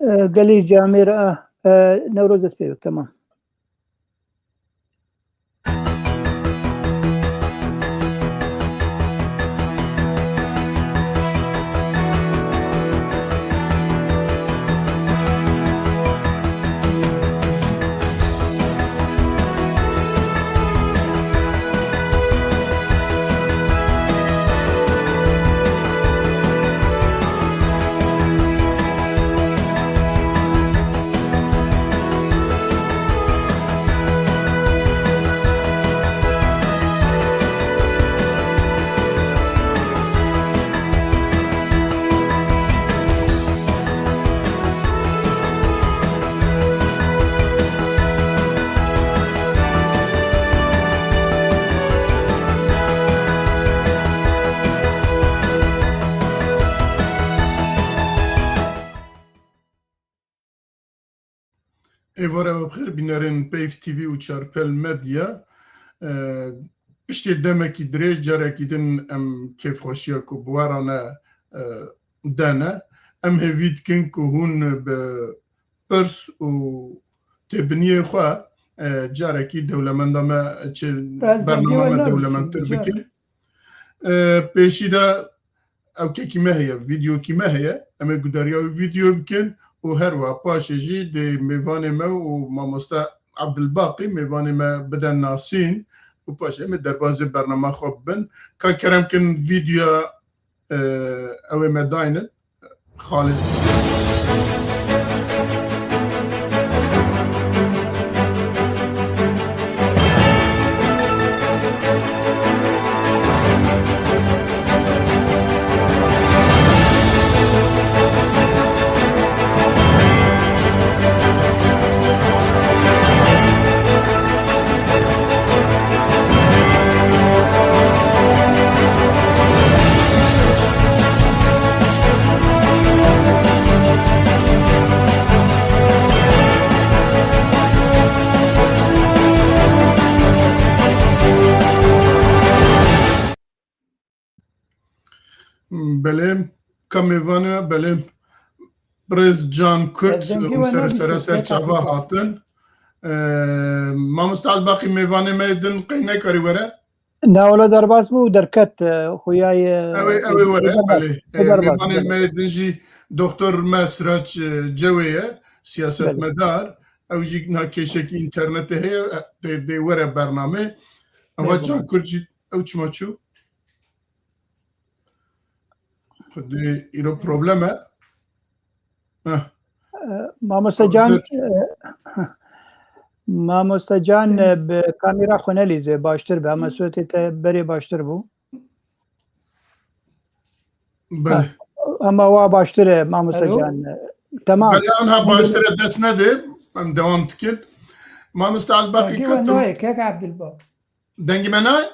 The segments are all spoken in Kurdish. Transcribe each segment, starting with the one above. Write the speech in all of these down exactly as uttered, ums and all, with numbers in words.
E, gelî camêr, ah, e, Newroz dest pê bik, temam. Êvara we bi xêr, bînerên Peyv T V û Çarpel Medya. E, piştê demekî dirêj carekî din em kêfxweşiya ku bi we re ne, e, dene. Em hêvî dikin ku hûn bi pirs û têbiniyên xwe, e, carekî dewlemenda me, çi Ez bernama dengê me we dewlemendtir nabisim, bikin. E, pêşî de ewkekî me heye, vîdeokî me heye, em ê gudariya wî vîdeo bikin û her wiha paşê jî dê mêvanê me û mamoste Abdulbaqî mêvanê me biden nasîn û paşê em ê derbazê bernama xwe bibin. Ka kerem kin vîdeoya, e, ew ê me daynin. Xalid. Belê, ka mêvanê me, belê, birêz Can Kurt, Ez dengê hûn we ser, nabisim, ser, ser kek çava Abdulbaqî. Hatin. Ee, mamoste Elbaqî mêvanê me din qey nekarî were? Na, wele derbas bû, derket, e, xuyayê, Ew ê, ew ê were, derbas, belê. Ee, derbas, mêvanê belê. Me din jî doktor me Sirac, e, Cewê ye, siyasetmedar. Belê. Ew jî niha kêşekî înternetê heye, e, dê, dê were bernamê. Ama Can Kurt jî ew çima çû? Xwedê îro problem e. Heh. E, Mamoste Can, Dur. e, Mamoste Can, e, bi kamera xwe nelîze, baştir be. Ama sotê te berê baştir bû. Belê. Ha, ama wa baştir e, Mamoste Alo? Can. E, tamam. Belê, anha baştir e, dest nede. Em devam dikin. Mamoste Elbaqî Dengê we ketim. Nayê, kek Abdulbaq. Dengê me nayê?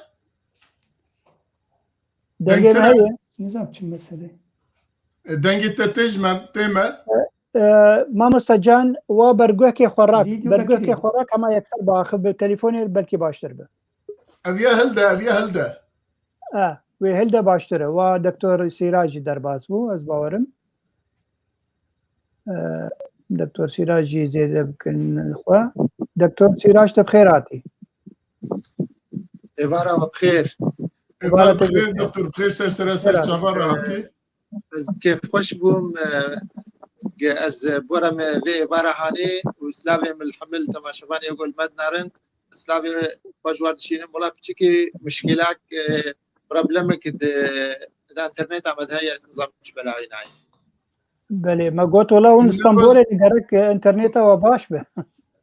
Dengê Deng me tune? Heye. Nizam çi mesele. E, dengê te tê ji me, tê me? E, e, Mamosta Can, wa berguhekê xwe rak. Vîdeo berguhekê bekirî. Xwe rak, hema yekser biaxivî, bi telefonê belkî baştir be. Ev ya hilde, ev ya hilde. E, wê hilde baştir e. Wa Doktor Sîrac jî derbas bû, ez bawerim. E, Doktor Sîrac jî zêde bikin xwe. Doktor Sîrac, te bi xêr hatî. Êvara we bi xêr. Êvara te bi xêr, doktor, bi xêr ser sere ser çava re hatî. Ez kêfxweş bûm, e, ge ez bora me vê êvara hanê û slavê min li hemil temaşevanê ku li me dinarin. Slavê xwe ji we dişînim. Wela piçikî muşkîlak, e, problemek di, di interneta me de heye, ez nizam çi belayî nayê. Belê, me got, wela hûn Newroz Stenbolê, gerek, e, interneta we baş be.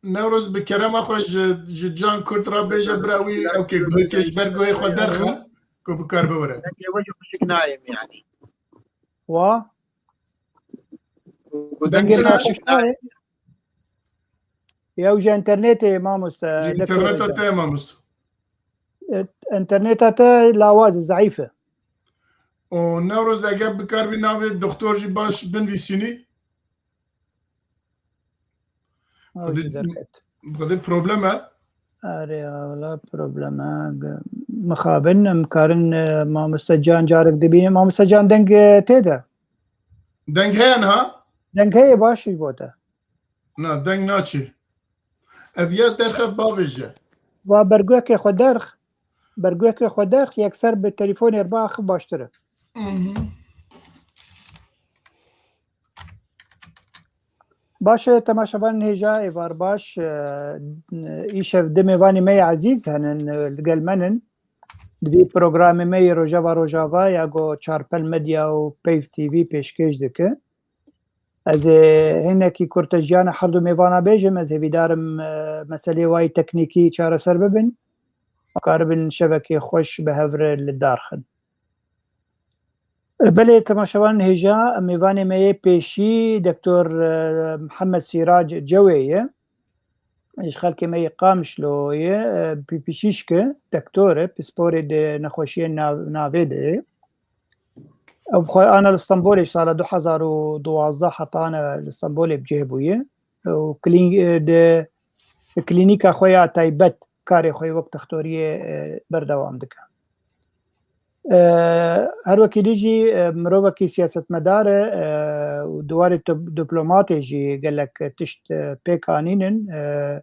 Newroz, bi kerema xwe ji, ji Can Kurt re bêje bira wî, ew kê guhekê ji ber guhê xwe derxe, ku bikar biwere. Dengê we jî xweşik nayê min, yanî. Wa? Got, dengê Dengê me xweşik nayê. Ew ji internetê, mamoste, Ji interneta te, mamoste. E, interneta te lawaz e, zeîf e. Û Newroz, eger bikarbî navê doktor jî baş binivîsînî? Ew Xwedê, jî derket. Xwedê problem e. Erê, wela problem e. Mixabin, em karin, e, mamoste Can carek dibînin. Mamoste Can, deng, e, tê de? Deng heye niha? Deng heye baş ji bo te. Na, deng naçê. Ev ya derxe bavêje. Va bergûyekê xwe derx. Bergûyekê xwe derx, yekser bi telefonê re biaxif baştir e. Mhm. Baş e, temaşevanên hêja, êvar baş, e, îşev du mêvanê me yê ezîz henin, e, li gel me nin. Di vî programê me yê Rojava Rojava ya ku Çarpel Medya û Peyv T V pêşkêş dike. Ez ê hinekî kurtejiyane her du mêvana bêjim, ez hêvîdar im, e, meselê wayî teknîkî çareser bibin. Karibin şevekê xweş bi hev re li dar xin. Belê, temaşevanên hêja, mêvanê me yê pêşî Doktor, e, Mihemed Sîrac Cewê ye. Ji xelkê me yê Qamişlo ye, e, pî-, pişîşk e, doktor e, pisporê di nexweşiyên nav-, navê de ye. Ew bi xwe ana li Stenbolê ji sala du hezar û duwazdeh heta ana li Stenbolê bi cih bûye. Û klîn-, e, di klînîka xwe ya taybet karê xwe yê wek dextoriyê, e, berdewam dike. E, her wekî dî jî, e, mirovekî siyasetmedar e, e, û di warê dip-, diplomatê jî gelek tişt, e, pêk anînin. E,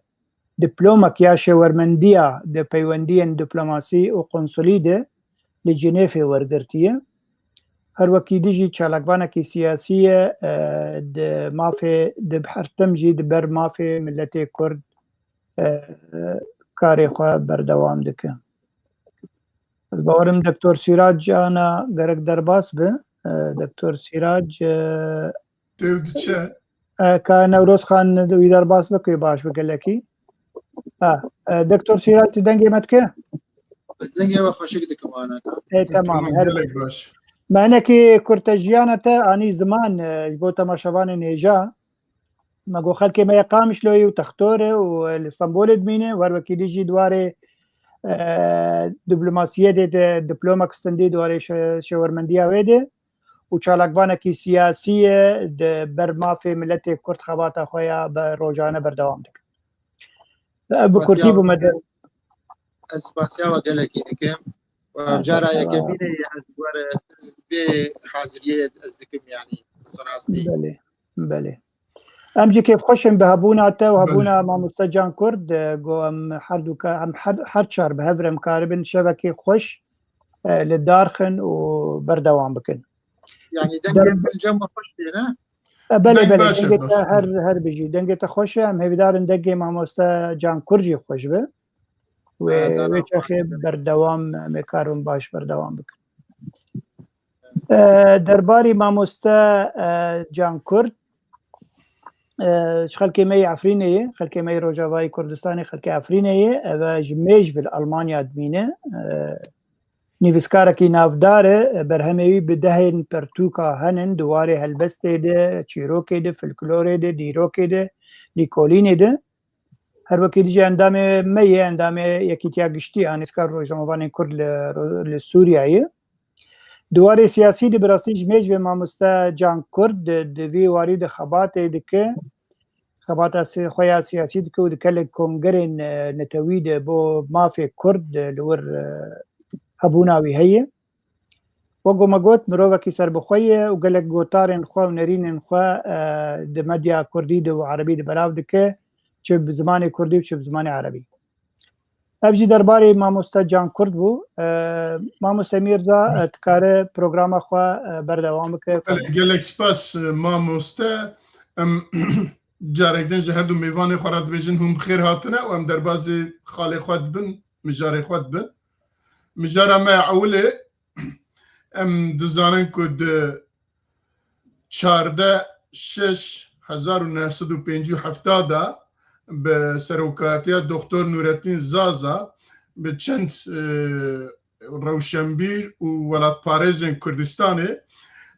diplomek ya şêwermendiya di peywendiyên diplomasî û konsulî de li Cinêfê wergirtiye. Her wekî dî jî çalakvanekî siyasî ye, e, di mafê, di her tim jî di ber mafê miletê Kurd, e, karê xwe berdewam dike. Ez bawerim Doktor Sîrac ana gerek derbas bi. E, Doktor Sîrac, e, Têw diçe. e, ka Newroz Xan wî derbas bike baş bi gelekî. Ha, e, Doktor Sîrac, tu dengê me dike? Ez dengê we xweşik dikim, anaka. E, tamam. Tamam, Her gelek baş. Me hinekî kurtejiyana te anî ziman, e, ji bo temaşevanên hêja. Me got xelkê me yê Qamişloyê û textor e û, e, li Stenbolê dimîne. Wer wekî dî jî di warê, e, diplomasiyê de, de diplomek stendî di warê şe-, şêwermendiya wê de û çalakvanekî siyasî ye, di ber mafê miletê Kurd xebata xwe ya be rojane berdewam dike. Ev bi kurtî bû me de. Ez spasiya we gelekî dikim. Cara yekemîn e, yani, were vê haziriyê ez dikim, yani, bi rastî. Belê, belê. Em jî kêfxweş in bi hebûna te û hebûna mamoste Can Kurd, e, ku em her du ka-, em her, her çar bi hev re em karibin şevekê xweş, e, li dar xin û berdewam bikin. Yani, dengê min cem xweş tê, ne? E, belê, belê, dengê te her, her bijî. Dengê te xweş e, em hêvîdar in dengê mamoste Can Kurd jî xweş be. Wê, wê çaxê berdewam, em ê karin baş berdewam bikin. E, derbarî mamoste, e, Can Kurd, e, ji xelkê me yê Efrînê ye, xelkê me yê Rojavayê Kurdistanê, xelkê Efrînê ye, ev e ji mêj ve li Almanya dimîne. E, nivîskarekî navdar e, berhemê wî bi dehên pertûka henin, di warê helbestê de, çîrokê de, folklorê de, dîrokê de, lîkolînê de. Her wekî dî jî endamê me ye, endamê Yekîtiya Giştî ya Nivîskar Rojnamevanên Kurd li, li Sûriyeyê. Di warê siyasî de bi rastî ji mêj ve mamoste Can Kurd di, di vî warî de xebatê dike. Xebata si-, xwe ya siyasî dike û dike li kongerên, e, netewî de bo mafê Kurd, e, li wir, e, hebûna wî heye. Wek ku me got, mirovekî serbixwe ye û gelek gotarên xwe û nerînên xwe, e, di medya kurdî de û erebî de belav dike, çi bi zimanê kurdî û çi bi zimanê erebî. Ev jî derbarê mamoste Can Kurd bû. E, mamoste Mîrza, e, dikare programa xwe, e, berdewam bike. Belê, gelek spas, e, mamoste. Em carek din ji her du mêvanê xwe re dibêjin hûn bi xêr hatine û em derbazê xalê xwe dibin, mijarê xwe dibin. Mijara me ya ewilê, em dizanin ku di çardeh şeş hezar û neh sed û pêncî û heft de bi serokatiya Doktor Nurettin Zaza bi çend, e, rewşenbîr û welatparêzên Kurdistanê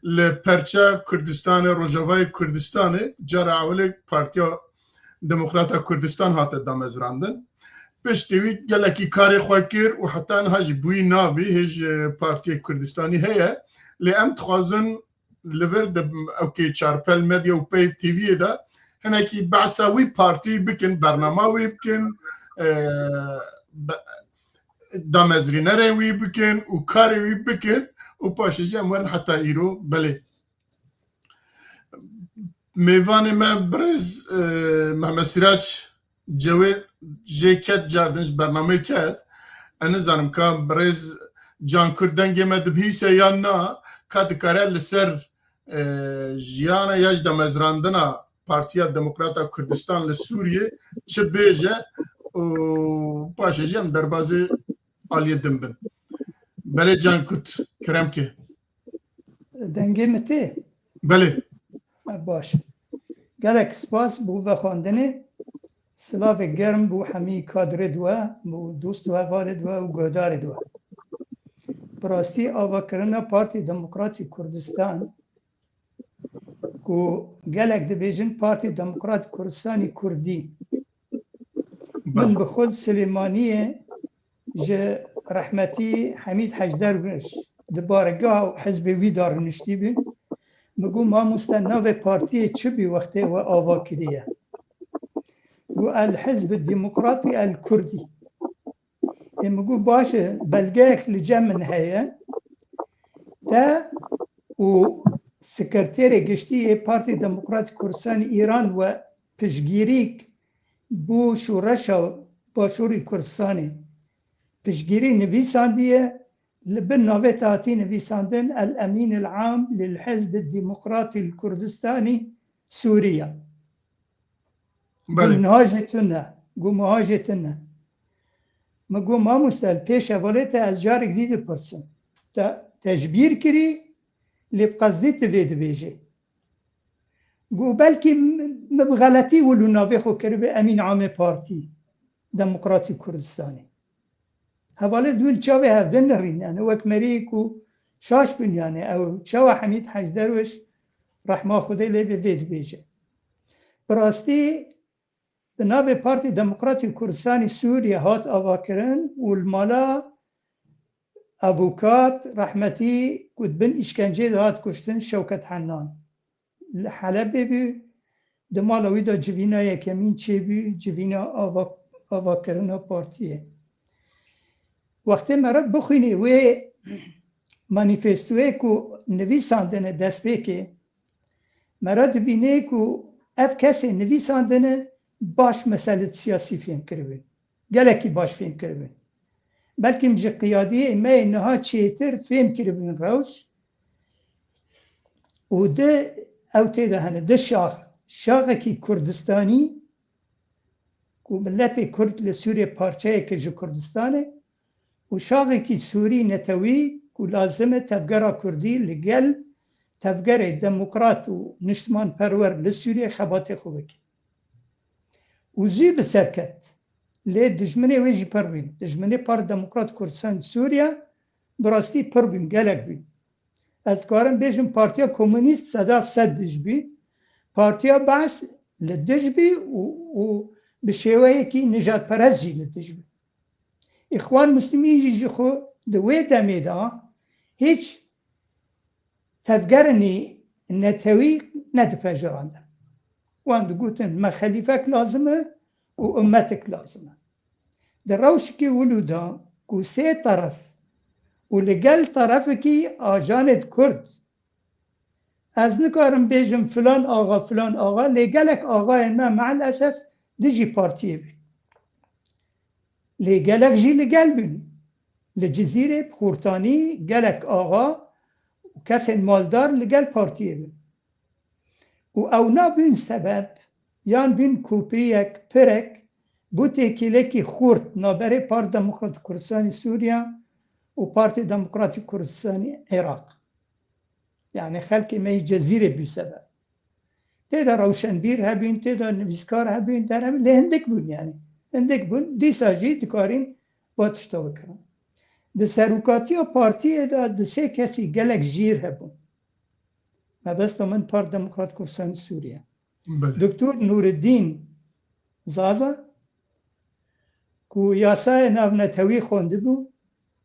li perça Kurdistanê, Rojavayê Kurdistanê cara ewilê Partiya Demokrata Kurdistan hate damezrandin. Piştî wî gelekî karê xwe kir û heta niha jî bûyî navî hêj, e, Partiyê Kurdistanî heye. Lê em dixwazin li vir de ewkê Çarpel Medya û Peyv T V'yê de hinekî behsa wî partî bikin, bernama wî bikin, e, be-, damezrînerên wî bikin û karê wî bikin û paşê jî em werin heta îro. Belê. Mêvanê me birêz, e, Mehmet Sirac Cewêr jê ket cardin ji bernameyê ket. Ez nizanim ka birêz Can Kurt dengê me dibihîse yan na, ka dikare li ser, e, jiyana ya ji damezrandina Partiya Demokrata Kurdistan li Sûriyê çi bêje û paşê jî em derbazê aliyê din bin. Belê Can Kurt, kerem ke. Dengê min tê? Belê. Baş. Gelek spas bo vexwendinê. Silavê germ bo hemî kadrê di we, bo dost û hevalê di we û guhdarê di we. Bi rastî avakirina Partî Demokratî Kurdistan, ku gelek dibêjin Partî Demokratî Kurdistanî Kurdî, min bi xwe li Silêmaniyê ji rehmetî Hemîd Hecderwiş di baregeha hizbê wî de rûniştî bû. Min got, mamoste, navê partiyê çi bû wextê we ava kiriye? Got, El Hizb Demokratî El Kurdî. Ê, min got, baş e, belgeyek li cem min heye. Te û Sekreterê Giştî yê Partî Demokratîk Kurdistanê Îran we piştgirîk bo şoreşa Başûrê Kurdistanê piştgirî nivîsandiye, li bin navê te hatî nivîsandin El Emîn El Am lil Hizb Demokratî Kurdistanî Sûriya. Belê. Got, niha jê tune. Got, niha jê tune. Min got, mamoste, li pêş hevalê te ez carek dî dipirsim. Te, te ji bîr kirî, lê bi qesdî tu vê dibêjê. Got, belkî min bi xeletî wilo navê xwe kiribê Emîn Amê Partî Demokratîk Kurdistanê. Hevalê dûn çavê hev din nirîn, yani wek merî ku şaş bin, yani ew çawa Hemîd Hecderwiş rehma Xwedê lê bê vê dibêje. Bi rastî bi navê Partî Demokratîk Kurdistanî Sûriye hat avakirin û li mala avukat rehmetî ku di bin îşkenceyê de hat kuştin Şewket Hennan. Li Helebê bû, di mala wî de civîna yekemîn çêbû, civîna ava-, avakirina partiyê. Wextê mere bixwînî wê manîfestoyê ku nivîsandine destpêkê, mere dibînê ku ev kesê nivîsandine baş meselê siyasî fêm kiribin. Gelekî baş fêm kiribin. Belkî ji qiyadiyê me yê niha çêtir fêm kiribin rewş û di ew tê de hene, di şax, şaxekî Kurdistanî ku miletê Kurd li Sûriyê parçeyeke ji Kurdistanê û şaxekî Sûrî netewî ku lazim e tevgera Kurdî li gel tevgerê demokrat û niştimanperwer li Sûriyê xebatê xwe bike. Û zû bi ser ket. Lê dijminê wê jî pir bûn. Dijminê Parti Demokrat Kurdistan Sûriye bi rastî pir bûn, gelek bûn. Ez karim bêjim Partiya Komunîst seda sed dij bû. Partiya Baas li dij bû û, û bi şêweyekî nijadperest jî li dij bû. Îxwan Muslimîn jî ji xwe di wê demê de hîç tevgerên netewî nedipejirandin. Wan digotin, me xelîfek lazim e û ummetek lazim e. Di rewşekî wilo de ku sê teref û li gel terefekî ajanê Kurd, ez nikarim bêjim filan axa, filan axa, lê gelek axayên me meelesef dijî partiyê bûn. Lê gelek jî li gel bûn. Li Cizîrê bi xurtanî gelek axa û kesên maldar li gel partiyê bûn. Û ew nabûn sebeb yan bûn kopiyek, pirek bo têkilekî xurt naberê Parti Demokratîk Kurdistanî Sûriya û Partî Demokratîk Kurdistanî Iraq. Yani xelkê me yê Cezîrê bû sebeb. Tê de rewşenbîr hebûn, tê de nivîskar hebûn, der hebûn, lê hindik bûn yani. Hindik bûn, dîsa jî dikarîn va tişta bikirin. Di serokatiya partiyê de di sê kesî gelek jîr hebûn. Mebesta min Parti Demokrat Kurdistanî Sûriye. Belê. Doktor Nûreddîn Zaza ku yasayê navnetewî xwendibû,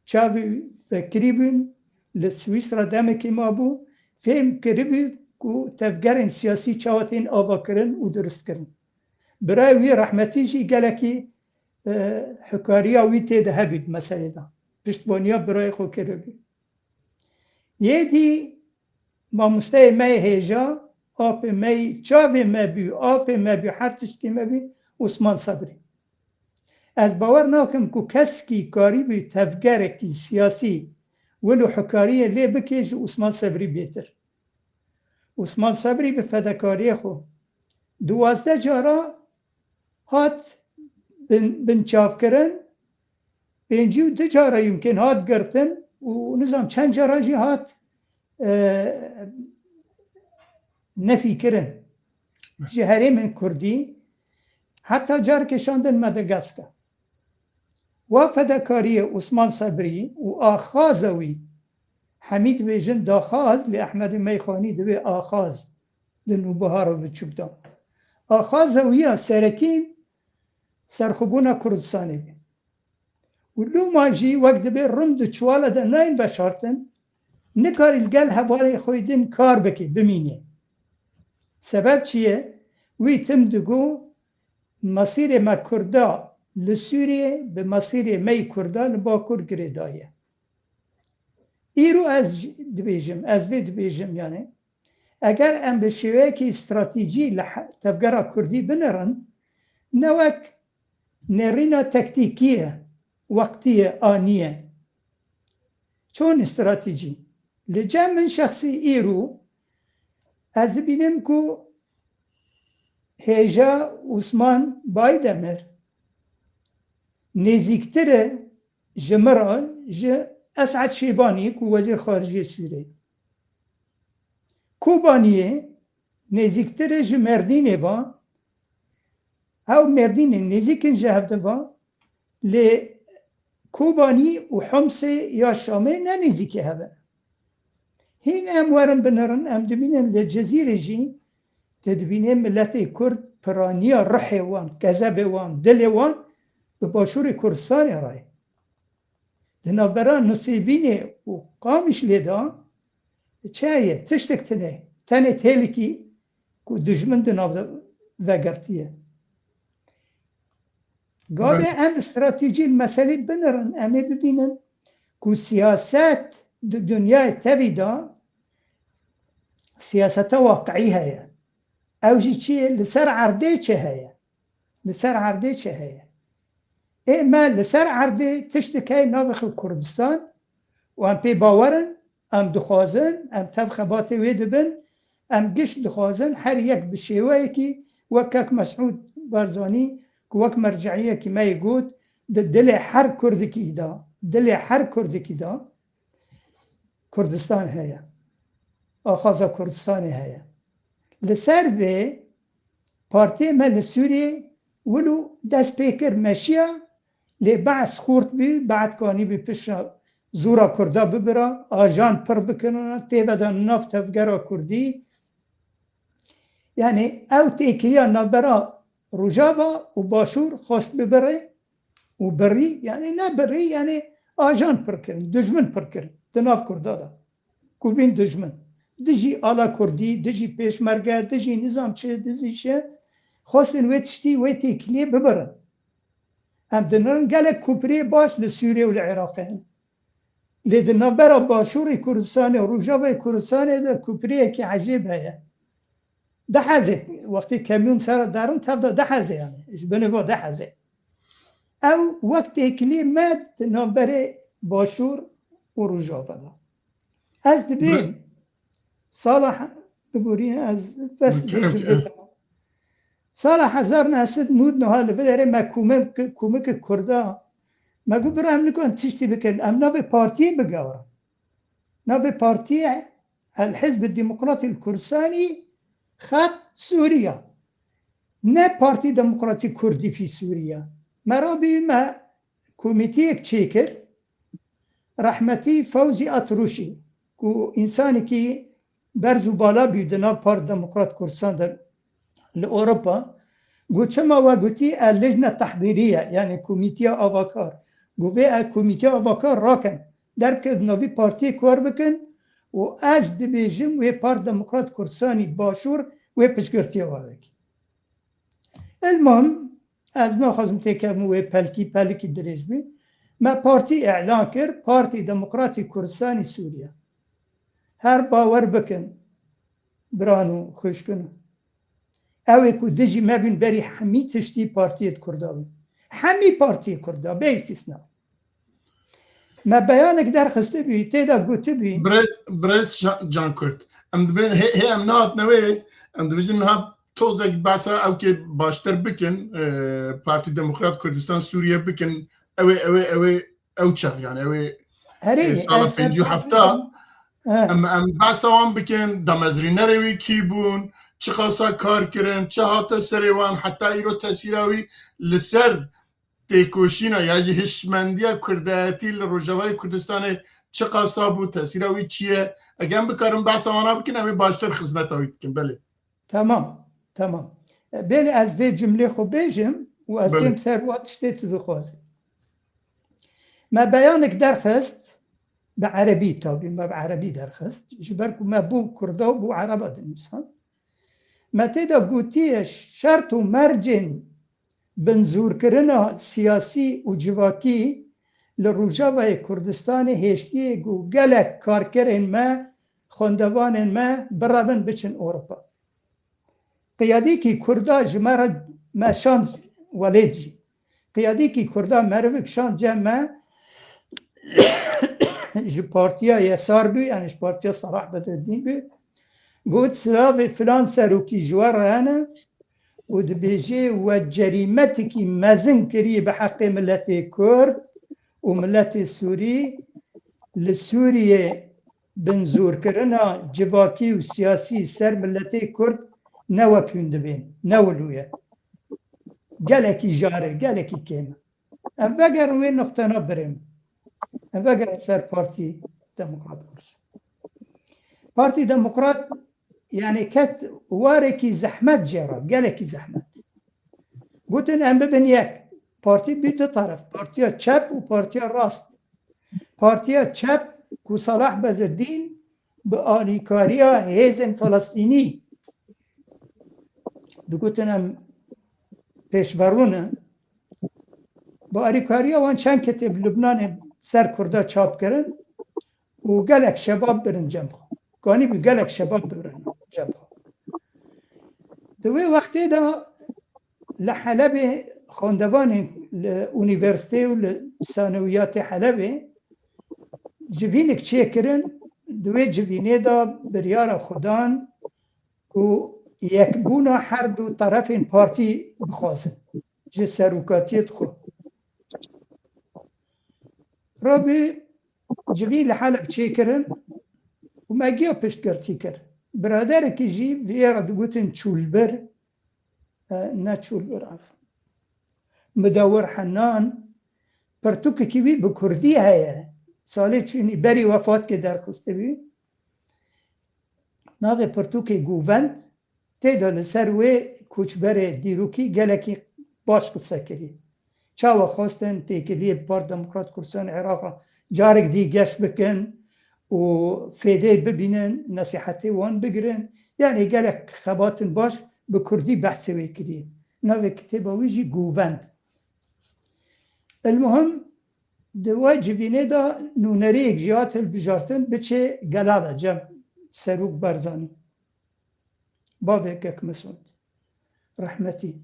çavê vekirî bûn, li Swîsra demekê mabû, fêm kiribû ku tevgerên siyasî çawa tên avakirin û durustkirin. Birayê wî rehmetî jî gelekî, e, hikariya wî tê de hebû di meselê de. Piştbaniya birayê xwe kiribû. Yê dî mamosteyê me yê hêja apê me yî, çavê me bû, apê me bû, her tiştê me bû, Osman Sebrî. Ez bawer nakim ku kesekî karîbû tevgerekî siyasî wilo hikariyê lê bike ji Osman Sebrî bêtir. Osman Sebrî bi fedekariyê xwe duwazdeh cara hat bin, binçavkirin, pêncî û du cara yumkin hat girtin û nizam çend cara jî hat, e, nefîkirin ji herêmên Kurdî, heta carkê şandin Madagaskar. Wa fedekariyê Osman Sebrî û axaza wî, hemî dibêjin daxaz, lê Ehmedê Meyxanî divê axaz di Nûbihara Biçûk de. Axaza wî ya serekî serxwebûna Kurdistanê bû. Û loma jî wek dibê rind û çiwala de nayên veşartin, nikarî li gel hevalên xwe din kar bike, bimîne. Sebeb çi ye? Wî tim digo, mesîrê me Kurda li Sûriyê bi mesîrê me yî Kurda li Bakur girêdaye. Îro ez jî dibêjim, ez vê dibêjim, yani, eger em bi şêweyekî stratejî li he-, tevgera Kurdî binirin, ne wek nêrîna tektîkî ye, wextî ye, anî ye. Çon stratejî? Li cem min şexsî îro ez dibînim ku hêja Osman Baydemir nêzîktir e ji min re ji Esad Şêbanî ku wezîr xariciyê Sûriyê. Kobaniyê nêzîktir e ji Mêrdînê ve. Ew Mêrdînê nêzîk in ji hev de ve. Lê Kobanî û Homsê ya Şamê ne nêzîkê hev e. Hîn em werin binirin, em dibînin li Cizîrê jî, te dibînê miletê Kurd piraniya rihê wan, kezebê wan, dilê wan bi Başûrê Kurdistanê re ye. Di navbera Nisêbînê û Qamişlê de çi heye? Tiştek tune ye. Tenê têlikî ku dijmin di nav de vegirtiye. Gavê Belê. em stratejî li meselê binirin, em ê bibînin ku siyaset di dinyayê tevî de siyaseta waqiî heye. Ew jî çi ye? Li ser erdê çi heye? Li ser erdê çi heye? Ê me li ser erdê tiştek heye navê xwe Kurdistan û em pê bawer in, em dixwazin, em tev xebatê wê dibin, em giş dixwazin her yek bi şêweyekî wek kek Mesûd Barzanî ku wek merciyekî me yê got, di dilê her Kurdikî de, dilê her Kurdikî de Kurdistan heye. Axaza Kurdistanê heye. Li ser vê partiyê me li Sûriyê wilo dest pê kir meşiya, lê Be'es xurt bû, Be'ed kanî bû pişta zora Kurda bibira, ajan pir bikirina, tê vedan nav tevgera Kurdî. Yani ew têkiliya navbera Rojava û Başûr xwest bibire û birî, yani ne birî, yani ajan pir kirin, dijmin pir kirin di nav Kurda de. Ku bîn dijmin. Dijî ala Kurdî, dijî pêşmerge, dijî nizam çi, dijî çi, xwestin wê tiştî, wê têkiliyê bibirin. Em dinirin gelek kopriyê baş li Sûriyê û li Iraqê hene. Lê di navbera Başûrê Kurdistanê û Rojavayê Kurdistanê de kopriyekî ecêb heye. Dehezê, wextê kemyon ser derin, tev de dehezê yani. Ji binê va dehezê. Ew wek têkilî me di navberê Başûr û Rojava de. Ez dibêm Be- sala he-, biborî ez bes Be- vê cumlê tamam. Sala hezar neh sed nod neh li vê derê me kûmik, kûmikê Kurda, me got bira em nikan tiştî bikin, em navê partiyê bigerin. Navê partiyê El Hizb Demokratî Kurdistanî Xet Sûriya. Ne Partî Demokratî Kurdî fî Sûriya. Me rabî me komîteyek çêkir. Rehmetî Fewzî Atrûşî ku însanekî berz û bala bû di nav Partî Demokrat Kurdistan de li Ewropa, got çima we gotî e lijne tehdîrî ye, yani komîteya avakar. Got vê e komîteya avakar rakin, derke di navî partiyê kar bikin û ez dibêjim wê Part Demokrat Kurdistanî Başûr wê piştgirtiya we bike. Elmam, ez naxwazim têkevim wê pelkî, pelikî dirêj bî. Me partî îlan kir, Partî Demokratî Kurdistanî Sûriye. Her bawer bikin, biran û xwişkin. Ew ê ku dijî me bûn berî hemî tiştî partiyê Kurda bûn. Hemî partiyê Kurda, bê îstîsna. Me beyanek derxistibû, tê de gotibû. Birêz, birêz Şa-, Cankurt. Em dibên hê, hê em nehatine wê, em dibêjin niha tozek behsa ew kê baştir bikin, e, Partî Demokrat Kurdistan Sûriye bikin, ew ê, ew ê, ew ê, ew çax, yani ew ê, Herê, e, sala ez pêncî û heft. He. Em, em behsa wan bikin, damezrînerê wî kî bûn, çiqasa kar kirin, çi hate serê wan, heta îro tesîra wî li ser têkoşîna ya jî hişmendiya kurdayetî li Rojavayê Kurdistanê çiqasa bû, tesîra wî çi ye? Eger em bikarin behsa wana bikin, em ê baştir xizmeta wî bikin. Belê. Tamam, tamam. E, belê ez vê cumlê xwe bêjim û ez Belê. Têm ser wa tiştê tu dixwazî. Me beyanek derxist, bi erebî tabî, me bi erebî derxist. Ji ber ku me bû Kurda û bû Ereba dinivîsan. Me tê de gotiye şert û mercên binzûrkirina siyasî û civakî li Rojavayê Kurdistanê hêştiyê ku gelek karkerên me, xwendevanên me birevin biçin Ewropa. Qiyadîkî Kurda ji me re me şand welêt jî. Qiyadîkî Kurda merivik şand cem me ji partiya Yesar bû, yani ji partiya Salah Bedreddîn bû. Got, silavê filan serokî ji we re hene û dibêjê we cerîmetekî mezin kiriye bi heqê miletê Kurd û miletê Sûrî li Sûriyê binzûrkirina civakî û siyasî ser miletê Kurd ne wek hûn dibên, ne wilo ye. Gelekî jar e, gelekî kêm e. Em vegerin wê nuqtena birêm. Em vegerin ser Partî Demokrat Kurd. Partî Demokrat, yani ket warekî zehmet jê re, gelekî zehmet. Gotin em bibin yek. Partî bî du taraf, partiya çep û partiya rast. Partiya çep ku Salah Bedreddîn bi alîkariya hêzên Filistînî digotin em pêşverû ne. Bi alîkariya wan çend kitêb Lubnanê ser Kurda çap kirin û gelek şebab birin cem xwe. Ganî bû gelek şebab birin cem xwe. Di wê wextê de li Helebê xwendevanên li unîversîteyê û li sanewiyatê Helebê civînek çêkirin. Di wê civînê de biryara xwe dan ku yekbûna her du terefên partî bixwazin ji serokatiyê xwe. Rabî civîn li Heleb çêkirin û me giya piştgirtî kir. Biraderekî jî vê re digotin Çûlbir, e, ne Çûlbir, ev Mudewir Henan, pirtûkekî wî bi kurdî heye. Salê çûnî berî wefatê derxistibû. Navê pirtûkê Govend, tê de li ser wê koçberê dîrokî gelekî baş qise kirî. Çawa xwestin têkiliyê Parti Demokrat Kurdistan Iraq carek dî geş bikin û fêdê bibînin, nesîhetê wan bigirin. Yani gelek xebatin baş bi kurdî behsê wê kirî. Navê kitêba wî jî Govend. Elmuhim, di we civînê de nûneriyek jî hat hilbijartin, biçê Gelala cem Serok Barzanî. Bavê Kek Misut. Rehmetî.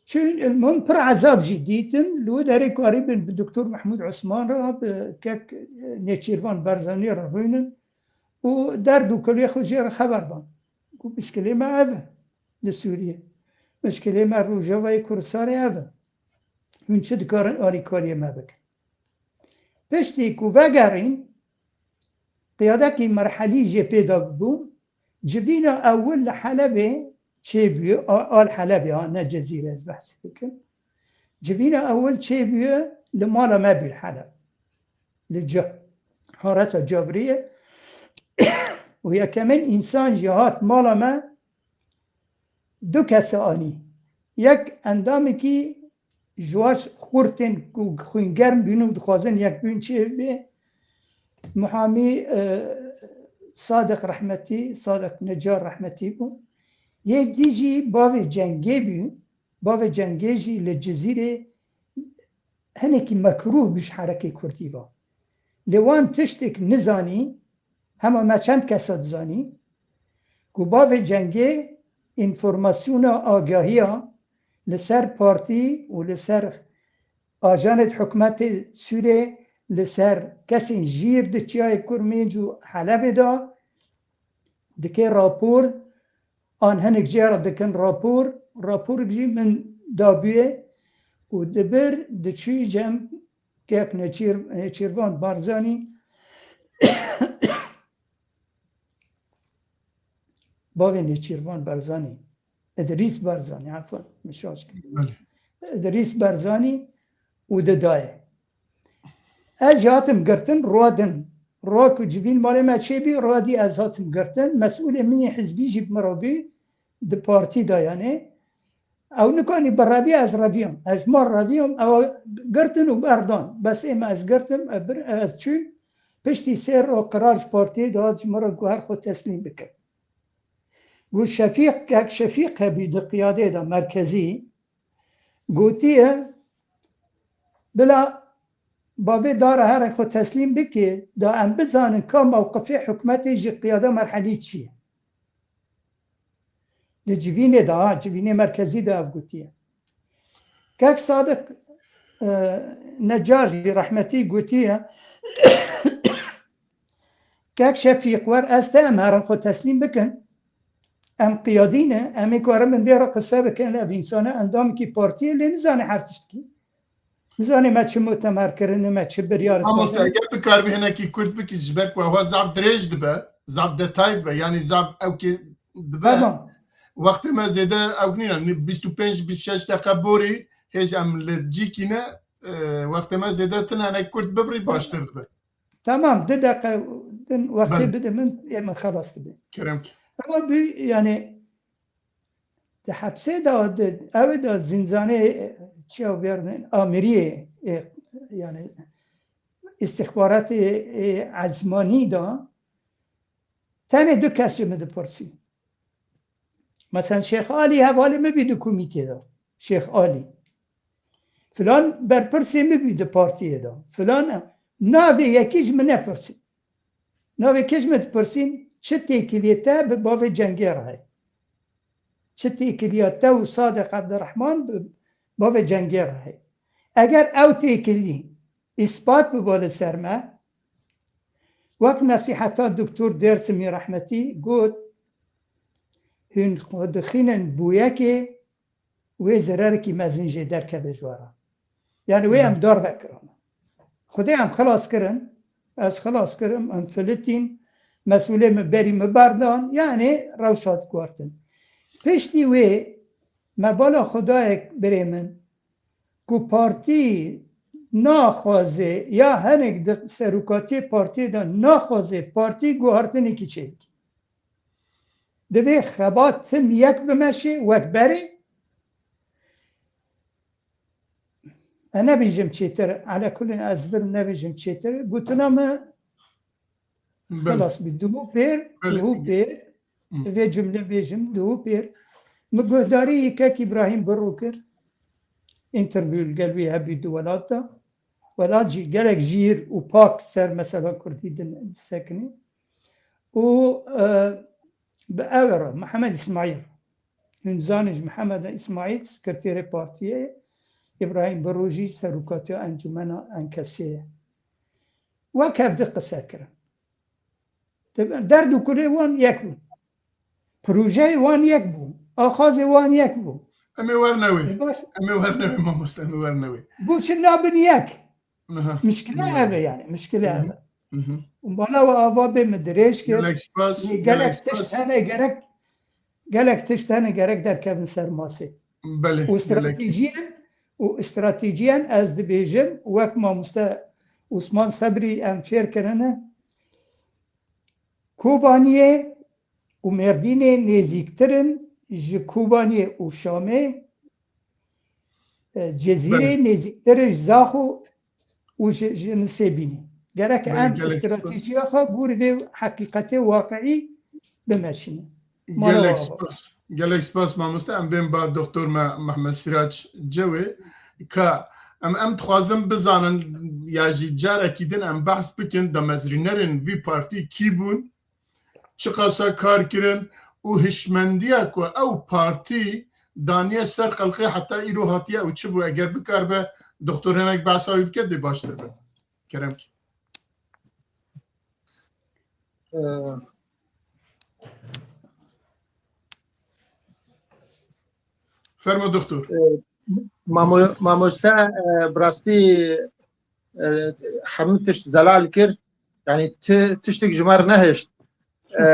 Çün ilmim pir ezab jî dîtin, li wê derê karîbin bi Doktor Mehmûd Osman re, bi Kek Nêçîrvan Barzanî re rûnin û derd û kulê xwe jê re xeber dan. Ku mişkilê me ev e li Sûriyê. Mişkilê me Rojavayê Kurdistanê ev e. Hûn çi dikarin alîkariyê me bikin? Piştî ku vegerîn, qiyadekî merhelî jê pê de bû, civîna ewil li Helebê çêbûye, a-, al Helebê, ha, ne Cezîre ez behsê dikim. Civîna ewil çêbûye li mala me bû li Heleb. Li ca-, hareta Cabriyê. Û yekemîn însan jî hat mala me, du kes anî. Yek endamekî ji wa xurtên ku xwîngerm bîn û dixwazin yekbûn çêbe, muhamî, e, Sadiq rehmetî, Sadiq Necar rehmetî bû. Yek dî jî bavê Cengê bû. Bavê Cengê jî li Cizîrê hinekî mekrûh bû ji herekê kurdî ve. Lê wan tiştek nizanî, hema me çend kesa dizanî, Û bavê cengê înformasyona agahiya li ser partî û li ser ajanê hikûmetê Sûrê, li ser kesên jîr di Çiyayê Kurmênc û Helebê de dike rapor, an hinek jê re dikin rapor, raporik jî min dabûye û dibir diçû cem kek Nêçîr-, Nêçîrvan Barzanî, bavê Nêçîrvan Barzanî, Idrîs Barzanî, efwan, min şaş kir. Belê. Idrîs Barzanî û didaye. Ez jî hatim girtin, rûdin. Rû ku civîn malê me çêbî, rûdî ez hatim girtin. Mesûlê min yê hizbî jî bi min re bî, di partî de yanî. Ew nikanî birevî, ez reviyam. Ez ji mal reviyam, ew girtin û berdan. Bes ê me ez girtim, ez bir-, ez çûm. Piştî sê roj qirar ji partiyê dihat ji min re ku her xwe teslîm bikin. Got Şefîq, kek Şefîq hebî di qiyadê de merkezî, gotiye, bila bavê dara here xwe teslîm bike, da em bizanin ka mewqifê hikûmetê ji qiyada merhelî çi ye. Di civînê de, ha, civînê merkezî de ev gotiye. Kek Sadiq, e, Necar jî rehmetî gotiye, Kek Şefîq wer ez te em herin xwe teslîm bikin. Em qiyadî ne, em ê karin min vê re qise bikin, ev însane endamekî partiyê lê nizane her tiştkî. Nizane me çi mutemer kirine, me çi biryar Mamoste, sazin. Eger bikaribî hinekî kurt bikî ji ber ku ewa zaf dirêj dibe, zaf detay dibe, yanî zaf ewkê dibe. Tamam. Wextê me zêde ewk nîne, bîst û pênc, bîst û şeş deqe borî, hêj em li cîkî ne, e, wextê me zêde tune hinek kurt bibirî baştir dibe. Tamam, du deqe din wextê Belê. bide min, ê min xelas dibe. Kerem ki. Ewa bî, yanî, di hepsê de, di, ew de zînzanê, e, çiya vêrnin, amiriyê, e, yanî, îstixbaratê, e, ezmanî de, tenê du kes ji min dipirsî. Mesela Şêx Alî hevalê min bî di komîtê de. Şêx Alî. Filan berpirsê min bî di partiyê de. Filan e. Navê yekî ji min nepirsî. Navê kê ji min dipirsîn? Çi têkiliyê te bi bavê cengê re heye? Çi têkiliya te û Sadiq Ebdirehman bi bavê cengê re heye? Eger ew têkilî îspat biba li ser me, wek nesîheta Doktor Dêrsimî rehmetî got, hûn xwe dixînin bo yekê, wê zirerekî mezin jê derkeve ji we re. Yani wê em Hı. darve kirin. Xwedê em xilas kirin, ez xilas kirim, em filitîn, mesûlê min berî min berdan, yani rewşa diguhertin. Piştî wê me bala xwe dayek birê min, ku partî naxwaze ya hinek di serokatiyê partiyê de naxwaze partî guhartinekî çêbike. Divê xebat tim yek bimeşê wek berê. Ez nebêjim çêtir, elekulin ez vir nebêjim çêtir. Gotina me Belê. xilas bî. Duhû pêr, Belê. duhû pêr, Hı. vê cumle bêjim, duhû pêr. Min guhdarî kek Îbrahîm Birû kir. Interview li gel wî hebî di welat de. Welat jî gelek jîr û pak ser mesela Kurdî din disekinî. Û, e, bi ew re, Mihemed Îsmaîl. Hûn zanin ji Mihemed Îsmaîl, sekreterê partiyê, Îbrahîm Birû jî serokatiya Encûmena Enkesê ye. Wek hev di qise kirin. Derd û kulê wan yek bû. Projeyê wan yek bû. Axazê wan yek bû. Em ê werne wê. E, baş. Em ê werne wê, mamoste, em ê werne wê. Bo çi nabin yek? Aha. Mişkile Hı. ev e yani, mişkile Hı hı. ev e. Hı hı. Û bala we ava bê min dirêj kir. Gelek spas, Lê gelek gelek tişt spas. hene gerek, gelek tişt hene gerek derkevin ser masê. Belê, Û gelek stratejiyen, û stratejiyen ez dibêjim, wek mamoste Osman Sebrî em fêr kirine, Kobaniyê û Mêrdînê nêzîktir in ji Kobaniyê û Şamê, e, Cezîrê Belê. nêzîktir in ji Zaxo û ji, ji Nisêbînê. Gerek Belê, em gelek spas. stratejiya xwe gorî vê heqîqetê waqiî bimeşînin. Mala Gelek we ava. spas. Gelek spas mamoste. Em bên ba doktor me Mehmet Sirac Cewê ka em, em dixwazin bizanin ya jî carekî din em behs bikin damezrînerên vî partî kî bûn, çiqasa kar kirin û hişmendiya ku ew partî daniye ser xelkê heta îro hatiye û çi bû, eger bikaribe doktor hinek behsa wî bike dê baştir be. Kerem ki. Ee, Fermo doktor. Ee, mamo-, mamoste, e, bi rastî, e, hemû tişt zelal kir. Yani ti-, tiştek ji me re nehişt. E,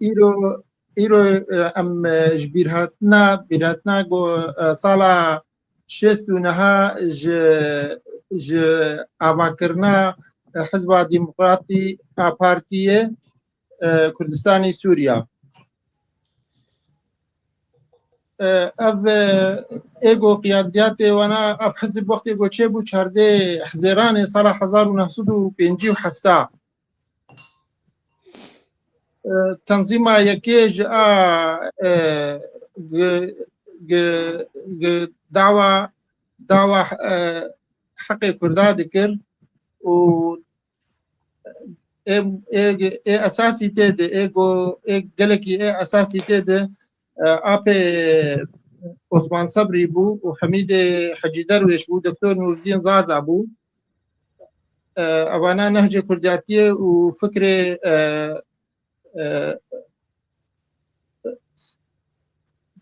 îro, îro, e, em, e, ji bîrhatina, bîrhatina ku, e, sala şêst û neha ji, ji avakirina, e, Hizba Demokratî a Partiyê, e, Kurdistanê Sûriya. E, ev, e, ê ku qiyadiyatê wana, ev hizb wextê ku çêbû çardê Hizêranê sala hezar û neh sed û pêncî û heft. E, tenzîma yekê ji a, e, gi-, gi-, gi-, dawa, dawa, e, heqê Kurda dikir û ê, ê, ê esasî tê de, ê go, ê gelekî ê esasî tê de, e, apê Osman Sebrî bû û Hemîdê Hecî Derwêş bû, Doktor Nûrdîn Zaza bû. E, evana nehcê kurdiyatiyê û fikrê, e, e,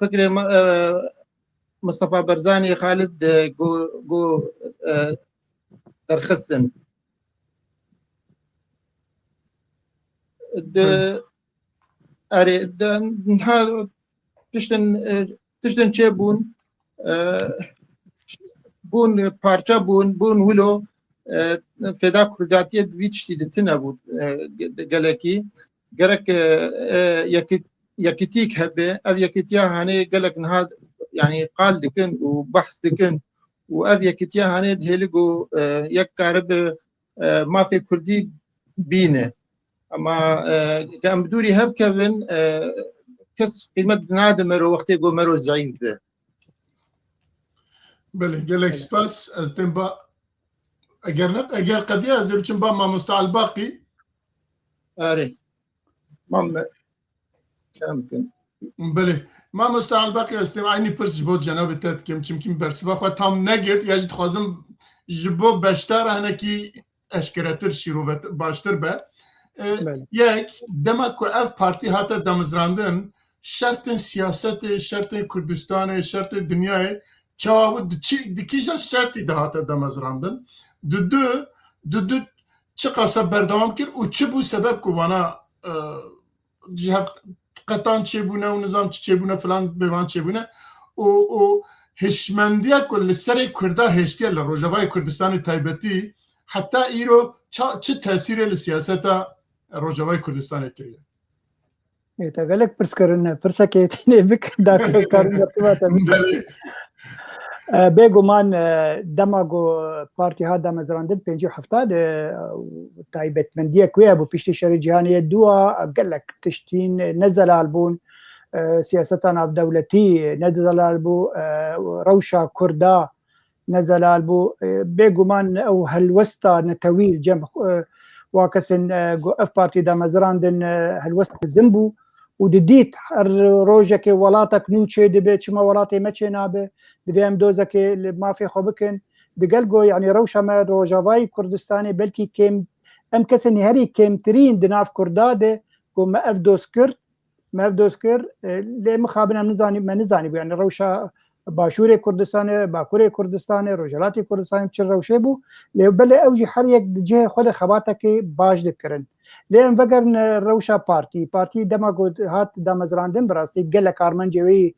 fikrê me-, e, Mustafa Barzanî Xalid, e, go, go, e, derxistin. Di, Belê. Erê, di, niha tiştin, e, tiştin çêbûn, e, bûn parça bûn, bûn wilo, e, fêda kurdiyatiyê di vî tiştî di tune bû, e, ge-, gelekî. Gerek, e, e, yekî-, yekîtîk hebe, ev yekîtiya hanê gelek niha, yani, qal dikin û behs dikin û ev yekîtiya hanê dihêli ku, e, yek karibe, e, mafê kurdî bîne. Ama, e, ke em bi dûrî hev kevin, e, kes qîmet nade mero wextê ku mero zeîf be. Belê, gelek spas. Ez tên ba, eger ne, eger qediya ez ê biçim ba mamoste Elbaqî. Erê. Mam-, kerem kin. Belê. Mamoste Elbaqî, ez têm eynî pirs ji bo cenabê te dikim, çimkî min bersiva xwe tam negirt, ya jî dixwazim ji bo beşdara hinekî eşkeretir, şîrovet baştir be. E, Belê. Yek, dema ku ev partî hate damezrandin, şertên siyasetê, şertên Kurdistanê, şertên dinyayê çawa bû, di çi, di kîjan şertî de hate damezrandin? Di du, di du çiqasa berdewam kir û çi bû sebeb ku vana, e, ji hev qetan çêbûne û nizam çi çêbûne filan bêvan çêbûne û, û hişmendiya ku li serê Kurda hêştiye li Rojavayê Kurdistanê taybetî heta îro ça-, çi tesîrê li siyaseta Rojavayê Kurdistanê kiriye? Ê, te gelek pirs kirine, pirsekê tenê bik, da karin bertiva te bik. Belê. E, bêguman, e, dema ku partî hat damezrandin pêncî û hefta de, e, taybetmendiyek wê hebû, piştî şerê cîhanê yê dûa, e, gelek tiştîn, e, ne zelal bûn, e, siyaseta navdewletî ne zelal bû, e, rewşa Kurda ne zelal bû. E, bêguman ew helwesta netewî li cem, e, wa kesên, e, ku ev partî damezrandin, e, helwest mezin bû û didît her rojekê welatek nû çê dibe, çima welatê me çê nabe, divê em dozekê li mafê xwe bikin. Digel ku, yanî rewşa me Rojavayî Kurdistanê belkî kêm, em kesên herî kêmtirîn di nav Kurda de ku me ev doz kir, me ev doz kir, e, lê mixabin em nizanî-, me nizanîbû, yani rewşa Başûrê Kurdistanê, Bakurê Kurdistanê, Rojhilatê Kurdistanê çi rewşê bû, lê belê ew jî her yek di cihê xwe de xebatekê baş dikirin. Lê em vegerin, e, rewşa partî. Partî dema ku hat damezrandin, bi rastî gelek armancê wê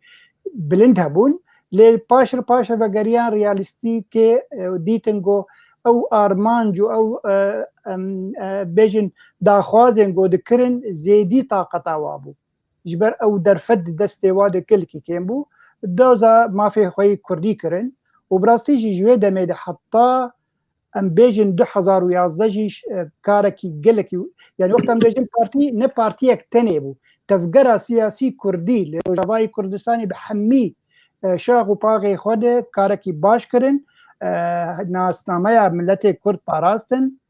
bilind hebûn, lê paş re paş re vegeriyan realîstîkê, e, dîtin ku ew armanc û ew, e, em, e, bêjin daxwazên ku dikirin zêdî taqeta wa bû. Ji ber ew derfet di destê wa de gelkî kêm bû. Doza mafê xwe yê kurdî kirin û bi rastî jî ji wê demê de heta em bêjin du hezar û yazdeh jî ş-, e, karekî gelekî, yani wexta em bêjin partî, ne partiyek tenê bû. Tevgera siyasî kurdî li Rojavayê Kurdistanê bi hemî, e, şax û paxê xwe de karekî baş kirin. E, nasnameya miletê kurd parastin,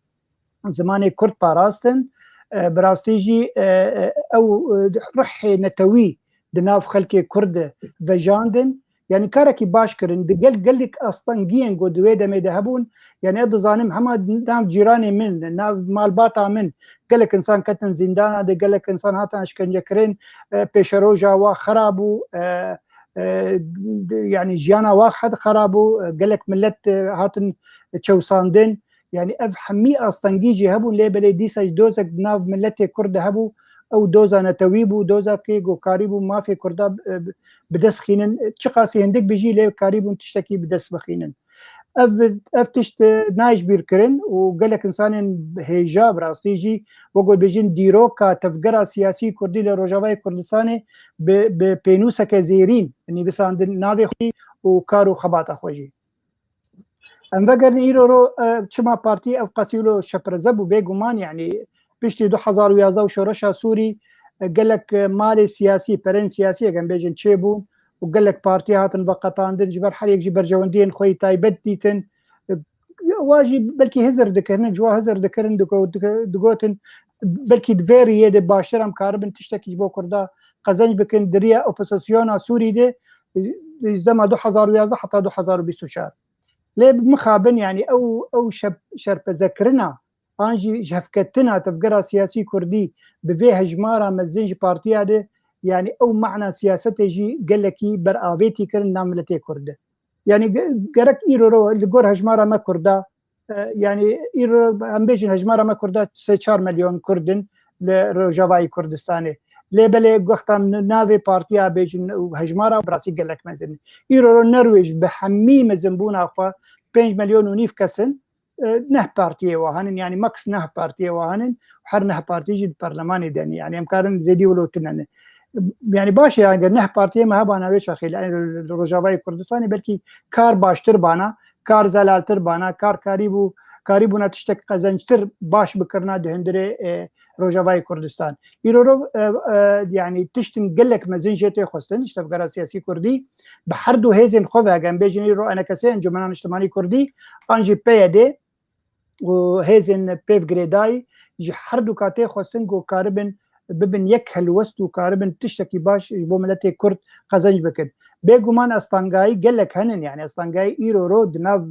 zimanê kurd parastin. E, bi rastî jî, e, e, ew, e, ruhê netewî di nav xelkê Kurd de vejandin. Yanî karekî baş kirin. Di gel gelek astengiyên ku di wê demê de hebûn, yanî ez dizanim hema nav cîranê min, nav malbata min, gelek insan ketin zîndana de, gelek insan hatin eşkencekirin, e, pêşeroja wa xera bû, e, e, yanî jiyana wa xet xera bû, e, gelek millet, e, hatin çewsandin. Yanî ev hemî astengî jî hebûn, lê belê dîsa jî dozek di nav miletê Kurd de hebû, ew doza netewî bû, doza kê ku karîbû mafê Kurda, e, bi dest xînin, çiqasî hindik bijî lê karîbûn tiştekî bi dest bixînin. Ev, ev tişt, e, nayê ji bîr kirin û gelek insanên hêja bi rastî jî wek ku bêjin dîroka tevgera siyasî Kurdî li Rojavayê Kurdistanê bi, bi pênûseke zêrîn nivîsandin navê xwe û kar û xebata xwe jî. Em vegerin îro ro, e, çima partî ev qasî wilo şepreze bû, bêguman, yanî piştî du hezar û yazdeh û şoreşa Sûrî, e, gelek, e, malê siyasî, perên siyasî, eger em bêjin, çêbûn û gelek partî hatin veqetandin, ji ber her yek jî berjewendiyên xwe yî taybet dîtin. E, wa jî belkî hizir dikirin, ji wa hizir dikirin, digo-, digo-, digotin, belkî di vê riyê de baştir em karibin tiştekî ji bo Kurda qezenc bikin, di riya opozisyona Sûrî de, ji dema du hezar û yazdeh heta du hezar û bîst û çar. Lê mixabin, yanî ew, ew şep-, şerpezekirina an jî ji hevketina tevgera siyasî Kurdî bi vê hejmara mezin ji partiya de, yanî ew mana siyasetê jî gelekî beravêtî kirin nav miletê Kurd de. Yanî ge-, gerek îro ro li gor hejmara me Kurda, e, yanî îro em bêjin hejmara me Kurda sê çar milyon Kurd in li Rojavayê Kurdistanê. Lê belê wexta n-, navê partiya bêjin û hejmara bi rastî gelek mezin in. Îro ro nerwêj bi hemî mezinbûna xwe pênc milyon û nîv kes in, e, neh partiyê wa henin, yanî max neh partiyê wa henin û her neh partî jî di perlemanê de ne. Yanî em karin zêdî wilo tune ne. Yanî baş e, eger neh partiyê me hebana wê çaxê li, li Rojavayê Kurdistanê belkî kar baştir bana, kar zelaltir bana, kar karîbû, karîbûna tiştek qezençtir baş bikirina di hundirê, e, Rojavayê Kurdistan. Îro ro, e, e, yanî tiştin gelek mezin jê tê xwestin, ji tevgera siyasî Kurdî, bi her du hêzên xwe ve, eger em bêjin îro enekesê, Encûmena Niştimanî Kurdî, an jî P Y D û hêzên pêv girêdayî ji her du katê xwestin ku karibin bibin yek helwest û karibin tiştekî baş ji bo miletê Kurd qezenc bikin. Bêguman astangayî gelek henin, yanî astangayî îro ro di nav,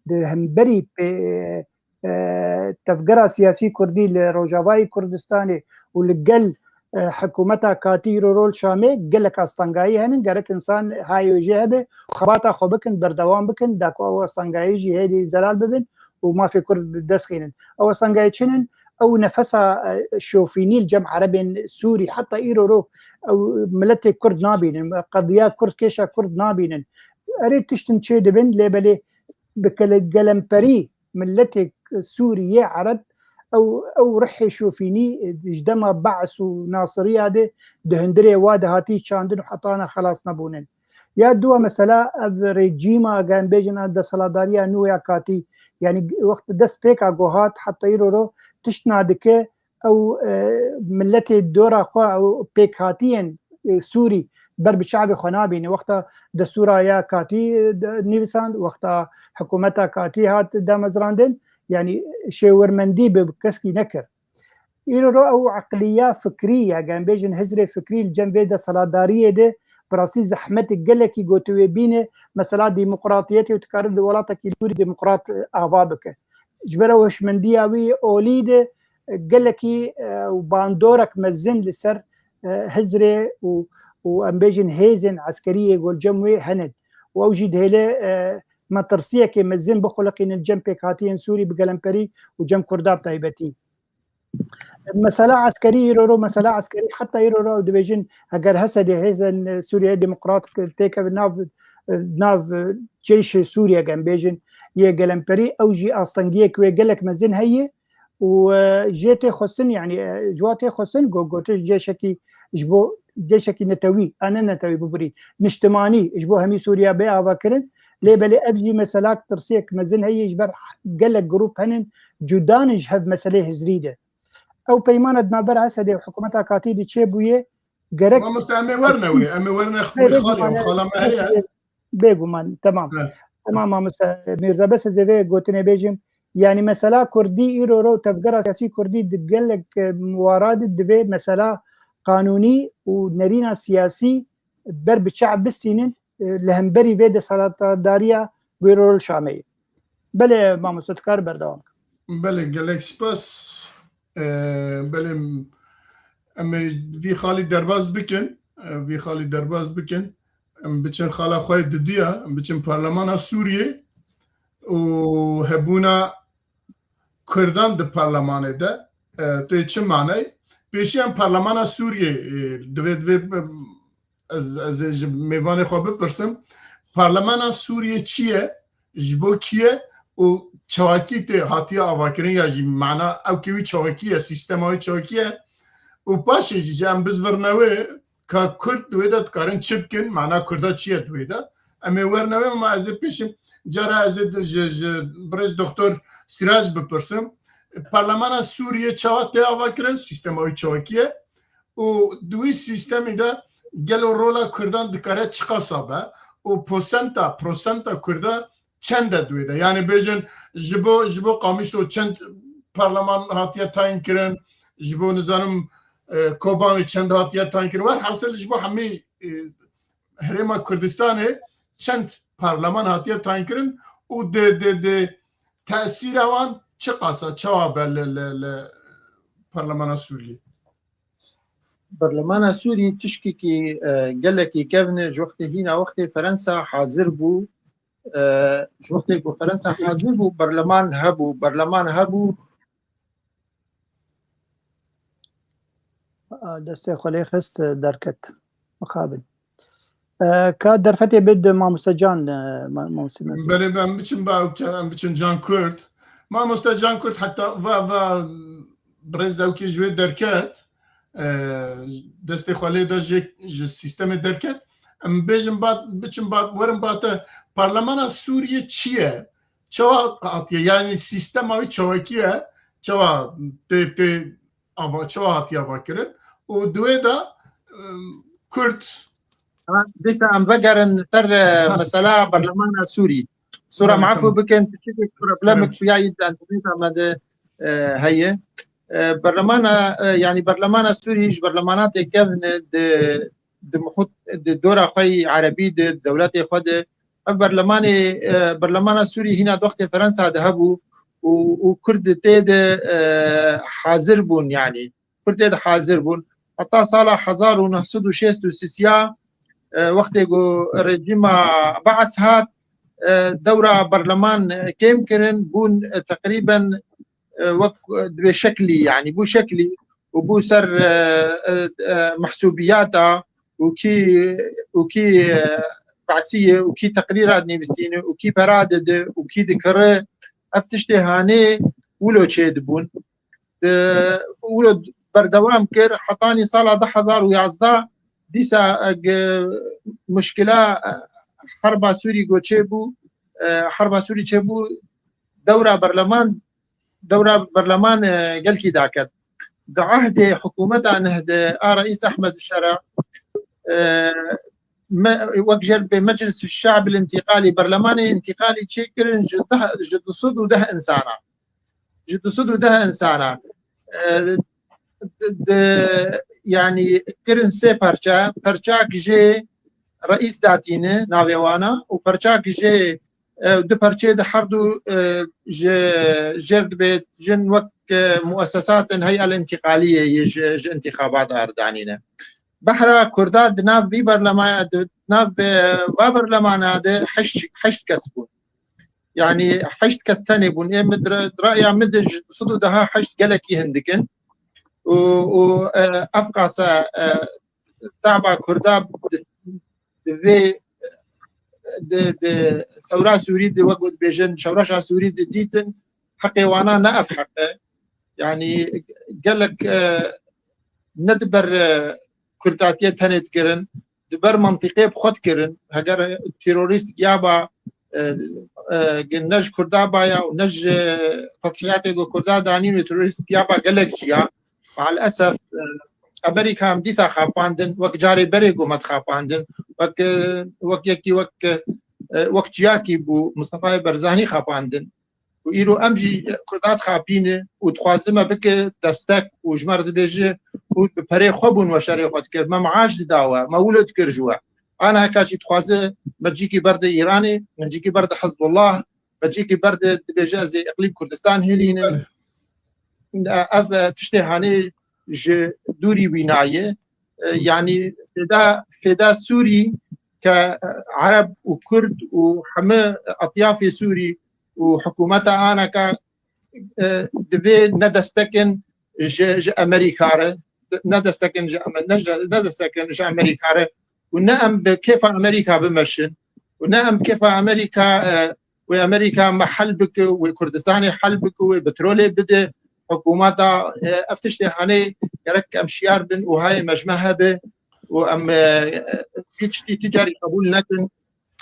di hemberî pê-, e, tevgera siyasî Kurdî li Rojavayê Kurdistanê û li gel, e, hikûmeta katî îro ro li Şamê gelek astangayî henin, gerek insan hayê wê jê hebe û xebata xwe bikin, berdewam bikin, da ku ew astangayî jî hêdî zelal bibin û mafê Kurd bi dest xînin. Ew astangayî çi nin? Ew nefesa, e, şofînî li cem Erebên Sûrî, heta îro ro ew miletê Kurd nabînin, qediya Kurd, kêşa Kurd nabînin. Erê tiştin çê dibin, lê belê bi gele-, gelemperî miletê Sûrî yê Ereb, ew, ew rihê şofînî, e, ji dema Be's û Nasiriya de di hundirê wa de hatî çandin û heta ana xelas nebûnin. Ya dua mesela ev rejîma, eger em bêjin, ev desthilatdariya nû ya katî, yanî wext dest pêka ku hat heta îro ro tişt nadike, ew, e, miletê dora xwe, ew pêkhatiyên, e, Sûrî ber bi çavê xwe nabîne. Wexta destûra ya katî, e, de-, nivîsand, wexta hikûmeta katî hat damezrandin, yanî şêwirmendî bi keskî nekir. Îro ro ew eqliya fikrî ya, eger em bêjin hizrê fikrî li cem vê desthilatdariyê de bi rastî zehmetê gelekî ku tu wê bîne, mesela demokratiyetê û tu karin di welatekî li Sûrî demokrat, e, ava bike. Ji ber ew hişmendiya wî olî de, e, gelekî, e, û bandorek mezin li ser, e, hizrê û, û em bêjin hêzên eskeriyê ku li cem wê henin. Û ew jî dihêle, e, metirsiyekê mezin bixuliqînin cem pêkhatiyên Sûrî bi gelemperî û cem Kurda bi taybetî. Mesela eskerî îro ro, mesela eskerî heta îro ro dibêjin, eger H S D, Hêzên Sûriye Demokrat, têkeve nav, nav ceyşê Sûriye, em bêjin, yê gelemperî, ew jî astengiyek wê gelek mezin heye û, e, jê tê xwestin, yanî, e, ji wa tê xwestin, go-, gotiş ceyşekî ji bo ceyşekî netewî, a ne netewî bibirî, niştimanî ji bo hemî Sûriya bê avakirin. Lê belê ev jî mesela tirsiyek mezin heye ji ber gelek grûp henin cuda ne ji hev meselê hizrî de. Ew peymana di navbera Esedê û hikûmeta katî de çêbûye, gerek Mamoste, em ê werine wê, em ê werine wê xalê, ew xala me heye. Bêguman, temam. He. Temam, mamoste Mîrza, bes ez ê vê gotinê bêjim. Yanî mesela Kurdî îro ro tevgera siyasî Kurdî di gelek, e, wara de divê mesela qanûnî û nerîna siyasî ber bi çav bistînin, e, li hemberî vê desthilatdariya Gurê Rol Şamê ye. Belê mamoste, tu kar berdewam kir. Belê, gelek spas. E, belê, em ê vî xalî derbas bikin, e, vî xalî derbas bikin. Em biçin xala xwe yê diduya, em biçin parlemana Sûriyê û hebûna Kurdan di parlemanê de, e, tê çi maney? Pêşî em parlemana Sûriyê, e, divê, divê, e, ez, ez ê ji mêvanê xwe bipirsim. Parlemana Sûriyê çi ye? Ji bo kî ye? Û çawakî tê hatiye avakirin ya jî mana ew kê wî çawakî ye, sîstema wî çawakî ye? Û paşê jî, jî em bizvirne wê ka Kurd di wê de dikarin çi bikin, mana Kurda çi ye di wê de? Em ê werne wê, ma ez ê pêşim, cara ez ê di-, ji, ji birêz Doktor Sîrac bipirsim. Parlemana Sûriyê çawa tê avakirin? Sîstema wî çawakî ye? Û di wî sîstemî de gelo rola Kurdan dikare çiqasa be? Û posenta, prosenta Kurda çend e di wê de? Yani bêjin ji bo, ji bo Qamişlo çend parleman hatiye tayîn kirin, ji bo nizanim, e, Kobanê çend hatiye tayîn kirin. Werhasil ji bo hemî, e, Herêma Kurdistanê çend parleman hatiye tayîn kirin û di, di, di tesîra wan çiqasa, çawa be li, li, li parlemana Sûriyê? Berlemana Sûrî tişkekî, e, gelekî kevn e, ji wextê hîna wextê Ferensa hazir bû. E, ji wextê ku Ferensa hazir bû, berleman hebû, berleman hebû. A, destê xwe lê xist, derket. Mixabin. E, ka derfetê bid mamoste Can, e, ma-, mamoste Mesut. Belê, em biçin ba, em biçin Can Kurd. Mamoste Can Kurd heta va, va birêz dewkê ji wê derket, e, destê xwe lê da ji, ji sîstemê derket. Em bêjin ba, biçin ba, werin ba te, parlemana Sûriyê çi ye? Çawa hatiye? Yani sîstema wî çawakî ye? Çawa tê, tê ava, çawa hatiye avakirin? Û di wê de, em, Kurd Ha, dîsa em vegerin ser, e, Ha. mesela berlemana Sûrî. Sora Belê, me efû tamam. bikin, piçekek problemek Tamam. xuya yî di enterneta me de, e, heye. E, berlemana, e, yani berlemana Sûrî ji berlemana tê kevn e di, di muhut, di dora xwe yî erebî de, dewletê xwe de. Ev berlemanê, e, berlemana Sûrî hîna di wextê Ferensa de hebû û, û Kurd tê de, e, hazir bûn yani. Kurd tê de hazir bûn. Heta sala hezar û neh sed û şêst û sisiya, e, wextê ku rejîma Baas hat, e, dewra berleman, e, kêm kirin, bûn, e, teqrîben, e, wek, e, divê şeklî, yani bû şeklî û bû ser, e, e, e, mehsûbiyata û kî, û kî, e, Baasî ye û kî teqrîra dinivîsîne û kî pera dide û kî dikire, ev tiştê hanê wilo çêdibûn. Di, wilo berdewam kir, hetanî sala du hezar û yazdeh, dîsa, e, g-, muşkila, e, herba Sûrî ku çêbû, e, herba Sûrî çêbû, dewra berleman, dewra berleman, e, gelkî daket. Di ehdê hikûmeta neh de a Reîs Ehmed Şera, e, me, wek jêr bê Meclis Şe'b Lintîqalî, berlemanê întîqalî çêkirin ji deh, ji du sed û deh insana. Ji du sed û deh insana. E, di, di, yani kirin sê perçe, perçak jê reîs datîne navê wana û perçak jê, e, du perçê de her du, e, ji jêr dibê jin wek, e, muesesatên heyel întîqaliyê yê ji, ji întîxabat ardanîne. Behra Kurda di nav vî berlemaya, di nav, e, va berlemana de heşt, heşt kes bûn. Yani heşt kes tenê bûn. Ê min di re-, di raya min de ji du sed û deha heşt gelekî hindik in. Û, û, e, ev qasa, e, taba Kurda di, di vê, di, di sewra Sûrî de, wek ku dibêjin, şewreşa Sûrî de dîtin, heqê wana ne ev heq e. Yani gelek, e, ne di ber, e, Kurdatiyê tenê dikirin, di ber mentiqê bi xwe dikirin. Heger terorîst giyaba, e, e, ne ji Kurda baya û ne ji tedhiyatê ku Kurda danîn û terorîst giyaba gelek ciya. Maalesef, e, Amerîka em dîsa xapandin, wek carê berê ku me dixapandin, wek, e, wek yekî wek, e, wek çiyakî bû Mistefayê Barzanî xapandin. Û îro em jî Kurda dixapîne û dixwaze me bike destek û ji me re dibêje û bi perê xwe bûn we şerê xwe dikir. Me meaş dida we, me wilo dikir ji we. Ana heka jî dixwaze me cîkî berde Îranê, me cîkî berde Hizbullah, me cîkî berde dibêje ez ê Îqlîm Kurdistan hêlînim. Ev, e, tiştê hanê ji dûrî wî nayê. E, yanî fêda, fêda Sûrî ke, e, Ereb û Kurd û hemî etyafê Sûrî û hikûmeta anaka, e, divê ne destekin ji, ji Amerîka re, ne destekin ji Ame-, ne ji, ne destekin ji Amerîka re û ne em bi kêfa Amerîka bimeşin û ne em bi kêfa Amerîka, e, wê Amerîka me hel bike, wê Kurdistanê hel bike, wê petrolê bide hikûmeta, e, ev tiştê hanê gerek em şiyar bin û hayê me ji me hebe û em, e, vî tiştî ti carî qebûl nekin.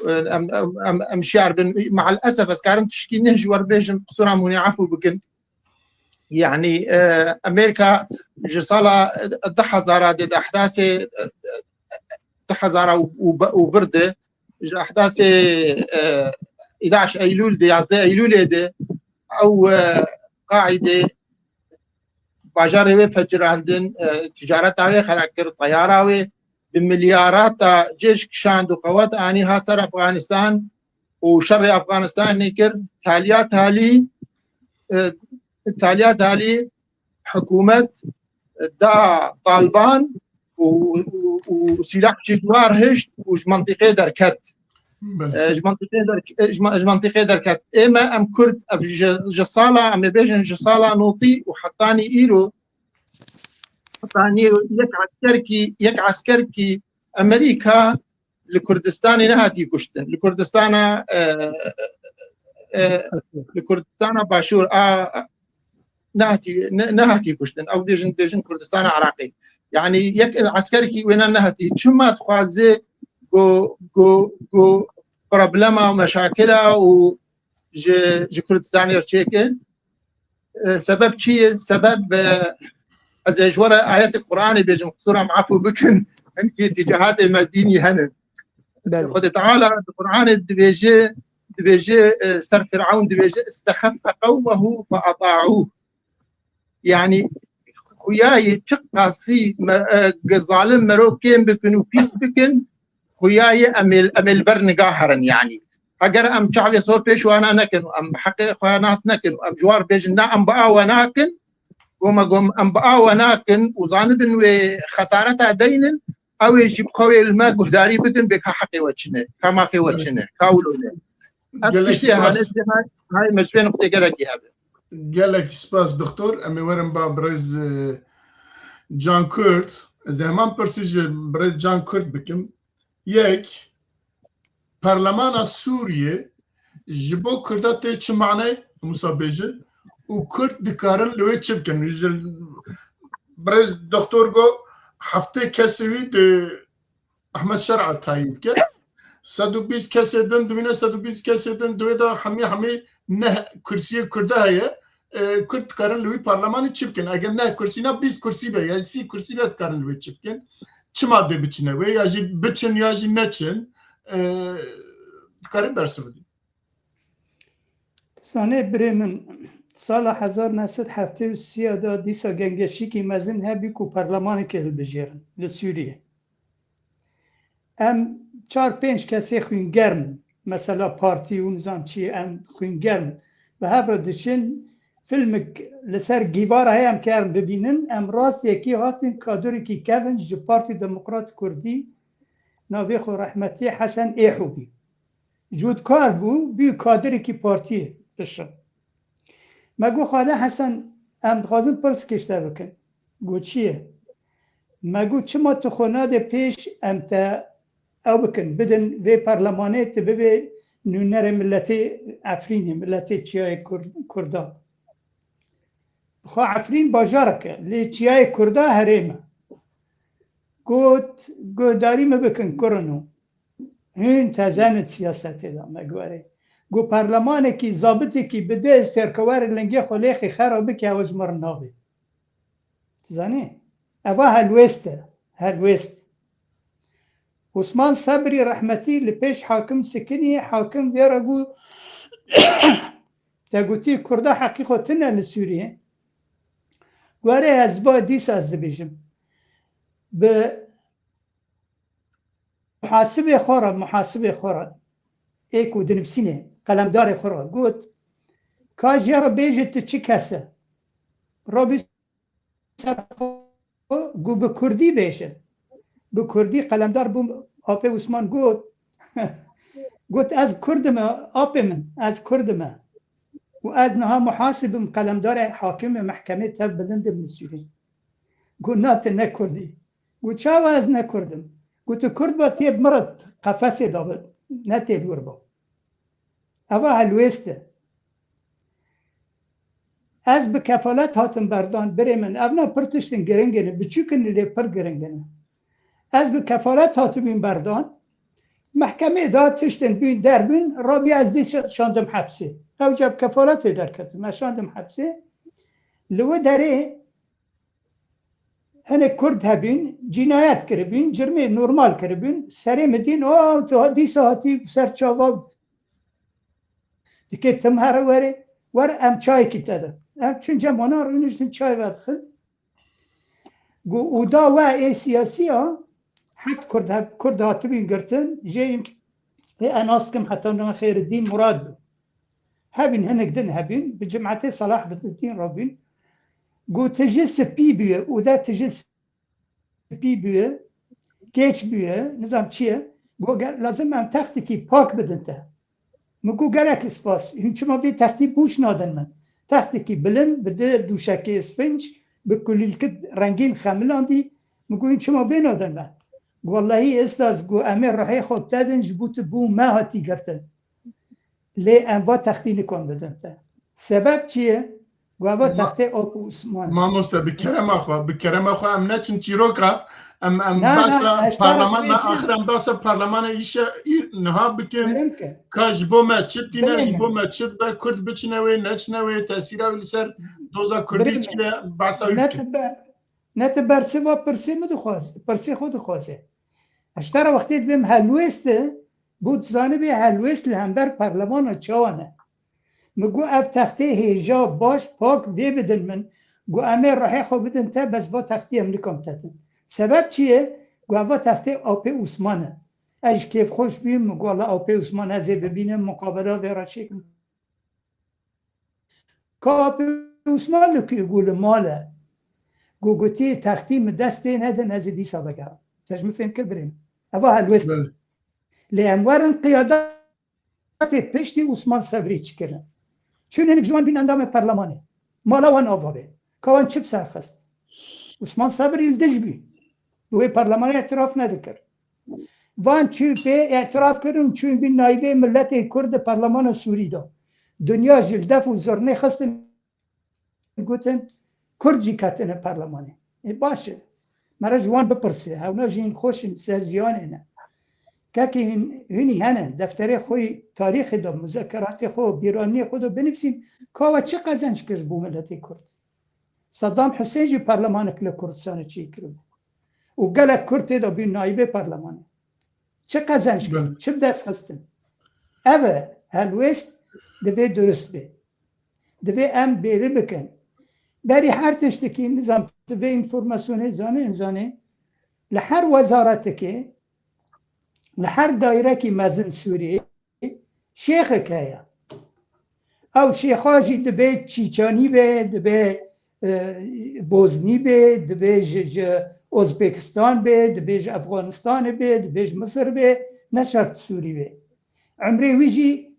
E, em, em, em, em şiyar bin. Me'el esef ez karim tişkî neh ji we re bêjim, qisûra min hûn ê efû bikin. Yanî, e, Amerîka ji sala du hezara de, di ehdasê, e, du hezara û, û, û vir de, ji ehdasê, e, îdaş Eylûl de, yazdeh Eylûlê de, ew, e, qaîdê bajarê wê fecirandin, e, ticareta wê xera kir, teyara wê bi milyarata cêj kişand û qewet anî hat ser Efxanistan û şerê Efxanistanê kir. Taliya talî, e, taliya talî hikûmet da Taliban û, û, û sîlah jî duwar hişt û ji mentiqê derket. Belê. E, ji mentiqê der-, e, ji me-, ji mentiqê derket. Ê me em Kurd, ev ji, ji sala, em ê bêjin ji sala notî û hetanî îro, hetanî îro yek eskerkî, yek eskerkî Amerîka li Kurdistanê nehatî kuştin. Li Kurdistana, e, e, li Kurdistana Başûr a, nehatî, ne, nehatî kuştin. Ew dibêjin, dibêjin Kurdistana Iraqê. Yanî yek eskerkî wêne nehatî. Çima dixwaze ku, ku, ku problema û meşakila û ji, ji Kurdistanê re çêke? E, sebeb çi ye? Sebeb, e, ez ê ji we re ayetê Qur'anê bêjim, qisûra min efû bikin. Hinkî tîcahatê me dînî hene. Belê. Xwedê Teala di Qur'anê dibêje, dibêje, e, ser Firaun dibêje, "İstehaffe kavmehu fe ata'uh." Yanî, xuya ye çi qasî me, e, ge-, zalim mero kêm bikin û pîs bikin, xuya ye em ê, em ê li ber niga herin, yanî. Heger em çavê sor pêş wana nekin û em heqê xwe nas nekin û em ji war bêjin, na, em bi a we nakin, goma gom em bi a we nakin û zanibin wê xesareta deynin, ew ê jî bi xwe wê li me guhdarî bikin, bê ka heqê we çi ne, ka mafê we çi ne, ka wilo ne. Ev gelek tiştê spas. Hane, hay, hay, me ji vê nuqtê gelekî hebe. Gelek spas, doktor. Em ê werin ba birêz, e, Can Kurd. Ez ê heman pirsî ji birêz Can Kurd bikim. Yek, Parlemana Sûriyê ji bo Kurda tê çi manayê, Musa bêjin, û Kurd dikarin li wê çi bikin? Ji birêz doktor got, heftê kesê wî di Ahmet Şer'a tayîn dike. Sed û bîst kesê din, dibîne sed û bîst kesê din, di wê de hemî, hemî neh kursiyê Kurda heye. E, Kurd dikarin li wî parlemanê çi bikin? Eger neh kursî ne, bîst kursî be, ya sî kursî be, dikarin li wê çi bikin? Çima dê biçine wê? Ya jî biçin, ya jî neçin. E, dikarin bersiv bidin. Zanê birê min, sala hezar neh sed heftê û sê de dîsa gengeşîkî mezin hebî ku parlemanekê hilbijêrin li Sûriyê. Em çar pênc kesê xwîngerm, mesela partî û nizam çi, em xwîngerm bi hev re diçin, filmik li ser gîvara heye, em kerin bibînin, em rast yekî hatin kadrokî kevin ji Partî Demokrat Kurdî, navê xwe rehmetî Hesen Êho bî. Cûtkar bû, bû kadrekî partiyê dişin. Me got, "Xale Hesen, em dixwazin pirsik ji te bikin." Got, "Çi ye?" Me got, "Çima tu xwe nade pêş em te ew bikin, bidin vê parlemanê, tu bibê nûnerê miletê Efrînê, miletê Çiyayê Kur-, Kurda?" Xwe Efrîn bajarek e, lê Çiyayê Kurda herêm e. Got, "Guhdarî min bikin, kurino." Hûn tezenin siyasetê de me guherê. Ku parlemanekî, zabitekî bide, ez terke were lingê xwe lêxî xera bike, ew ji me re nabê. Zanî? Eva helwêst e. Helwêst. Osman Sebrî rehmetî li pêş hakim sikinî, hakim vê re got, "Te gotî Kurda heqî xwe tune li Sûriyê." Guherê ez va dîsa ez dibêjim. Bi muhasibê xwe re, muhasibê xwe re, ê ku dinivîsînê, qelemdarê xwe re got, ka jê re bêje tu çi kes e? Robî ser xwe, got bi kurdî bêje. Bi kurdî qelemdar bû, apê Osman got, got, ez kurd im, apê min, ez kurd im. Û ez niha muhasib im, qelemdarê hakimê mehkemê tev bilind im li Sûriyê. Got, na, tu ne kurd î. Got, çawa ez ne kurd im? Got, tu kurd ba tê bi min re qefesê de bi, ne tê bi wir ba. Eva helwêst e. Ez bi kefalet hatim berdan, birê min. Evna pir tiştin giring in, biçûk in lê pir giring in. Ez bi kefalet hatibûm berdan. Mehkemê da tiştin bûn derbûn, rabî ez dî şa-, şandim hepsê. Ew ca bi kefaletê derketim, ez şandim hepsê. Li wê derê hinek kurd hebûn, cînayet kiribûn, cirmê normal kiribûn, serê min dîn, o, tu ha-, dîsa hatî ser çava dikê tim here were, wer em çayekî te de. Em çûn cem wana rûniştin çay vedixin. Got, û da we ê siyasî ya, heft kurd, heft kurd hatibîn girtin, jê yîn ê ez nas dikim heta niha Xêridîn Murad bû. Hebîn hinek din hebîn, bi cimetê Selahbedîn rabîn. Got, tijî spî bûye, û da tijî spî bûye, kêç bûye, nizam çi ye. Got, ge-, lazim em textikî pak bidin te. Min got, gelek spas. Hûn çima vê textî bûş nadin min? Textikî bilind, bi du dûşekê sfinc, bi kulîlkit rengîn xemilandî. Min got, hûn çima vê nadin me? Got, wellahî, êsta ez got, em ê ruhê xwe bidin, ji bo tu bû me hatî girtin. Lê em va textî nikan bidin te. Sebeb çi ye? Got, va Ma-, textê Ap û Osman. Mamoste, bi kerema xwe, bi kerema xwe em neçin çîroka, em, em Na, na, behsa ez te re parleman, bêjim. Axir em behsa parlemana îşe î-, niha bikin. Birim ke. Ka ji bo me çi tîne, Birim ji bo me. me çi dibe, Kurd biçine wê, neçine wê, tesîra wî li ser doza Kurdî Birim. çi ye, behsa wî Ne bikin. tu ber-, ne tu bersiva pirsê min dixwaz-, pirsê xwe dixwaze. Ez ji te re wextê dibêm helwêst e, bo tu zanibê helwêst li hember parlemana çawa ne. Min got, ev textê hêja, baş, pak vê bidin min. Got, em ê ruhê xwe bidin te, bes va textî em nikan te din. Sebeb çi ye? Got, va textê Apê Osman e. Ez ji kêfxweş bûyim, min got, wela Apê Osman ez ê bibînim, muqabela vê re çêkim. Ka Apê Osman li ku, got, li mal e. Got, gotî, textî min dest tê nedin, ez ê dîsa vegerim. Te ji min fêm kir, birê min. Eva helwêst e. Belê. Lê em werin qiyada Tê piştî Osman Sebrî çi kirin? Çûn hinek ji wan bîn endamê perlemanê. Mala wan ava bê. Ka wan çi bi ser xist? Osman Sebrî li dij bî. Bi wê perlemanê îtiraf nedikir. Van çû pê îtiraf kirin, çûn bîn nayîbê miletê Kurd di perlemana Sûrî de. Dinya ji li def û zirnê xistin. Gotin, Kurd jî ketine perlemanê. Ê, baş e. Me re ji wan bipirsê. Hewna jî hîn xweş in, ser jiyanê ne. Kekê hîn, hînî hene, defterê xwe yî tarîxê de, muzekeratê xwe, bîraniyê xwe de binivîsîn, ka we çi qezenc kir ji bo miletê Kurd? Saddam Husên jî perlemanek li Kurdistanê çêkiribû. Û gelek Kurd tê de bûn naîbê perlemanê. Çi qezenc kirin? Belê. Çi bi dest xistin? Ev e, helwêst divê durust bê. Divê em bêri bikin. Berî her tiştekî, nizam, tu vê înformasyonê zanê, zanê, li her wezaretekê, li her dairekî mezin Sûriyê, şêxek heye. Ew şêxa jî dibê Çîçanî be, dibê, e, Boznî be, dibê ji, ji Ozbekistan be, dibê ji Efxanistanê be, dibê ji Misir be, ne şert Sûrî be. Emrê wî jî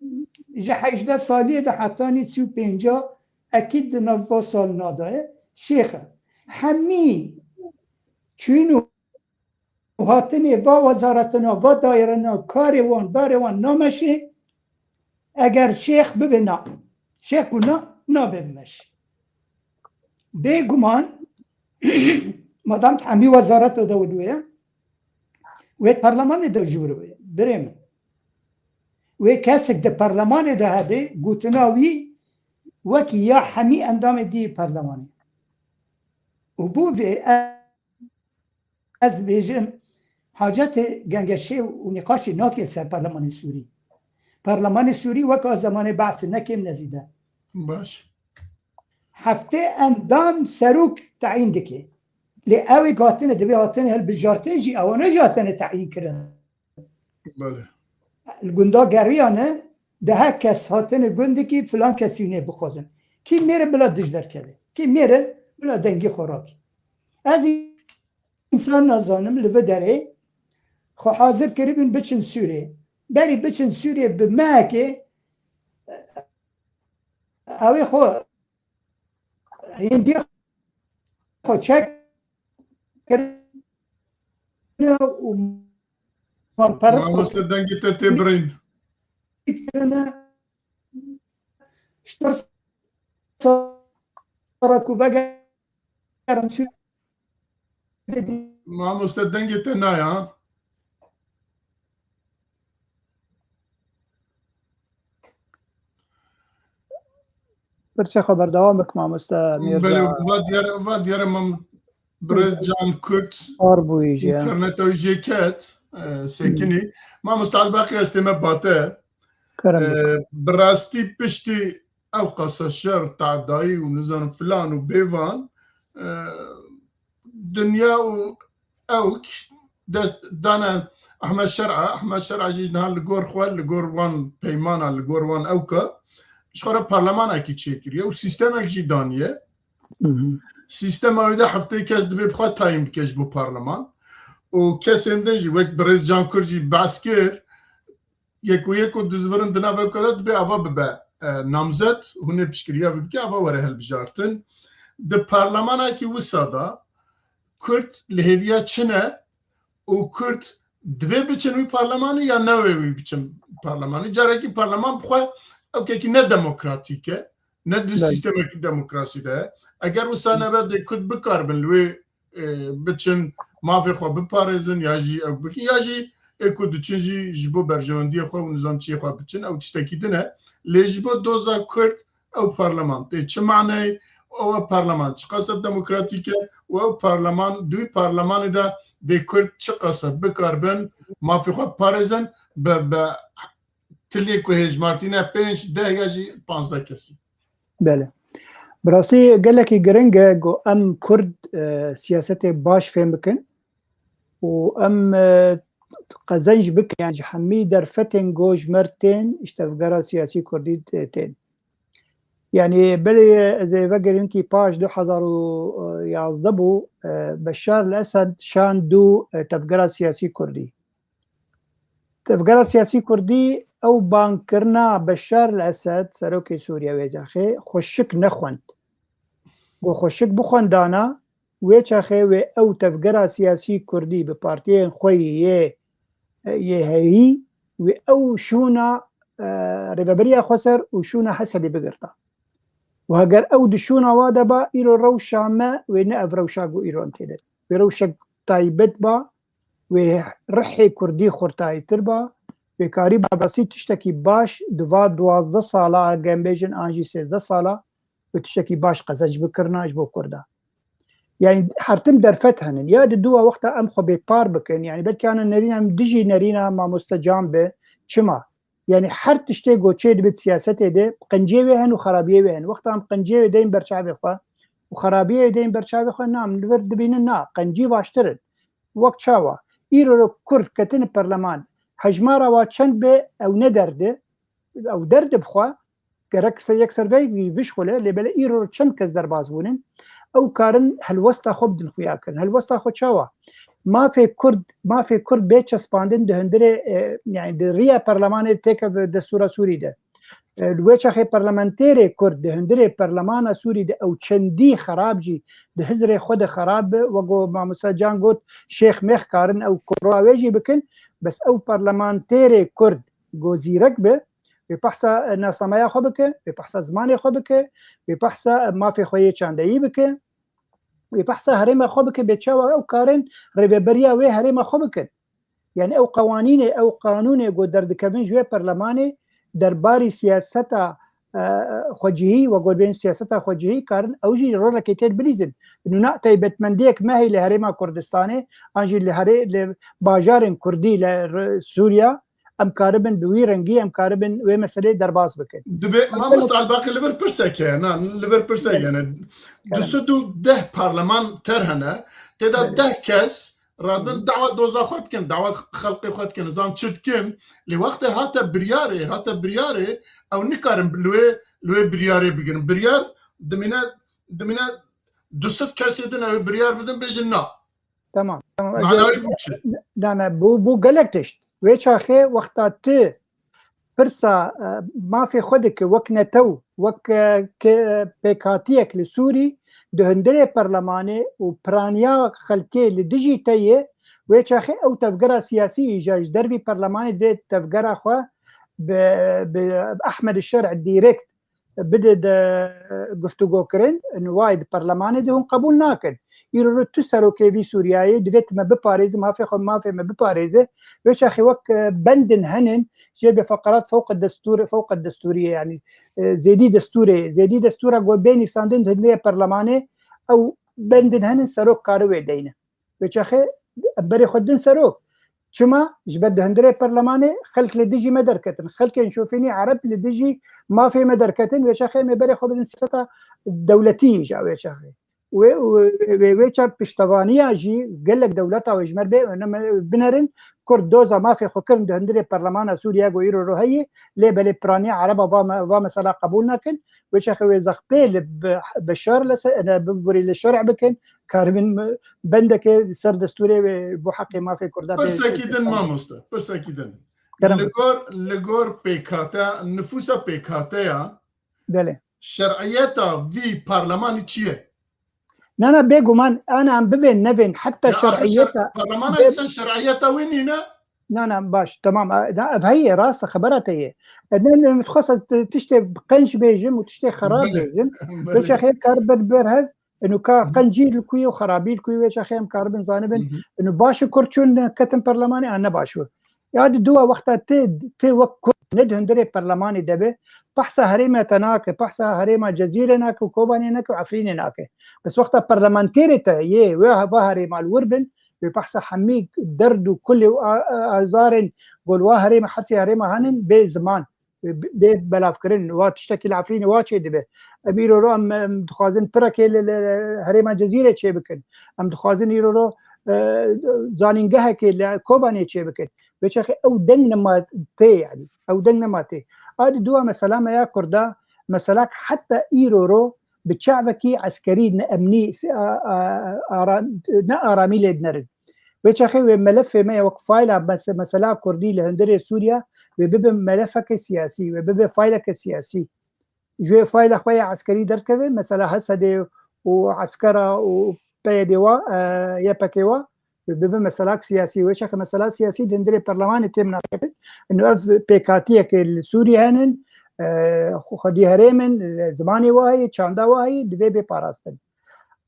ji hejdeh saliyê de hetanî sî û pênca ekîd di nav va salina de ye. Şêx e. Hemî çûn û û hatinê va wezaretena, va dairena, karê wan, barê wan nameşê, eger şêx bibe na. Şêx bû na, nabe bimeş. Bêguman, madam hemî wezareta de wê, wê perlemanê de jûr wê, birê min. Wê kesek di perlemanê de hebe, gotina wî wekî ya hemî endamê dî perlemanê. Û bo vê ez dibêjim, hacetê gengeşê û nîqaşê nake ser Parlemanê Sûrî. Parlemanê Sûrî weka zemanê Be'sê, ne kêm ne zîde. Baş. Heftê endam serok teyîn dike. Lê ew ê hatine, divê hatine hilbijartin jî, ewana jî hatine teyîn kirin. Belê. Li gunda geriyane, dehe kes hatine gundikî filan kesî nê bixwazin. Kî mêre bila dij derkeve. Kî mêre bila dengê xwe rakî. Ez însan nazanim li vê derê xwe hazir kiribin biçin Sûrê. Berî biçin Sûrê bi mehekê ew ê xwe hêndî xwe çek kirine û malperest xwe Mamoste dengê te tê birîn. Kirine. Ji tirsa ku vegerin Sûriyê. Mamoste dengê te naya. Pirsê xwe berdewam bik mamoste Mîrza. Belê, va diyar, va diyar mam birêz Can Kurt. Ar bûyî jî. Înterneta wî jê ket, e, sekinî. Mamoste Elbaqî ez tême bate. Kerem. E, bi rastî piştî ew qasa şer, tadayî û nizanim filan û bêvan, e, dinya û ewk dest dane Ahmet Şer'a. Ahmet Şer'a jî niha li gor xwe, li gor wan peymana, li gor wan ewka ji xwe re parlemanekî çêkiriye û sîstemek jî daniye. Sîstema wê de heftê kes dibê bi xwe tayîn bike ji bo parleman. Û kesên din jî wek birêz Can Kur jî behs kir, yeko yeko dizivirin di nav ewka de dibê ava bibe, e, namzet, hûn ê piştgiriya vê bike, ava were hilbijartin. Di parlemanekî wisa de Kurd li hêviya çi ne û Kurd divê biçin wî parlemanê ya newê wî biçin parlemanê. Carekî parleman bi xwe ewkekî ne demokratîk e, ne di Belê. sîstemekî demokrasî de ye. Eger wisa nebe dê Kurd bikaribin li wê e, biçin mafê xwe biparêzin ya jî ew bikin ya jî ê ku diçin jî ji bo berjewendiyê xwe û nizam çiyê xwe biçin ew tiştekî din e. Lê ji bo doza Kurd ew parleman tê çi maneyê? Ew parleman çiqas demokratîk e û ew parleman di wî parlemanê de dê Kurd çiqas e bikaribin mafê xwe biparêzin bi, bi tilê ku hêjmartî ne pênc, deh ya jî panzdeh kesî. Belê. Bi rastî gelekî giring e ku em Kurd, e, siyasetê baş fêm bikin û em, e, qezenc bikin, yani ji hemî derfetên ku ji me r tên, ji tevgera siyasî Kurdî tê-, tên. Yani belê ez ê vegerîm kî paş du hezar û yazdeh bû, e, Beşar el Esed şand dû, e, tevgera siyasî Kurdî. Tevgera siyasî Kurdî ew bangkirina Beşar el Esed, serokê Sûriye wê çaxê, xweşik nexwend. Got xweşik bixwendana, wê çaxê wê ew tevgera siyasî Kurdî bi partiyên xwe yê, yê heyî, wê ew şûna, e, rêveberiya xweser û şûna Hesedê bigirta. Û heger ew di şûna wa de ba, îro rewşa me wê ne ev rewşa ku îro em tê de. Wê rewşek taybet ba, wê rihê Kurdî xurtayîtir ba, wê karî ba bi rastî tiştekî baş di va duwazdeh sala, em bêjin, an jî sêzdeh sala, wê tiştekî baş qezenc bikirina ji bo Kurda. Yani her tim derfet henin. Ya di dû wexta em xwe bêpar bikin, yani belkî ana nerîna em dijî nerîna mamoste Can be, çima? Yani her tiştê ku çê dibit siyasetê de, qenciyê wê hene û xerabiyê wê hene. Wexta em qenciyê wê deyin ber çavê xwe û xerabiyê wê deyin ber çavê xwe, na em li vir dibînin, na, qencî baştir in. Wek çawa? Îro Kurd ketine perleman, hejmara wa çend be, ew ne derd e, ew derd e bi xwe, gerek se-, yek servey bişxule, lê belê îro çend kes derbas bûnin, ew karin helwesta xwe bidin xuya kirin. Helwesta xwe çawa? Mafê Kurd, mafê Kurd bê çespandin di hundirê, e, yani di riya perlemanê têke bi destûra Sûrî de. E, li wê çaxê parlamenterê Kurd di hundirê perlemana Sûrî de ew çendî xerab jî di hizrê xwe de xerab bi, wek ku mamoste Can got, şêx mêx karin ew kontrola wê jî bikin, bes ew parlamenterê Kurd go zîrek bi, wê behsa, e, nasnameya xwe bike, wê behsa zimanê xwe bike, wê behsa, e, mafê xwe yê çandeyî bike, wê behsa herêma xwe bike, bê çawa ew karin rêveberiya wê herêma xwe bikin. Yani ew qewanînê, ew qanûnê ku derdikevin ji wê perlemanê derbarî siyaseta, e, xwecihî, we got bên siyaseta xwecihî karin ew jî rolekê tê bilîzin. Nûna taybetmendiyek me heye li herêma Kurdistanê, an jî li herê-, li bajarên Kurdî li r-, Sûriya, em karibin bi wî rengî, em karibin wê meseleyê derbas bikin. Dibê, mamoste Elbaqî, li vir pirsek heye, na, li vir pirsek hene. Du sed û deh parleman ter hene, tê de deh kes Radin dawa doza xwe dikin, dawa xelqê xwe dikin, zan çi dikin. Lê wextê hate biryarê, hate biryarê, ew nikarin li wê, li wê biryarê bigirin. Biryar dimîne, dimîne du sed kesê din ew biryar bidin, bêjin na. Tamam, tamam. Mana wî bû çi? Na, na, bû, bû gelek tişt. Wê çaxê wexta tu pirsa, e, mafê xwe dike wek netew, wek, e, ke-, pêkhatiyek li Sûrî, di hundirê perlemanê û piraniya xelkê li dijî te ye, wê çaxê ew tevgera siyasî îja ji dervî perlemanê divê tevgera xwe bi, bi Ehmed Şer'î direkt bide de guftûgo kirin, wayê di perlemanê de hûn qebûl nakin. Îro tu serokê vî Sûriyeyê divê tu me biparêzi, mafê xwe, mafê me biparêzi. Wê çaxê wek, e, bendin henin, jê be feqerat fewqe destûr, fewqe destûrî ye, yanî, e, zêdî destûrê, zêdî destûra ku bê nîsandin di hundirê perlemanê, ew bendin henin serok kari wê deyne. Wê çaxê em berê xwe din serok. Çima? Ji ber di hundirê perlemanê xelk li dijî me derketin. Xelkên şofînî Ereb li dijî mafê me derketin. Wê çaxê em ê berê xwe bidin siyaseta dewletî îja wê çaxê. Wê, wê, wê, wê çax piştevaniya jî gelek dewleta wê ji me bê, ne me binerin, Kurd doza mafê xwe kirin di hundirê perlemana Sûriye ku îro ro heye, lê belê piraniya Ereba va me-, va mesela qebûl nakin. Wê çaxê wê zextê li bi-, bi şer li se-, ne, bi, bi li şer'î bikin, karibin bendeke ser destûrê wê bo heqê mafê Kurda bê. Pirsekî din mamoste, pirsekî din. Kerem. Li gor, li gor pêkhate, nifûsa pêkhateya, belê, şer'iyeta vî parlemanî çi ye? Na, na, bêguman, ana em bivên nevên, heta ya, axir şer-, şer'iyeta parlemana bê- insan şer'iyeta wê nîne? Na, na, baş, tamam, a, na, ev heye, rast e, xebera te ye. E, ne, ne, dixwasa t-, tiştê qenc bêjim û tiştê xerab bêjim. Belê. Belê. Wê çaxê kar ber, berhev, inu ka qencî li ku ye û xerabî li ku ye, wê çaxê em karibin zanibin, inu baş û Kurd çûn ketin perlemanê, an ne baş bû. Ya di dua wexta tê, tê wek Kurd ne di hundirê perlemanê de be, behsa herêma te nake, behsa herêma Cezîrê nake û Kobanê nake û Efrînê nake. Bes wexta perlementerê te yê wê va herêma li wir bin, wê behsa hemî derd û kulê û a-, a-, azarên ku li wa herêma, hersê herêma henin bê ziman, bê, bê belavkirin. Wa tiştekî li Efrînê wa çê dibe. Em îro ro em, em dixwazin pirekê li, li herêma Cezîrê çê bikin. Em dixwazin îro ro, e, zanîngehekê li Kobanê çê bikin. Wê çaxê ew deng nema tê, yanî. Ew deng nema tê. A di dua mesela me ya Kurda, meselak heta îro ro bi çavekî eskerî ne emnî, a, a, ara-, ne aramî lê dinerin. Wê çaxê wê melefê me ya wek fayla mes-, mesela Kurdî li hundirê Sûriya wê bibe melefeke siyasî, wê bibe fayleke siyasî. Ji wê fayla xwe ya eskerî derkeve, mesela Hesedê û eskera û P Y D wa, e, Y P G wa, wê bibe meselak siyasî. Wê çaxê mesela siyasî di hundirê perlemanê tê minaqeşekirin. Ino ev pêkhatiyeke li Sûriyê henin, e, xwe-, xwedî herêm in, zimanê wa heye, çanda wa heye, divê bê parastin.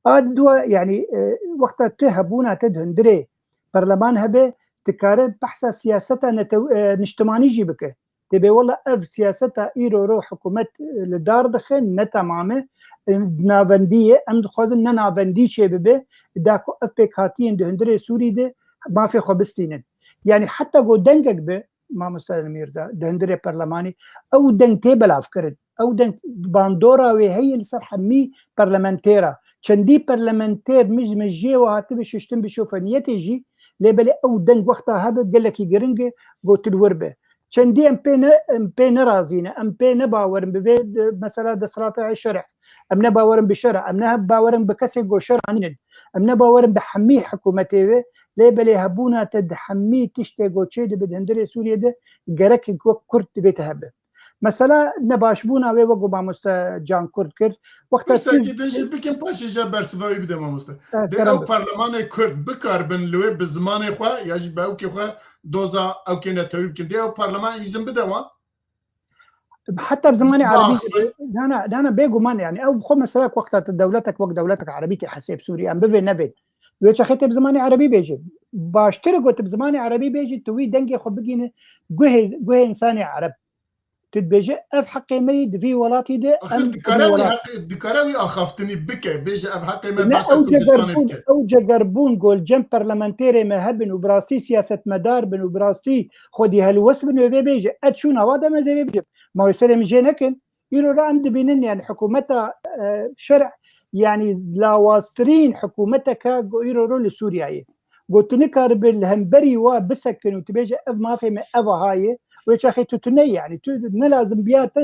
A dua, yanî, e, wexta tu hebûna te di hundirê perleman hebe, dikare behsa siyaseta netew-, e, niştimanî jî bike. Tê bê wela ev siyaseta îro ro hikûmet, e, li dar dixe, ne temam e, e, navendî ye. Em dixwazin ne navendî çê bibe, da ku ev pêkhatiyên di hundirê Sûrî de mafê xwe bistînin. Yanî heta ku dengek be, Mamoste Mîrza, di hundirê perlemanî, ew deng tê belavkirin. Ew deng bandora wê heye li ser hemî parlamentêra. Çendî parlamentêr mij, mijiyê we hatibe şiştin bi şoveniyetê jî, lê belê ew deng wexta hebe gelekî giring e, gotin wir be. Çendî em pê ne, em pê nerazî ne, em pê ne bawerin bi vê, e, mesela desthilata şer'î. Em ne bawerin bi şer'î, em ne bawerin bi kesê ku şer'î anînin. Em ne bawerin bi hemî hikûmetê wê, lê belê hebûna te di hemî tiştê ku çê dibe di hundirê Sûriyê de gerek wek Kurd divê te hebe. Mesela nebaşbûna wê wek ku mamoste Can Kurd kir. Wexta tu Pirsekî din jî bikin, paşê jî bersiva wî bide mamoste. E, dê kerem ew bike. Parlemanê Kurd bikaribin li wê bi zimanê xwe ya jî bi ewkê xwe doza ewkê netewî bikin. Dê ew parleman îzin bide wan? Heta bi zimanê erebî, na, na, na, na, bêguman, yanî ew bi xwe mesela wexta tu dewletek wek dewletek erebî tê hesêb Sûrî, em bivê nevê. Wê çaxê tê bi zimanê erebî bêjî. Baştir e ku tu bi zimanê erebî bêjî, tu wî dengê xwe bigîne guhê, guhê însanê ereb. Tu dibêje, ev heqê me yî di vî welatî de, axir em dikare wî heqê, dikare wî axaftinî bike, bêje, ev heqê me, ne, behsa Kurdistanê bike. Ew cegerbûn ku li cem parlamentêrê me hebin û bi rastî siyasetmedar bin û bi rastî xwedî helwest bin, wê bê bêje, ez çûna wa dem ez ê vê bêjim. Ma wê serê min jê nekin. Îro re em dibînin, yani hikûmeta, e, şer, yani lawaztirîn hikûmeteke ku îro ro li Sûriyeyê. Got tu nikaribe li hemberî wa bisekin û tu bêje ev mafê me ev aha ye, wê çaxê tu tune yî, yanî tu ne lazim biya te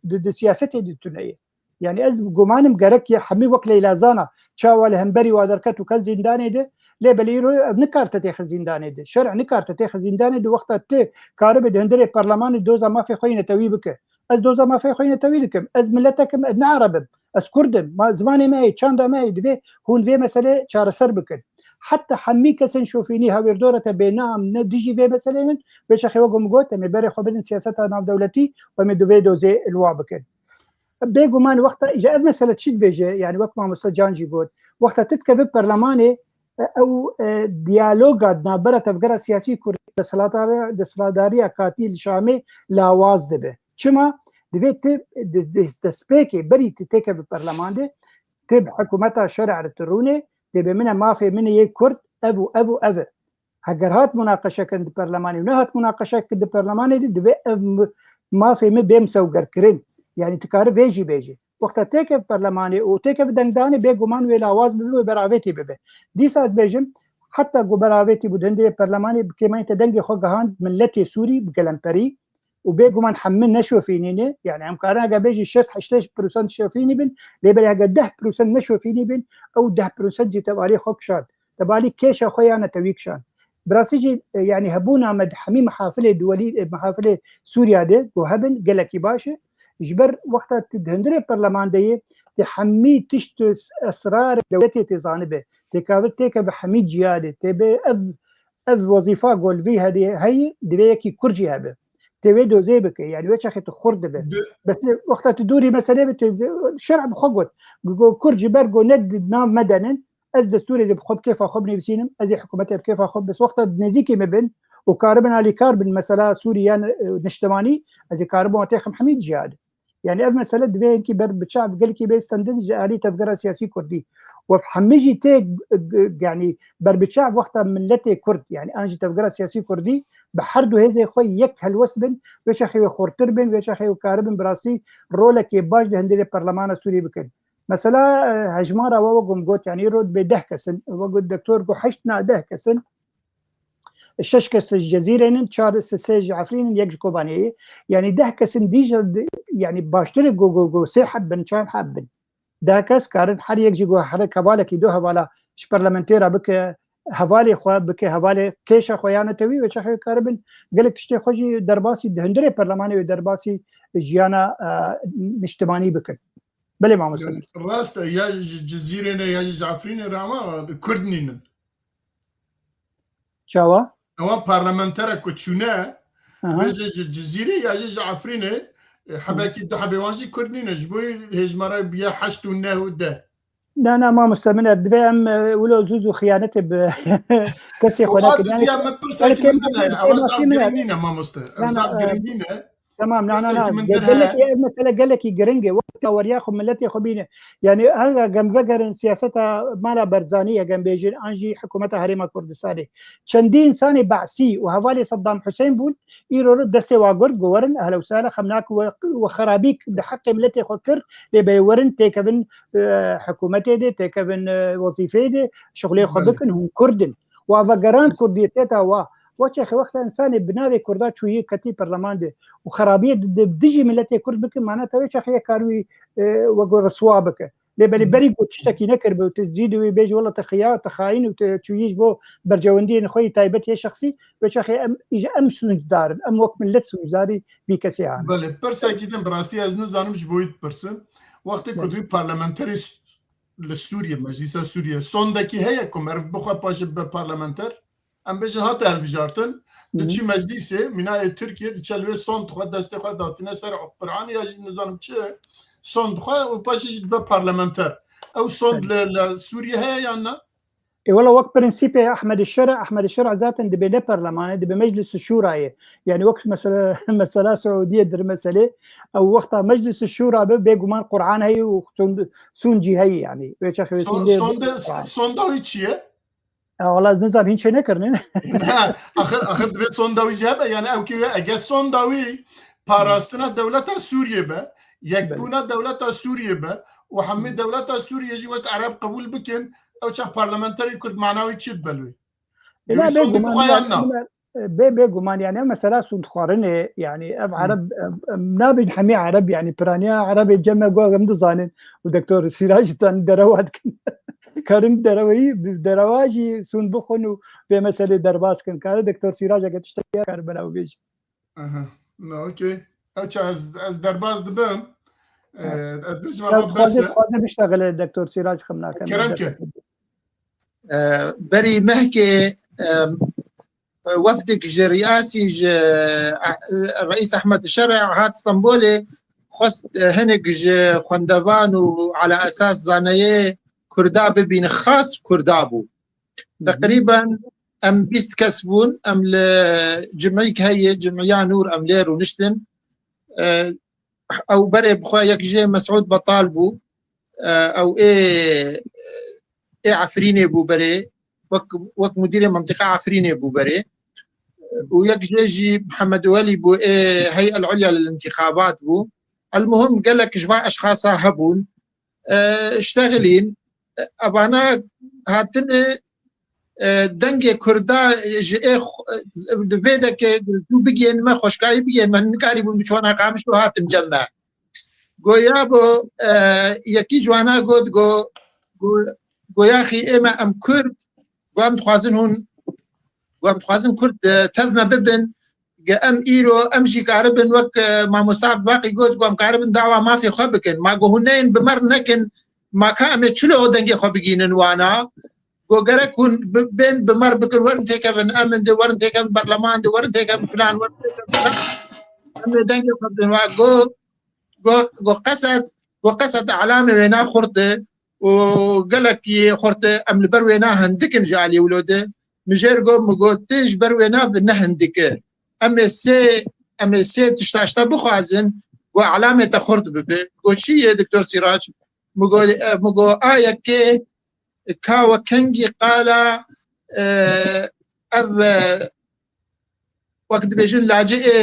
di, di siyasetê de tune yî. Yanî ez gumanim gerek ya hemî wek Leyla Zana çawa li hemberî wa derket û ket zîndanê de, lê belê îro ev nikar te têxe zîndanê de. Şer'e nikar te têxe zîndanê de wexta tu karibe di hundirê perlemanê doza mafê xwe yê netewî bike. Ez doza mafê xwe yê netewî dikim. Ez miletek im, ez ne Ereb im. Ez Kurd im. Ma, zimanê me heye, çanda me heye. Divê hûn vê meselê çareser bikin. Heta hemî kesên şofînî hewêrdora te bê nam ne dijî vê meselê nin, vê çaxê wek min got, em ê berê xwe bidin siyaseta navdewletî û em ê di vê dozê li wa bikin. Bêguman wexta îja ev mesele çi dibêje, yanî wek mamoste Can jî got, wexta tu dikeve perlemanê, e, ew, e, diyaloga di navbera tevgera siyasî kurdî, desthilatdariya, desthilatdariya katî li Şamê lawaz dibe. Çima? Divê tu di, di, destpêkê berî tu têkeve perleman de, tu bi hikûmeta şer'e re tu rûnê, dê bê min e mafê min ê yê kurd, ev û ev û ev e. Heger hat munaqeşekirin di perlemanê û nehat munaqeşekirin di perlemanê de, divê ev m-, mafê min bê misewgerkirin. Yanî tu kari vê jî bêjî. Wexta têkev perlemanê û têkev dengdanê, bêguman wê lawaz bibe, wê beravêtî bibe. Dîsa dibêjim, heta ku beravêtî bû di hundirê perlemanê, bi kêmayî te dengê xwe gihand miletê Sûrî bi gelemperî û bêguman hemû neşofînîne. Yanî em karin eger bêjî şêst heştê prosent şofînî bin, lê belê eger deh prosent neşofînî bin, ew deh prosent jî tevalî xwe kişand. Tevalî kêşa xwe ya netewî kişand. Bi rastî jî, e, yanî hebûna me di hemî mehafilê duwelî, e, mehafilê Sûriya de ku hebin gelekî baş e. Ji ber wexta tu di hundirê perleman de yê, tu hemî tişt û esrarê dewletê tê zanibe. Tê kavir têke bi hemî ciya de. Tê bê ev, ev wezîfa ku li vî herê heyî, divê yekî Kurd jî hebe. Tê wê dozê bike. Yanî wê çaxê tu xurt dibe. Di- Bes wexta tu dûrî meselê be, tu şer'e bi xwe got. Ku, ku Kurd ji ber ku ne di nav me de nin, ez destûrê de bi xwe bi kêfa xwe binivîsînim, ez ê hikûmetê bi kêfa xwe, bes wexta nêzîkî me bin û karibin alîkar bin mesela Sûrî yan, e, niştimanî, ez ê karibim wan têxim hemî ciya de. Yanî ev mesele divê hinkî ber bi çav gelkî bê stendin ji alî tevgera siyasî kurdî. Û ev hemî jî tê, e, e, yanî ber bi çav wexta miletê kurd, yanî an jî tevgera siyasî kurdî bi her du hêzê xwe yek helwest bin, wê çaxê wê xurtir bin, wê çaxê wê karibin bi rastî rolekê baş di hundirê perlemana Sûrî bikin. Mesela, e, hejmara we wek hûn got, yanî îro dibê deh kes in, wek got doktor got heşt na deh kes in. Şeş kes ji Cezîrê nin, çar sê ji Efrîn in, yek ji Kobaniyê ye. Yanî deh kes in dîsa di-, yanî baştir e ku, ku, ku sê heb bin, çar heb bin. Deh kes karin her yek jî ku her hevalekî du hevala ji parlamentêra bike, hevalê xwe bike, hevalê kêşa xwe ya netewî, wê çaxê karibin gelek tiştê xwe jî derbasî di hundirê perlemanê wê derbasî jiyana, e, niştimanî bikin. Belê mamoste. Yanî rast e, ya ji Cizîrê ne ya jî ji Efrînê re, ama Kurd nînin. Çawa? Ewan parlamenterek ku çûne, Aha. bêje ji Cizîrê ya jî ji Efrînê, e, hebekî du hebê wan jî Kurd nîne. Ji bo hêjmara biya heşt û neh û deh. Na, na, mamoste, min e, divê em, e, wilo zû zû xiyanetê bi kesê xwe nekin. Yanî, diya min pirsek belkî min din heye. Ew zaf girîng nîne, mamoste. Ew zaf girîng nîne. Tamam, na, na, na. Gelekî, ev mesele gelekî giring e. Wek taweriya xwe, miletê xwe bîne. Yanî, eger em vegerin siyaseta mala Barzanî, eger em bêjin, an jî hikûmeta Herêma Kurdistanê. Çendî însanê Be'sî û hevalê Saddam Hussein bûn, îro re destê wa girt, got, werin, ehla we sehla, xem nakin we, we xerabîk di heqê miletê xwe kir, lê belê werin têkevin, e, hikûmetê de, têkevin, e, wezîfeyê de, şixulê xwe Belê. bikin, hûn Kurd in. Wa vegerand Kurdiyetê ta wa. Wa çaxê wexta însanê bi navê Kurda çûyî ketî perleman de û xerabiyê di, di dijî miletê Kurd bikin, mana te wê çaxê yek kar wî, e, wego riswa bike. Lê belê Hı. berî ku tiştekî nekiribe û tu cî di wî bêjî, wela te xiya, te xayîn û te çûyî ji bo berjewendiyên xwe yî taybet yê şexsî, wê çaxê em, îja em sûcdar in, em wek millet sûcdarî vî kesê hane. Belê, pirsekî din bi rastî ez nizanim ji bo wî dipirsim. Wextê ku Belê. divî parlamenterê s-, li Sûriye, Meclîsa Sûriye, sondekî heye ku meriv bixwe paşê bibe parlamenter? Em bêjin hate hilbijartin, Hı hı. diçî meclîsê, mîna yê Tirkiye, diçe li wê sond dixwe, destê xwe datîne ser Quranê ya jî nizanim çi, sond dixwe û paşê jî dibe parlamenter. Ew sond Belê. li, li Sûriye heye yan na? E, wela wek prensîpê Ehmedî Şer'e, Ehmedî Şer'e zaten dibe ne perlemanê, dibe Meclis Şûrayê. Yanî wek mesela, mesela Siûdiyê dir meselê, ew wexta Meclis Şûra be, bêguman Quran heye û sond, sûncî heye yanî. Wê çaxê wê Son-, sûndê sonde, Quran. sonda wî çi ye? Ya, wala ez nizam hîn çê nekirine. Ne, axir, axir divê sonda wî jî hebe, yani ew ki eger sonda wî parastina dewleta Sûriye be, yekbûna dewleta Sûriye be û hemî dewleta Sûriye jî wek Ereb qebûl bikin, ew çax parlamenterê Kurd mana wî çi dibe li wê? Êla bê guman, yan na? Bê, bê guman, yani, ev mesela sûndxwarinê, yani, ev Ereb, em, em nabin hemî Ereb, yani, piraniya Erebê cem me, got, em dizanin. Û Doktor Sîrac tan derewa dikin. Karin dereweyî, derewa jî sûnd bixwin û vê meselê derbas kin. Kare Doktor Sîrac eke tiştek ya kar belaw bêjî. Aha. No, okey. Eça ez, ez derbas dibim. Ee, ez bêjim, ama bes e. Dixwaze biştexile Doktor Sîrac, xim nakem. Kerem ke. Ee, berî mehkê, em, wefdek ji riyasî ji, eh, Reîs Ehmed Şerê hat Stenbolê, xwest, eh, hinek ji xwendevan û ala esas zaneyê Kurda bibîn, xas Kurda bû. Teqrîben em bîst kes bûn, em li cimîk heye, cimiya Nûr, em lê rûniştin. Eh, ew berê bi xwe yek jê Mesûd Betal bû. Eh, ew ê, ê Efrînê bû berê. Wek, wek mudîrê mintîqa Efrînê bû berê. Û yek jê jî Mihemed Welî bû, ê Hey'el Ulya lil Întîxabat bû. Elmuhim gelek ji van eşxasa hebûn. Eh, ştexilîn, eh, evana hatine, eh, dengê Kurda ji ê xwe, eh, li vê dekê tu bigihên me, xweşkayî bigihên me, nikarîbûn biçûna Qamişlo, hatin cem me. Go yabo, eh, yekî ji wana got, go, go, go yaxî ê me em Kurd, go em dixwazin hûn, go em dixwazin Kurd, eh, tev me bibin, ge em îro, em jî karibin wek, eh, mamosta Baqî got, go em karibin dawa mafê xwe bikin. Ma go hûn neyên bi me re nekin, ma ka em ê çilo dengê xwe bigînin wana? Go gerek hûn bi-, bên bi me re bikin, werin têkevin, em indi, werin têkevin berleman di, werin têkevin filan, werin têkevin filan. Em ê dengê xwe bidin wa. Go, go, go qeset, go qeset elamê wêna xurt e û gelekî xurt e, em li ber wêna hindik in ji alî wilo de. Mijêr go, mi go, tu ji ber wêna bi ne hindik e. Em ê sê, em ê sê tişta ji te bixwazin, go elamê te xurt bibe. Go çi ye, Doktor Sîrac? Mi go, e, mi go, a yekê, ka we kengî qala, e, ev, e, wek dibêjin lacê, e,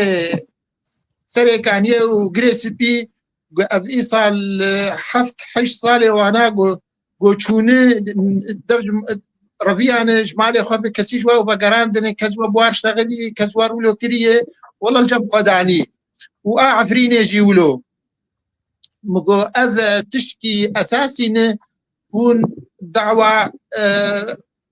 Serê Kaniyê û Girê Spî, gu ev îsal, e, heft heşt salê wana gu, gu çûne dev reviyane ji malê xwe bi kesî ji we vegerandine, kes we bi war ştexilî, kes we rûlo kiriye, wela cem xwe danî. Û a Efrînê jî wilo. Mi got, ev, e, tiştkî esasî ne, hûn dawa, e,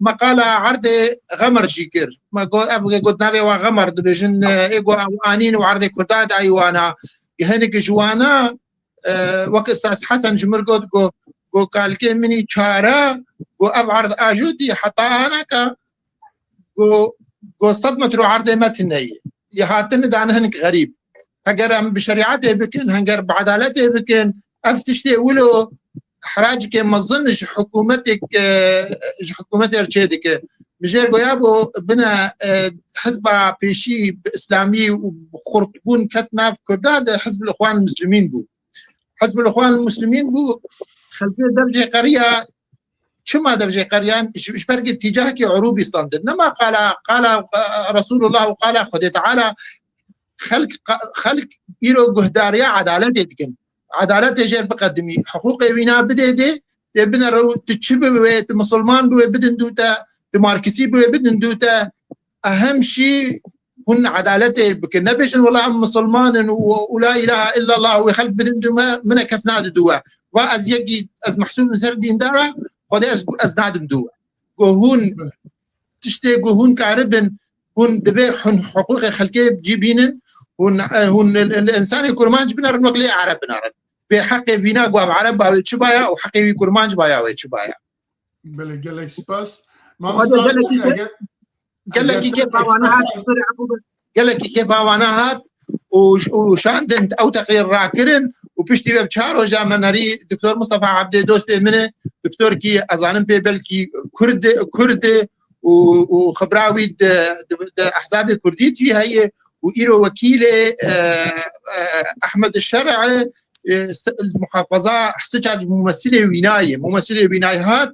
meqala erdê Xemer jî kir. Me got, ev got navê wa Xemer dibêjin, e, ê got ew anîn û erdê Kurda dayî wana. Hinek ji wana, e, wek Ustaz Hesen ji mir got, got, got kalkê min î çare, got ev erd ajotî heta anaka, got, got sed metro erdê me tune ye. Yê hatine dane hinek xerîb. Heger em bi şerîetê bikin, heger bi edaletê bikin, ev tiştê wilo heracikê mezin ji hikûmetêk, e, ji hikûmetê re çêdike. Mijêr goya bo bine, e, hizba pêşî bi îslamî û bi xurtbûn ket nav Kurda de Hizb el-Ixwan Muslimîn bû. Hizb el-Ixwan Muslimîn bû, xelkê dev jê qeriya, çima dev jê qeriyan? Ji, ji ber ku tîcahekî urûbî standin. Nema qala, qala, e, Resulullah û qala Xwedê Teala, xelk, qa-, xelk îro guhdariya edaletê dikin. Edaletê jêr biqedimî, hiqûqê wîna bidê dê, dê bine rew, tu çi bi wê, tu misilman bi wê bidin dû te, tu marksî bi wê bidin dû te, ehem şî hûn edaletê bikin. Nebêjin, wela em misilman in û, û la ilahe illallah wê xelk bidin dû me, min e kes nadi dû we. Va ez yekî, ez mehsûb im ser dîndara, Xwedê ez, ez nadim dû we. Go hûn, tiştê go hûn karibin, hûn divê hûn hiqûqê xelkê cî bînin, hûn, hûn li, li, li însanê kurmanc binerin, wek lê Ereb binerin. Bê heqê vîna go ev Ereb ba wê çi baya û heqê wî kurmanc baya wê çi baya. Belê, gelek spas. Mamosta, gelekî kê-, eger, gelekî eger kêfa wana hat, gelekî kêfa wana hat û, û şandin ew teqrîr rakirin û piştî vê bi çar roja me nerî Doktor Mustafa Abdê dostê min e, doktor kî ez zanim pê belkî Kurd e, Kurd e û, û xibra wî di, di, di ehzabê Kurdî jî heye û îro wekîlê, e, e, Ehmed Şer'e, e, s-, muhafaza sica ji mumesilê wînayê, mumesilê wînayê hat,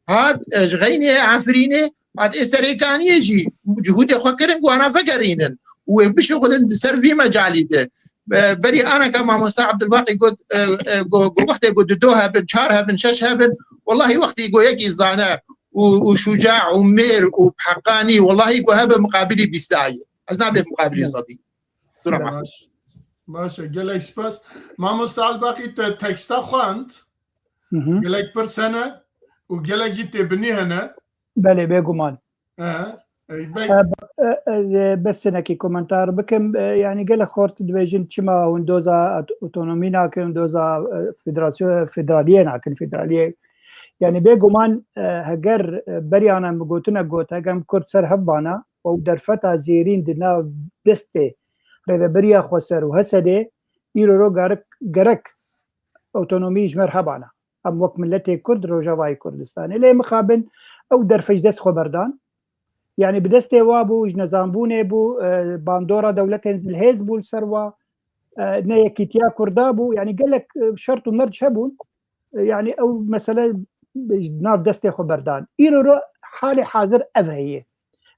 hat, e, ji xeynê Efrînê, hat ê Serêkaniyê jî cihûdê xwe kirin ku wana vegerînin û wê bişuxulin di ser vî mecalî de. E, berî aneka mamosta Abdulbaqî got, e, e, go, go wextê ku du do hebin, çar hebin, şeş hebin, wellahî wextî go yekî zane û û, û şuca û mêr û heqanî, wellahî ku hebe muqabilî bîst dayê. Ez nabe muqabilî sedî. Sura Baş. Baş e, gelek spas. Mamoste Elbaqî te teksta xwend. Hı hı. Gelek pirs hene û gelek jî têbinî hene. Belê, bêguman. He. Ey, bek- E, e, e, bes hinekî komentar bikim. E, yani gelek xort dibêjin çima hûn doza at-, otonomî nakin, doza, e, federasyon, federaliyê nakin, federaliyê. Yani bêguman, e, heger, e, beriyan em gotine got, heger em Kurd ser hev bana, ew derfeta zêrîn di nav destê rêveberiya xweser û H S D'ê, îro ro gerek, gerek otonomî ji me re hebana. Em wek miletê Kurd Rojavayê Kurdistanê. Lê mixabin ew derfet ji dest xwe berdan. Yani bi destê wa bû, ji nezanbûnê bû, e, bandora dewletên zilhêz bû li ser wa, e, ne yekîtiya Kurda bû. Yani gelek, e, şert û merc hebûn. E, yani ew mesele ji nav destê xwe berdan. Îro ro halê hazir ev heye.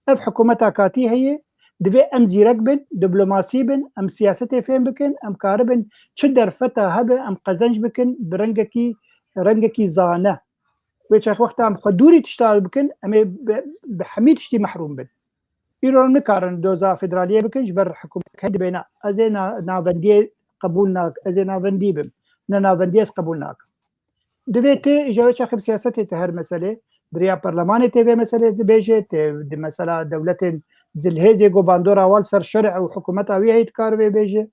Ev hikûmeta katî heye, divê em zîrek bin, diplomasî bin, em siyasetê fêm bikin, em karibin çi derfeta hebe em qezenc bikin bi rengekî, rengekî zane. Wê çax wexta em xwe dûrî tişta bikin, em ê bi, bi hemî tiştî mehrûm bin. Îro nikarin doza federaliyê bikin, ji ber hikûmet hê dibêne. Ez ê na-, navendiyê qebûl nak-, ez ê navendî bim. Ne navendiyê ez qebûl nakim. Divê tu ji wê çaxê bi siyasetê tu her meselê, di riya perlemanê tê vê meselê dibêje, tê di mesela dewletên zilhêzê ku bandora wan ser şerê û hikûmeta wî heye dikare vê bêje.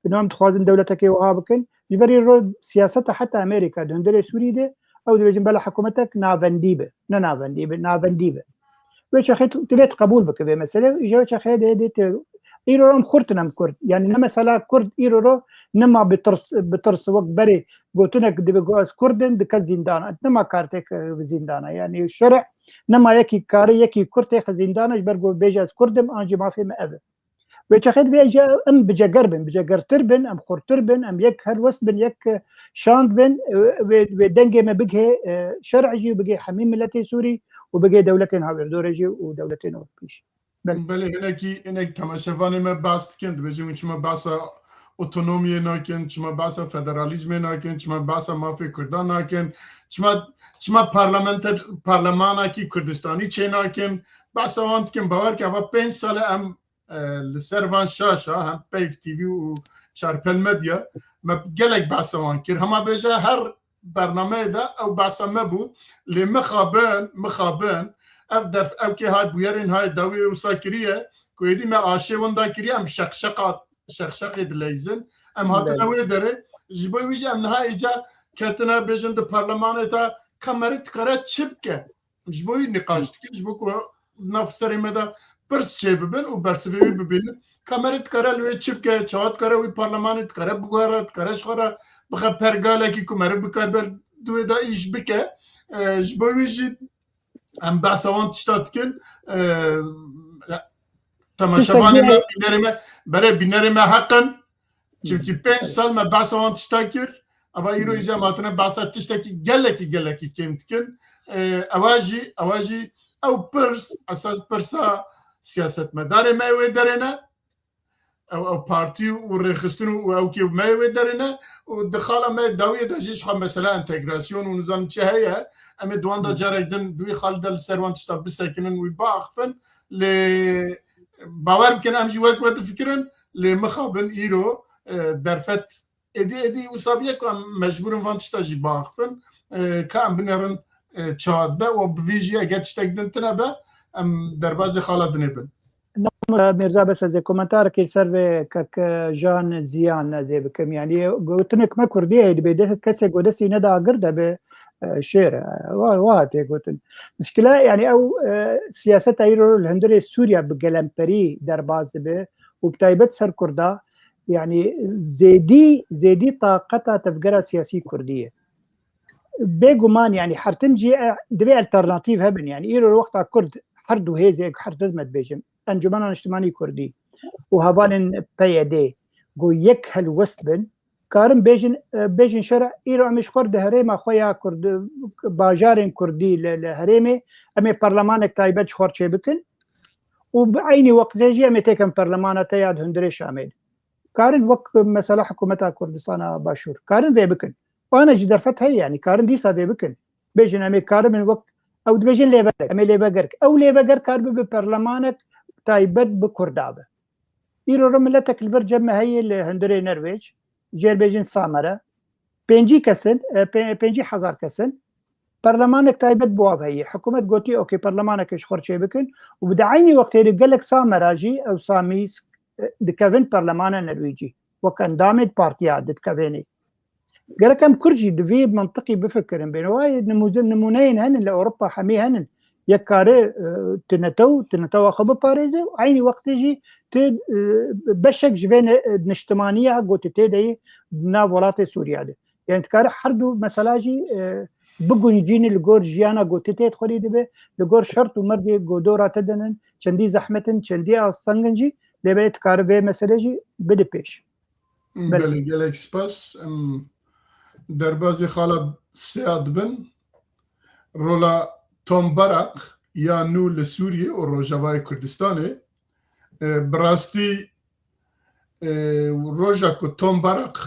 Bi nam dixwazin dewletekê wiha bikin. Ji ber îro siyaseta heta Amerîka di hundirê Sûrî de ew dibêjin bela hikûmetek navendî be. Ne navendî be, navendî be. Wê çaxê tu, tu vê tu qebûl bike vê meselê. Ji wê çaxê dê, dê tu, îro em xurt in em Kurd. Yani ne mesela Kurd îro ro nema bi tirs, bi tirs wek berê gotinek dibe go ez Kurd im, dike zîndana. Nema kartêk, e, zîndana. Yani şerê nema yekî kare yekî Kurd têxe zîndana ji ber go bêje ez Kurd im, an jî mafê me ev e. Wê çaxê divê ji em biceger bin, bicegertir bin, em xurtir bin, em yek helwest bin, yek, e, şand bin, e, wê, wê dengê me bigihê, e, şer'ê jî, bigihê hemî miletê Sûrî û bigihê dewletên hawêrdorê jî û dewletên Ewropî jî. Belê. Belê, hinekî, hinek temaşevanê me behs dikin, dibêjin hûn çima behsa otonomiyê nakin, çima behsa federalîzmê nakin, çima behsa mafê Kurdan nakin, çima, çima parlamenter, parlemanakî Kurdistanî çê nakin, behsa wan dikin, bawer ke eva pênc sal e em e, li ser van şaşa, hem Peyv T V û Çarpel Medya, me gelek behsa wan kir. Hema bêje her bernameyê de ew behsa me bû. Lê mixabin, mixabin, ev derf, ew kê hay bûyerên hay dawiyê wisa kiriye, ku êdî me aşê winda kiriye, em şeqşeqa, şeqşeqê dileyzin. Em hatine Belê. Wê derê, ji bo wî jî em niha îca ketine bêjin di parlemanê de, ka merî dikare çi bike? Ji bo wî nîqaş dikin, ji bo ku nav serê me de pirs çêbibin û bersivê wî bibînin. Ka merî dikare li wê çi bike, çawa dikare wî parlemanê dikare biguhere, dikare ji xwe re bixe pergalekî ku meriv bikare ber di wê de îş bike. E, ji bo wî jî em behsa wan tişta dikin. E, temaşevanê me, bînerê me, berê bînerê me heq in. Çimkî pênc sal me behsa wan tişta kir. Eva îro jî em hatine behsa tiştekî gelekî, gelekî kêm dikin. Ee, ewa jî, ewa jî ew pirs, esas pirsa siyasetmedarê me wê derê ne. Ew, ew partî û rêxistin û ew kê me wê derê ne. Û di xala me dawiyê de jî ji xwe mesela entegrasyon û nizam çi heye. Em ê di wan de carek din di wî xalî de li ser wan tişta bisekinin, wî biaxifin. Lê bawer bikin em jî wek we difikirin, lê mixabin îro, e, derfet êdî, êdî wisa bûye ku em mecbûr in van tişta jî biaxifin, e, ka em binêrin, e, çawa dibe û bi vî jî eger tiştek din tine be, em derbazê xala dinê bin. Mîrza, bes ez ê komentarekê ser vê kek Jan Ziyan ez ê bikim. Yanî gotinek me kurdî heye, dibê de kesê ku destî neda agir de be, e, şêr e. Wa, wa tê gotin. Mişkile, yanî ew, e, siyaseta îro li hundirê Sûriya bi gelemperî derbas dibe û bi taybet ser Kurda, yanî zêdî, zêdî taqeta tevgera siyasî Kurdî ye. Bêguman, yanî her tim jî, e, divê alternatîf hebin. Yanî îro wexta Kurd her du hêzê, her tim me dibêjin, Encûmena Niştimanî Kurdî û hevalên P Y D ku yek helwest bin, karin bêjin, e, bêjin şere, îro em ê ji xwe re di herêma xwe ya Kurd, bajarên Kurdî li, li herêmê, em ê perlemanek taybet ji xwe re çêbikin û bi eynî wextê jî em ê têkin perlemana te ya di hundirê Şamê de. Karin wek mesela hikûmeta Kurdistana Başûr, karin vê bikin. Wana jî derfet heye, yanî karin dîsa vê bikin. Bêjin em ê karibin wek Ew dibêjin lêveger, em ê lêveger. Ew lêveger kar bibe perlemanek taybet bi Kurda be. Îro re miletek li vir cem me heye li hundirê Nerwêc, jê re bêjin Samere. Pêncî kes in, e, pê-, pêncî hezar kes in. Perlemanek taybet bi wan heye. Hikûmet gotiye, okey, perlemanekê ji xwe re çêbikin û bi di eynî wextê de gelek Samera jî, ew Samî, e, dikevin perlemana Nerwêcî. Wek endamê di partiya dikevênê. Gerek em Kurd jî di vî mintiqî bifikirin. Bêne wayê nimûze-, nimûneyên henin li Ewropa hemî henin. Yek kare, e, tu netew, tu netewa xwe biparêze û eynî wextê jî tu, e, beşek ji vê ne-, e, niştimaniya ku tu tê de yî di nav welatê Sûriya de. Yani dikare her du mesela jî, e, biguncîne li gor jiyana ku tu tê de xwedî dibe, li gor şert û mercê ku dora te de nin, çendî zehmet in, çendî asteng in jî, lê belê dikare vê mesele jî bide pêş. Belê. Belê, gelek spas. Em derbazî xala sêya dibin. Rola Tom Barak ya nû li Sûriyê û Rojavayê Kurdistanê. E, bi rastî, e, roja ku Tom Barak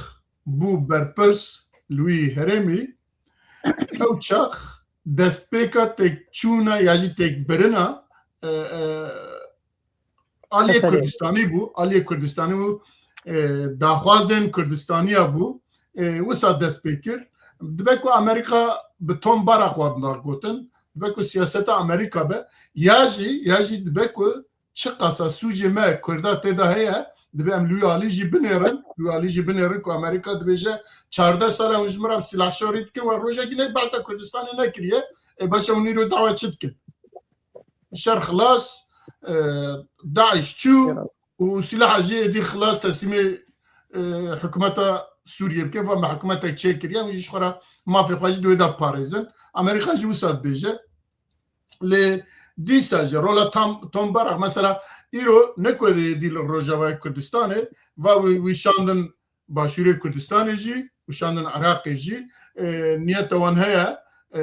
bû berpirs li wî herêmî, ew çax destpêka têkçûna ya jî têkbirina, e, e, aliyê Kurdistanî bû, aliyê Kurdistanî bû, e, daxwazên Kurdistaniya bû, e, wisa dest pê kir. Dibe ku Amerîka bi Tom Barak wan gotin, dibe ku siyaseta Amerîka be, ya jî, ya jî dibe ku çiqasa sûcê me Kurda tê de heye, dibe em li wî alî jî binêrin, li wî alî jî binêrin ku Amerîka dibêje çardeh sal e hûn ji min re silahşorî dikin, we rojekî ne behsa Kurdistanê nekiriye, e, baş e hûn îro dawa çi dikin? Şer xilas, e, DAIŞ çû û silaha jî êdî xilas teslîmê, e, hikûmeta Sûriyê bike. Va me hikûmetek çêkiriye, hûn jî ji xwe re mafê xwe jî di wê de parêzin. Amerîka jî wisa dibêje. Lê dîsa jî rola Tom, Tom Barak, mesela îro ne ku êdî li Rojavayê Kurdistanê, va wî, wî şandin Başûrê Kurdistanê jî û şandin Iraqê jî, e, niyeta wan heye, e,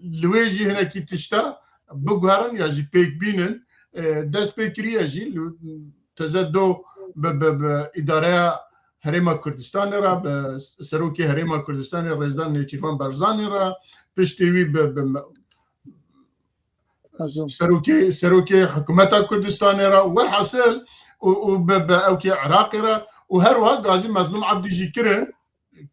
li wê jî hinekî tişta biguherin ya jî pêk bînin, e, dest pê kiriye jî li, teze do bi, bi, bi îdareya Herêma Kurdistanê re, bi serokê Herêma Kurdistanê Rêzdar Nêçîrvan Barzanî re, piştî wî bi, bi Mezlûm. Serokê, serokê hikûmeta Kurdistanê re, welhasil û, û bi, bi ewkê Iraqê re û her wiha Gazî Mezlûm Ebdî jî kirin.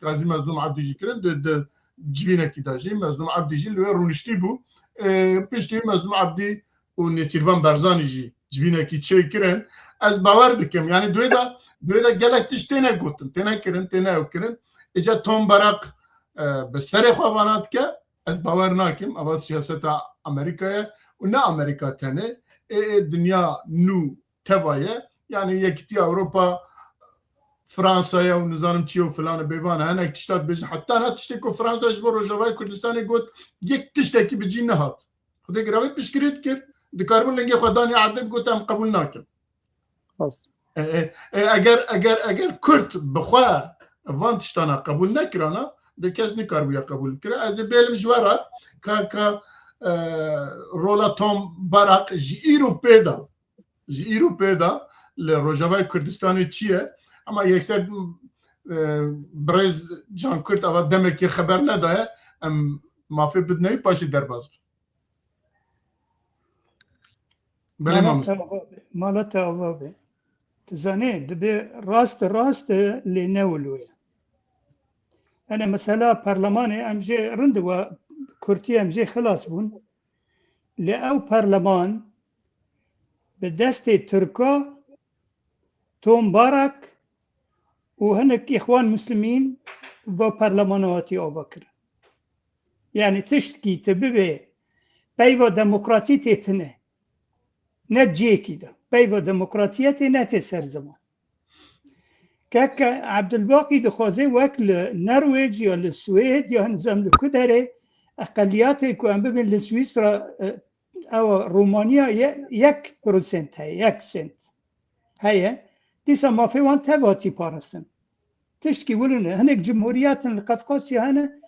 Gazî Mezlûm Ebdî jî kirin. Di, di civînekî de jî Mezlûm Ebdî jî li wê rûniştî bû. E, piştî Mezlûm Ebdî û Nêçîrvan Barzanî jî civînekî çê kirin. Ez bawer dikim. Yani di wê de, di wê de gelek tişt têne gotin, têne kirin, têne ew kirin. Îca Tom Barak, e, bi serê xwe vana dike. Ez bawer nakim, ava siyaseta Amerîka ye û ne Amerîka tenê. Ê, ê dinya nû teva ye. Yani Yekîtiya Ewropa, Fransa ye û nizanim çi ye û filan e, bêvan e. Hinek tişta dibêjin. Heta na tiştê ku Fransa ji bo Rojavayê Kurdistanê got, yek tiştekî bi cî nehat. Xwedê giravê piştgirê dikir. Dikaribû lingê xwe danî erdê, bigot, em qebûl nakin. Rast. E, e, e, eger, eger, eger Kurd bi xwe van tiştana qebûl nekirana, de kes nikaribûya qebûl bikire. Ez ê bêlim ji we re ka, ka, e, rola Tom Barak ji îro pê de, ji îro pê de li Rojavayê Kurdistanê çi ye? Ama yekser, e, birêz Can Kurt ava demekê xeber nedaye, em mafê bidineyî paşê derbas bin. Belê mamoste. Mala te ava be, mala te ava be. Tu zanî, dibe rast rast e, lê ne wilo ye. Ene mesela perlemanê em jê rind we kurtî em jê xilas bûn. Lê ew perleman bi destê Tirka Tom Barak û hinek Îxwan Muslimîn va perlemana hatî ava kirin. Yani tiştkî tu bibê peyva demokratî tê tine. Ne ciyekî de. Peyva demokratiyetê ne tê ser ziman. Keke Ebdulbaqî dixwaze wek li Nerwêc ya li Swêd ya nizam li ku derê eqeliyatê ku em bibin li Swîsra, e, ew Romanya ye-, yek prosent heye, yek sent heye. Dîsa mafê wan tev hatî parastin. Tiştkî wilo ne. Hinek cumhuriyetin li Qefqasya hene,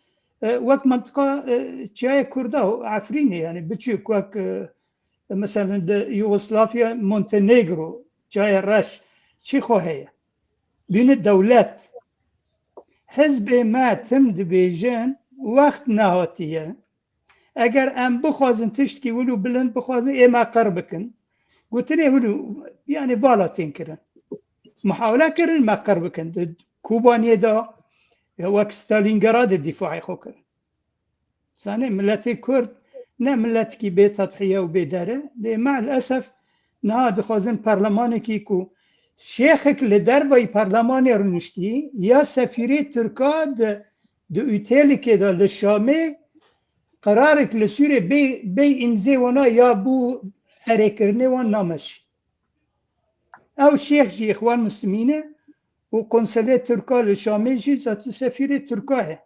e, wek mintiqa, e, çiyayê Kurda û Efrînê, yani biçûk wek, e, mesela di Yugoslavya, Montenegro, çiyayê reş, çi xwe heye. Bîne dewlet. Hizbê me tim dibêjin, wext nehatiye. Eger em bixwazin tiştkî wilo bilind bixwazin, ê me qir bikin. Gotinê wilo, yani vala tên kirin. Muhawele kirin me qir bikin. Di Kobaniyê de, e, wek Stalingradê dîfaê xwe kirin. Zanê, miletê Kurd ne miletkî bê tedhiye û bê der e. Lê me'lesef niha dixwazin perlemanekî ku şêxek li dervayî perlemanê rûniştî ya sefîrê Tirka di, di otelikê de li Şamê qerarek li Sûrê bê, bê îmzê wana ya bû erêkirinê wan nameşî. Ew şêx jî Îxwan Muslimîn e û konselê Tirka li Şamê jî zatî sefîrê Tirka ye.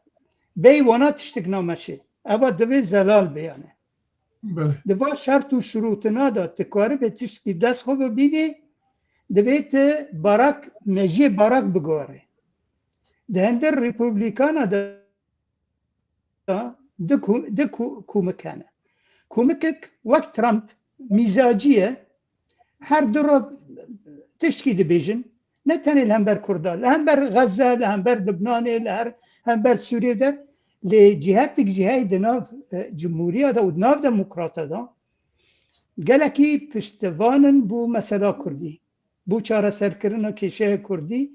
Bey wana tiştik nameşê. Eva divê zelal be yani. Belê. Di va şert û şirûtina de tu karibê tiştkî dest xwe ve bînî, divê tu barak, mejiyê barak bigore. Di hinder Republikana de du ku-, du ku-, komik hene. Komikek wek Trump mîzacî ye, her du re tiştkî dibêjin. Ne tenê li hember Kurda, li hember Xezze, li hember Libnanê, li her hember Sûriyê de, lê cîhetik cîheyê di nav, e, cumhuriya de û di nav demokrata de gelekî piştevan in bo mesela Kurdî. Bo çareserkirina kêşeya Kurdî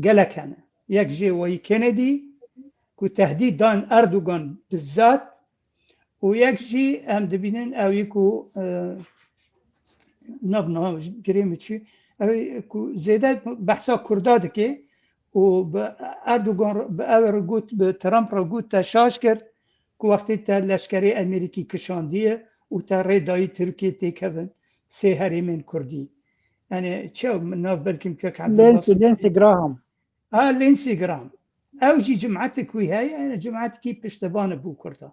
gelek hene. Yek jê wayî Kennedy ku tehdîd dan Erdogan bi zat û yek jî em dibînin ew yî ku, e, nav niha girê min çû, ew yî ku zêde behsa Kurda dike û bi Erdogan re, bi ew re got, bi Trump re got te şaş kir ku wextê te leşkerê Amerîkî kişandiye û te rê dayî Tirkiyê têkevin sê herêmên Kurdî. Yani çi ew nav belkî kek Lindsey, Abdulbasit Lindsey Graham. Ha, Lindsey Graham. Ew jî cimetek wî heye, yani cimetekî piştevan e bo Kurda.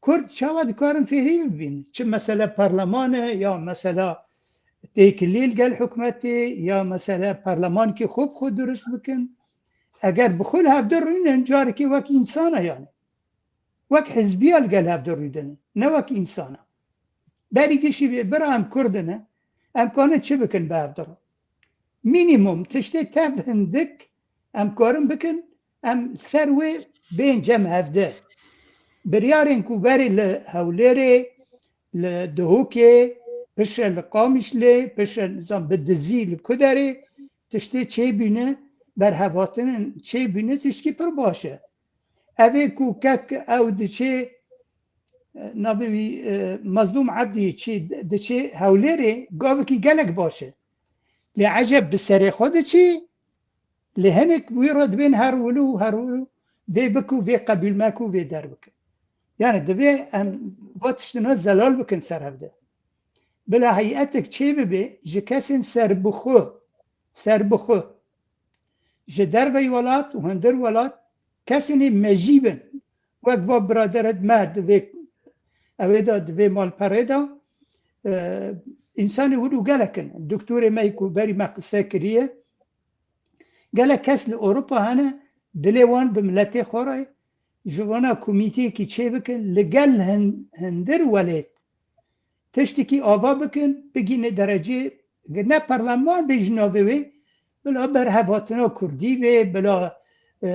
Kurd çawa dikarin fêrî bibîn? Çi mesele parleman e ya mesela têkilî li gel hikûmetê ya mesele parlemanekî xwe bi xwe durust bikin? Eger bi xwe li hevdû rûnin, carekê wek însan e yani. Wek hizbiya li gel hevdû rûdinin, ne wek însan e. Berî gişî bê, bira em Kurd in, em karin çi bikin bi hevdû re? Mînîmum tiştê tev hindik em karin bikin, em ser wê bên cem hevdû. Biryarên ku berê li Hewlêrê, li Duhokê, piştre li Qamişlê, piştre nizam bi dizî li ku derê tiştê çêbîne, berhevatinin çêbîne tişkî pir baş e. Ev ê ku kek ew diçê, e, navê wî, e, Mazlûm Ebdî çî diçê Hewlêrê, gavekî gelek baş e. Lê eceb bi serê xwe diçî, lê hinek wî re dibên her wilo û her wilo vê bik û vê qebûl mek û vê derbike. Yani divê em va tiştina zelal bikin ser hevde. Bila heyetek çê bibe ji kesên serbixwe, serbixwe. Ji derveyî welat û hundir welat kesên ê mejî bin. Wek va biraderê me di vê, ew ê de di vê malperê de, e, însanê wilo gelek in. Doktorê me ku berî me qise kiriye, gelek kes li Ewropa hene, dilê wan bi miletê xwe re, ji vana komîteyekî çê bikin, li gel hin-, hindir welêt tiştekî ava bikin, bigîne derecê, ne parleman bê ji navê wê, bila berhevatina Kurdî bê, bila, e,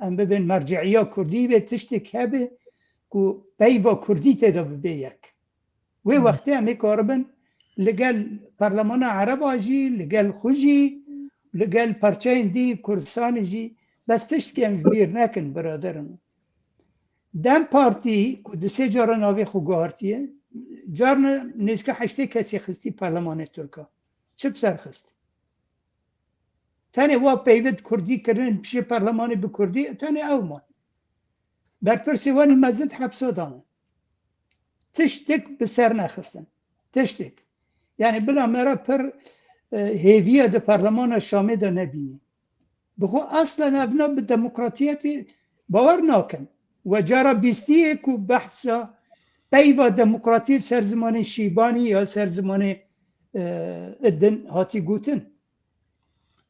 em bibên merciiya Kurdî bê, tiştek hebe ku peyva Kurdî tê de bibe yek. Wê Hmm. wextê em ê karibin li gel parlemana Ereba jî, li gel xwe jî, li gel parçeyên dî Kurdistanê jî, bes tiştekî em ji bîr nekin, biraderin. DEM Partî ku di sê cara navê xwe guhartiye, carna nêzîka heştê kesî xistî parlemanê Tirka. Çi bi ser xist? Tenê wa peyvê di Kurdî kirin, pişê parlemanê bi Kurdî, tenê ew man. Berpirsê wan ê mezin di hepsa dane. Tiştek bi ser nexistin. Tiştek. Yani bila me re pir, e, hêviya di parlemana Şamê de nebînî. Bi xwe aslen evna bi demokratiyetê bawer nakin. We cara bîstiyê ku behsa peyva demokratiyê li ser zimanê Şîbanî ya li ser zimanê, e, din hatî gotin.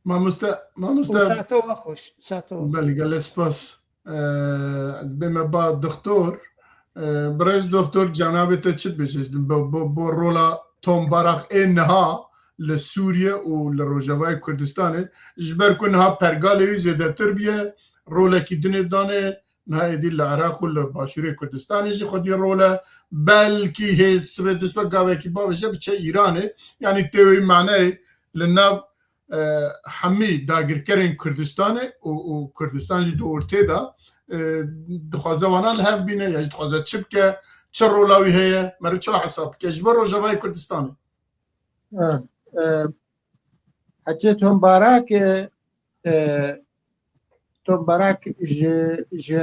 Mamoste, mamoste. Û saeta we xweş, saeta we. Belê, gelek spas. Ee, dibê me ba doktor. Ee, birêz doktor, cenabê te çi dibêje? Bo, bo, bo rola Tom Barak ê niha li Sûriye û li Rojavayê Kurdistanê, ji ber ku niha pergalê wî zêdetir bûye, rolekî dinê dane, Niha êdî li Iraq û li başûrê Kurdistanê jî xwedî rol e. Belkî hê sibê dustpê gavekî bavêje biçe Îranê. Yanî tê wî maneyê li nav, e, hemî dagirkerên Kurdistanê û, û Kurdistan jî di ortê de, e, dixwaze wana li hev bîne ya jî dixwaze çi bike, çi rola wî heye, meriv çawa hesab bike ji bo Rojavayê Kurdistanê? E, e, Hecê Tom Barak, e, e, Tom Barak ji, ji,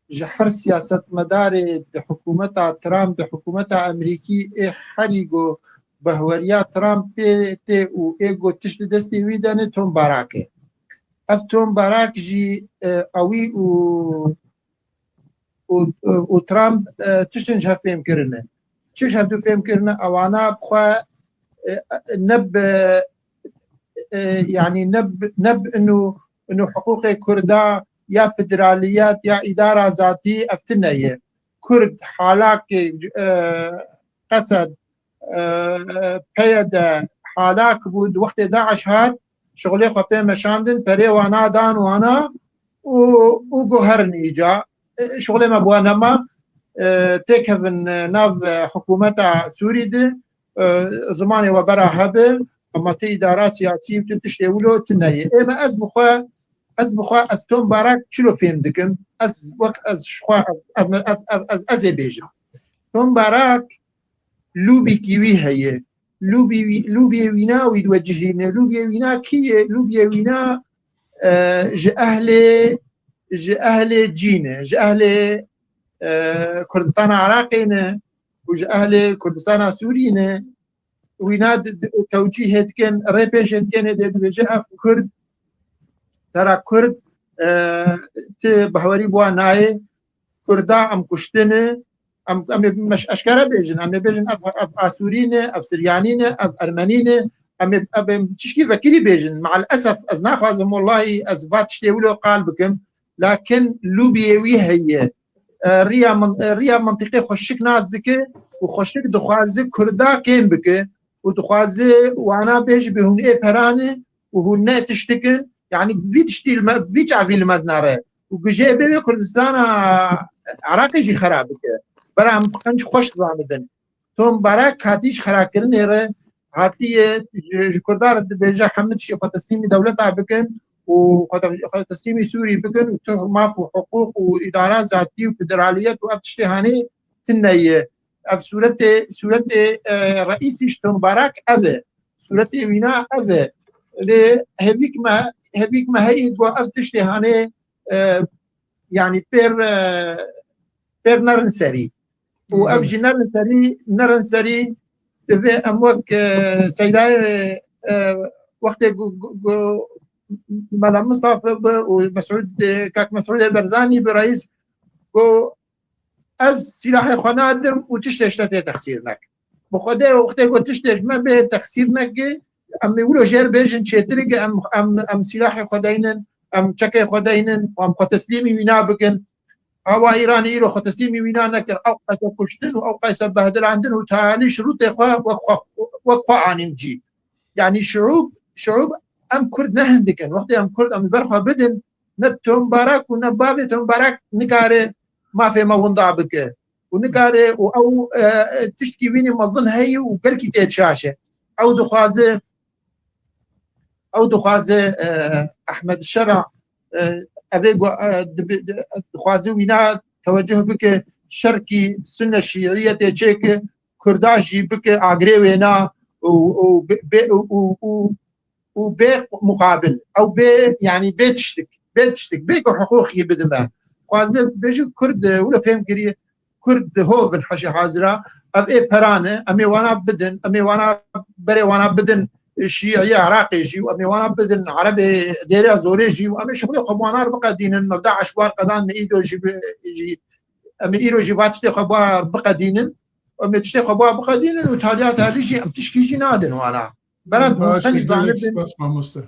ji her siyasetmedarê di hikûmeta Trump, di hikûmeta Amerîkî ê herî ku behweriya Trump pê tê û ê ku tişt di destê wî de ne Tom Barak e. Ev Tom Barak jî, e, ewî û û, û Trump, e, tiştin ji hev fêm kirine. Çi ji hevdû fêm kirine? Ewana bi xwe, e, ne bi, e, yanî ne bi, ne bi inu, inu hiqûqê Kurda ya federaliyet ya îdara zatî ev tine ye. Kurd halakê, e, Qesed, e, P Y D halak bû, di wextê DAIŞ hat, şixulê xwe pê meşandin, perê wana dan wana û, û guherin îca. E, şixulê me bi wan nema, e, têkevin, e, nav, e, hikûmeta Sûrî de, e, zimanê we bera hebe, ema ti îdara siyasî û ti tiştê wilo tune ye. Ê me ez bi xwe, ez bi xwe, ez Tom Barak çilo fêm dikim? Ez wek ez ji xwe, ev, ev, ev, ev, ez, ez ê bêjim. Tom Barak lûbîkî wî heye. Lûbî wî, lûbiyê wîna wî diwecihîne. Lûbiyê wîna kî ye? Lûbiyê wîna, e, ji ehlê, ji ehlê cî ne, ji ehlê, e, Kurdistana Iraqê ne û ji ehlê Kurdistana Sûrî ne. Wîna di, di, tewcîhê dikin, rê pêşê dikin, ê dê dibêje ev Kurd, tera Kurd, e, ti behwerî bi wan nayê, Kurda em kuştine, em, em ê meş-, eşkere bêjin, em ê bêjin ev, ev Asûrî ne, ev Siryanî ne, ev Ermenî ne, em ê, ev ê tişkî vekirî bêjin. Me'el esef, ez naxwazim, wellahî, ez va tiştê wilo qal bikim, lakin lûbiyê wî heye. E, riya min-, e, riya mintîqê xweşik nas dike û xweşik dixwaze Kurda kêm bike û dixwaze wana bêje bi hûn ê perane û hûn ne tiştikin. Yanî vî tiştî li me, vî çavî li me dinare. Û gijê bê wê Kurdistana Iraqê jî xera bike. Bera em qenc xweş dizanibin. Tom Barak hatiye ji xerakirinê re, hatiye ji, ji Kurdan re dibêje hemû tiştê xwe teslîmî dewleta bikin û xwe te-, xwe teslîmî Sûrî bikin û tu maf û hiqûq û îdara zatî û federaliyet û ev tiştê hanê tune ye. Ev sûretê, sûretê, e, reîsî ji Tom Barak ev e. Sûretê wîna ev e. Lê hêvîk me, hêvîk me heyî ku ev tiştê hanê, e, yanî pêr, e, pêr nerin serî. Û ev jî nerin serî, nerin serî divê em wek, e, Seydayê, e, wextê ku, ku, ku Mela Mistafa bi û Mesûd, e, Kak Mesûdê Berzanî bi reîs ku ez sîlahê xwe nadim û tiştê ji te tê texsîr nekin. Bi Xwedê wextê ku tiştê ji me bê texsîr neke, em ê wilo jêr bêjin çêtir e, em, em, em sîlahê xwe deynin, em çekê xwe deynin, em xwe teslîmî wîna bikin. Awa Îranê îro xwe teslîmî wîna nekir. Ew qese kuştin û ew qese behdilandin û tayalî şirûtê xwe wek xwe, wek xwe anîn cî. Yanî şiûb, şiûb em Kurd ne hindik in. Wextê em Kurd em li ber xwe bidin, ne Tom Barak û ne bavê Tom Barak nikare mafê me winda bike. Û nikare û ew, e, tiştkî wînî mezin heye û gelkî tê şaş e. Ew dixwaze, ew dixwaze, e, Ehmed Şera, e, ev ê gu-, e, dibi-, di-, dixwaze wîna tewecuh bike, şerkî sunne şîiyetê çêke, Kurda jî bike agirê wêna û, û bê, bê, û, û, û, û bê muqabil. Ew bê, yanî bê tiştik, bê tiştik, bê ku hiqûqî bidime. Xwaze bêjin Kurd, e, wilo fêm kiriye, Kurd hov bin heşê hazira, ev ê perane, em ê wana bidin, em ê wana berê wana bidin, e, şîiyê Iraqê jî û em ê wana bidin, erebê dêrê zorê jî û em ê şixulê xwe bi wana re biqedînin, mevda eşbar qedan me îdo jî bi-, jî, em ê îro jî va tiştê xwe bi wan re biqedînin, em ê tiştê xwe bi wan re biqedînin û taliya talî jî em tişkî jî nadin wana. Berat, hûn Baş, tenê gelek zanibin. Spas mamoste.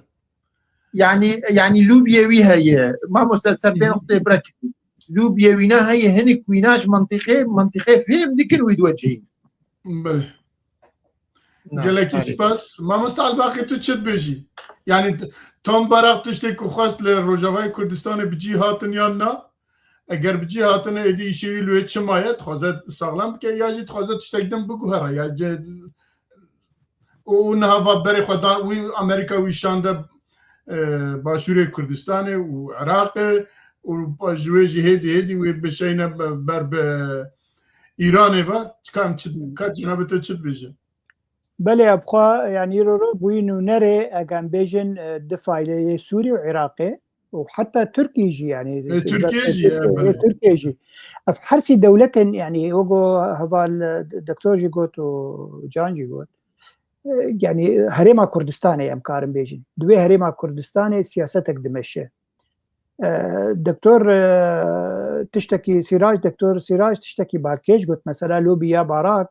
Yanî, yanî lûbiyê wî heye. Mamoste ser pê Hı hı. Noqtê birekî. Lûbiyê wîna heye, hinik wîna ji mentiqê, mentiqê fêm dikin wî diwecihîn. Belê. Na, Gelekî belê. Spas. Mamoste Elbaqî, tu çi dibêjî? Yanî Tom Barak tiştê ku xwest li Rojavayê Kurdistanê bi cî hatin yan na? Eger bi cî hatine êdî îşê wî li wê çima ye, dixwaze saxlem bike ya jî dixwaze tiştek din biguhere ya ce-, û niha va berê xwe da wî Amerîka wî şande, e, Başûrê Kurdistanê û Iraqê û ji wê jî hêdî hêdî wê bişeyne be-, ber bi Îranê ve. Çika em çi, ka cenabê te çi dibêje? Belê, ya bixwe, yanî îro ro bûyî nûnerê, eger em bêjin, e, di fayleyê Sûrî û Iraqê û heta Tirkî jî, yanî E, Tirkiye jî, e, belê. Tirkiye jî. Ev her sî dewletên, yanî wego heval, e, doktor jî got û Can jî got. E, yanî herêma Kurdistanê em karin bêjin. Di wê herêma Kurdistanê siyasetek dimeşe. E, doktor, e, tiştekî Sîrac, doktor Sîrac tiştekî balkêş got, mesela lobiya Barak,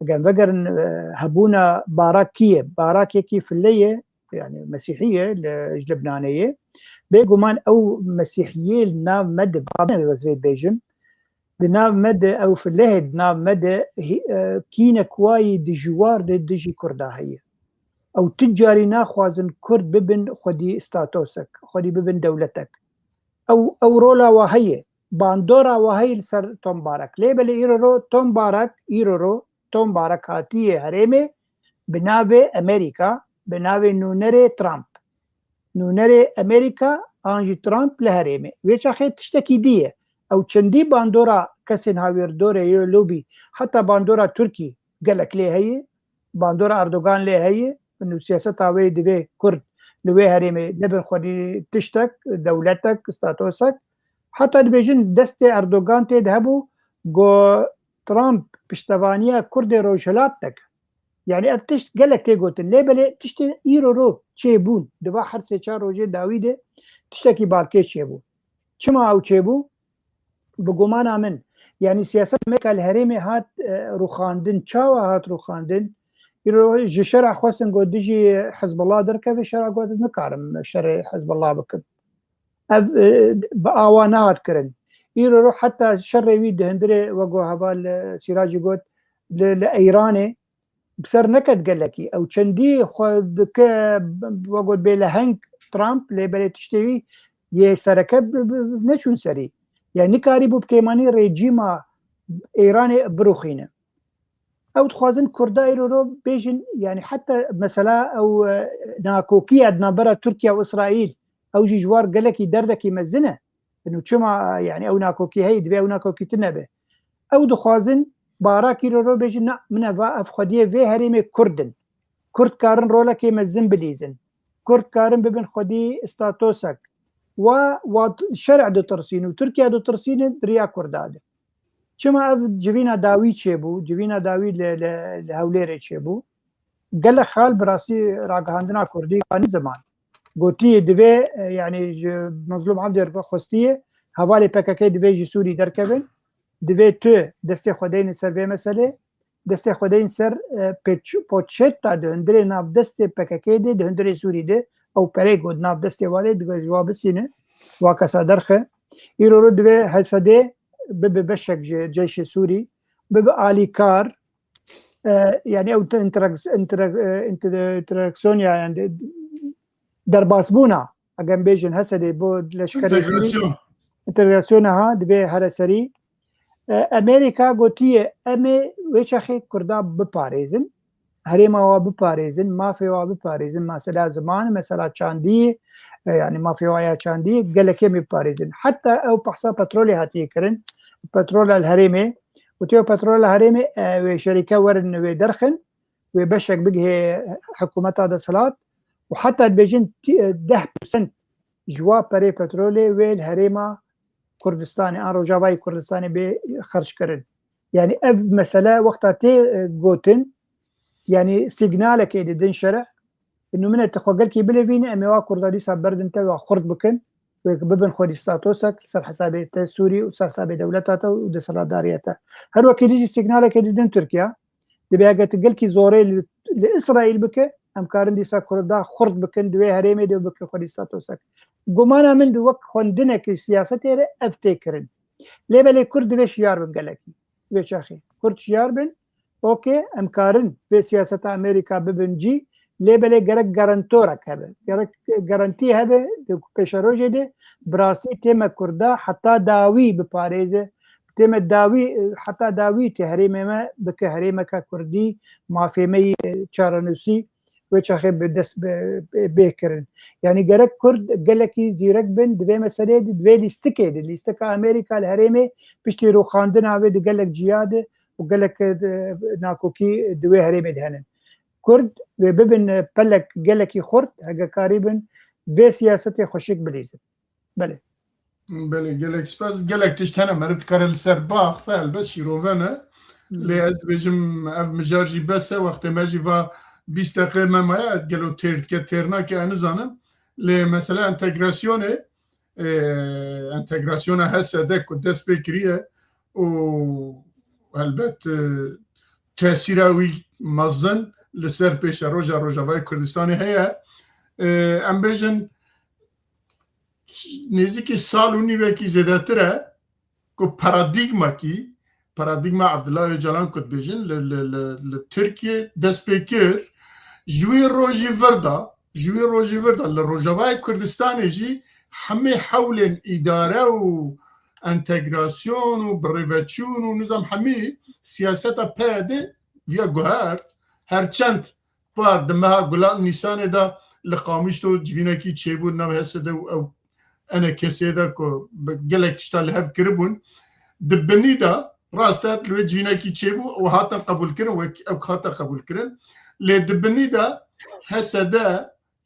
eger em vegerin, e, hebûna Barak kî ye? Barak yekî file ye, yanî Mesîhî ye, li, ji Libnanê ye. Bêguman ew Mesîhiyê li nav me de, ba me wezvê bêjim, di nav me de ew filehê di nav me de hî-, e, kînek wayî dijwar de dijî Kurda heye. Ew tu carî naxwazin Kurd bibin xwedî statosek, xwedî bibin dewletek. Ew, ew rola wa heye. Bandora wa heye li ser Tom Barak. Lê belê îro ro Tom Barak, îro ro Tom Barak hatiye herêmê bi navê Amerîka, bi navê nûnerê Trump. Nûnerê Amerîka an jî Trump li herêmê. Wê çaxê tiştekî dî ye. Ew çendî bandora kesên hawîrdorê yê lobî, heta bandora Tirkî gelek lê heye. Bandora Erdogan lê heye. Û siyaseta wê divê Kurd li wê herêmê nebin xwedî tiştek, dewletek, statosek. Heta dibêjin destê Erdogan tê de hebû, go Trump piştevaniya Kurdê Rojhilat dike. Yanî ev tişt gelek tê gotin. Lê belê tiştê îro ro çêbûn. Di va her sê çar rojê dawî de tiştekî balkêş çêbû. Çima ew çêbû? Bi gumana min, yanî siyaset Amerîka li herêmê hat, e, rûxandin. Çawa hat rûxandin? Îro ji şera xwestin got dijî Hizbullah derkeve, şera got nikarim şerê Hizbullah bikim. Ev, e, bi awa nehat kirin. Îro ro heta şerê wî di hundirê, wego heval, e, Sîracî got, li, li Îranê bi ser neket gelekî. Ew çendî xwe dike, wego bêleheng Trump, lê belê tiştê wî yê sereke bi, bi, bi, neçûn serî. Yani nikarîbû bi kêmanî rejîma Îranê birûxîne. Ew dixwazin Kurda îro ro bêjin, yani heta mesela ew, e, nakokiya di navbera Tirkiye û Îsraîl, ew jî ji war gelekî derdekî mezin e. Û çima, yani ew nakokî heye, divê ew nakokî tune be. Ew dixwazin Barak îro ro bêjin, na, min e va ev xwediyê vê herêmê Kurd in. Kurd karin rolekê mezin bilîzin. Kurd karin bibin xwedî statosek. Wa, wa t-, şerê ditirsîn û Tirkiye ditirsînin di riya Kurda de. Çima ev civîna dawî çêbû? Civîna dawî li, li, li Hewlêrê çêbû. Gelek xal bi rastî ragihandina Kurdî anî ziman. Gotiye divê, e, yani ji Mezlûm Evdêr ve xwestiye, hevalê P K K divê ji Sûrî derkevin. Divê tu destê xwe deynin ser vê meselê. Destê xwe deynin ser, e, pêç-, poçeta di hundirê nav destê P K K de, di hundirê Sûrî de, ew perê ku di nav destê wa de, divê ji wa bisîne, wa kesa derxe. Îro ro divê Hesedê bibe beşek ji ceyşê Sûrî, bibe alîkar, e, yani ew te-, interaks-, inter-, e, inter-, interaksiyona, yani derbasbûna, eger em bêjin Hesedê bo leşkerê Sûrî, Entegrasyon. Entegrasyona ha, divê here serî. E, Amerîka gotiye, em ê wê çaxê Kurda biparêzin, herêma wa biparêzin, mafê wa biparêzin, mesela ziman, mesela çandî, e, yani mafê wa ya çandî, gelekê em ê biparêzin. Heta ew behsa petrolê hatiye kirin, petrola li herêmê, gotiye petrola herêmê, e, wê şerîke werin wê derxin, wê beşek bigihê hikûmeta desthilat û heta dibêjin tî-, deh persent ji wa perê petrolê wê li herêma Kurdistanê an Rojavayê Kurdistanê bê xerckirin. Yani ev mesele wexta tê, e, gotin, yani sîgnalekê didin şerê, û min e tu xwe gelkî bilivîne, em ê wa Kurda dîsa berdin te wa xurt bikin, wê bibin xwedî statosek li ser hesabê te Sûrî û ser hesabê dewleta te û desthilatdariya te. Her wekî dî jî sîgnalekê didin Tirkiye. Dibê eger tu gelkî zorê li, li Îsraîl bike, em karin dîsa Kurda xurt bikin, di wê herêmê de bikin xwedî statosek. Gumana min di wek xwendinekî siyasetê re ev tê kirin. Lê belê Kurd divê şiyar bin gelekî. Vê çaxê Kurd şiyar bin, okê, em karin vê siyaseta Amerîka bibin cî, Lê belê gerek garantorek hebe. Gerek garantî hebe di pêşerojê de bi rastî tême Kurda heta dawî biparêze. Tême dawî, heta dawî tê herêmê me bike herêmeke Kurdî, mafê me yê çarenûsî wê çaxê bi dest bi, bi, bê kirin. Yanî gerek Kurd gelekî zîrek bin di vê meseleyê de, di vê lîstikê de, lîstika Amerîka li herêmê piştî rûxandina wê di gelek ciya de û gelek, e, nakokî di wê herêmê de hene. Kurd wê bibin, e, pelek gelekî xurt, hege karîbin vê siyasetê xweşik bilîzin. Belê. Belê, gelek spas. Gelek tişt hene meriv dikare li ser baxfe, helbet şîrove ne. Hmm. Lê ez dibêjim ev mijar jî bes e, wextê me jî va bîst deqe me maye, gelo têr dike, têr nake, ez nizanim. Lê mesela entegrasyonê, e, entegrasyona H S D ku dest pê kiriye û helbet, e, tesîra wî mezin li ser pêşeroja Rojavayê Kurdistanê heye. E, em bêjin nêzîkî sal û nîvekî zêdetir e ku paradîgmakî, paradîgma Abdullah Öcalan ku dibêjin li, li, li, li Tirkiyê dest pê kir, ji wî rojî vir de, ji wî rojî vir de li Rojavayê Kurdistanê jî hemî hewlên îdare û entegrasyon û birêveçûn û nizam hemî siyaseta P Y D viya guhert, her çend par di meha Gulan Nîsanê de li Qamişlo civînekî çêbû nav H S D û ew enê kesê de ku bi gelek tişta li hev kiribûn. Di binî de rast e li wê civînekî çêbû û hatin qebûlkirin, wek ew hate qebûlkirin. Lê di binî de H S D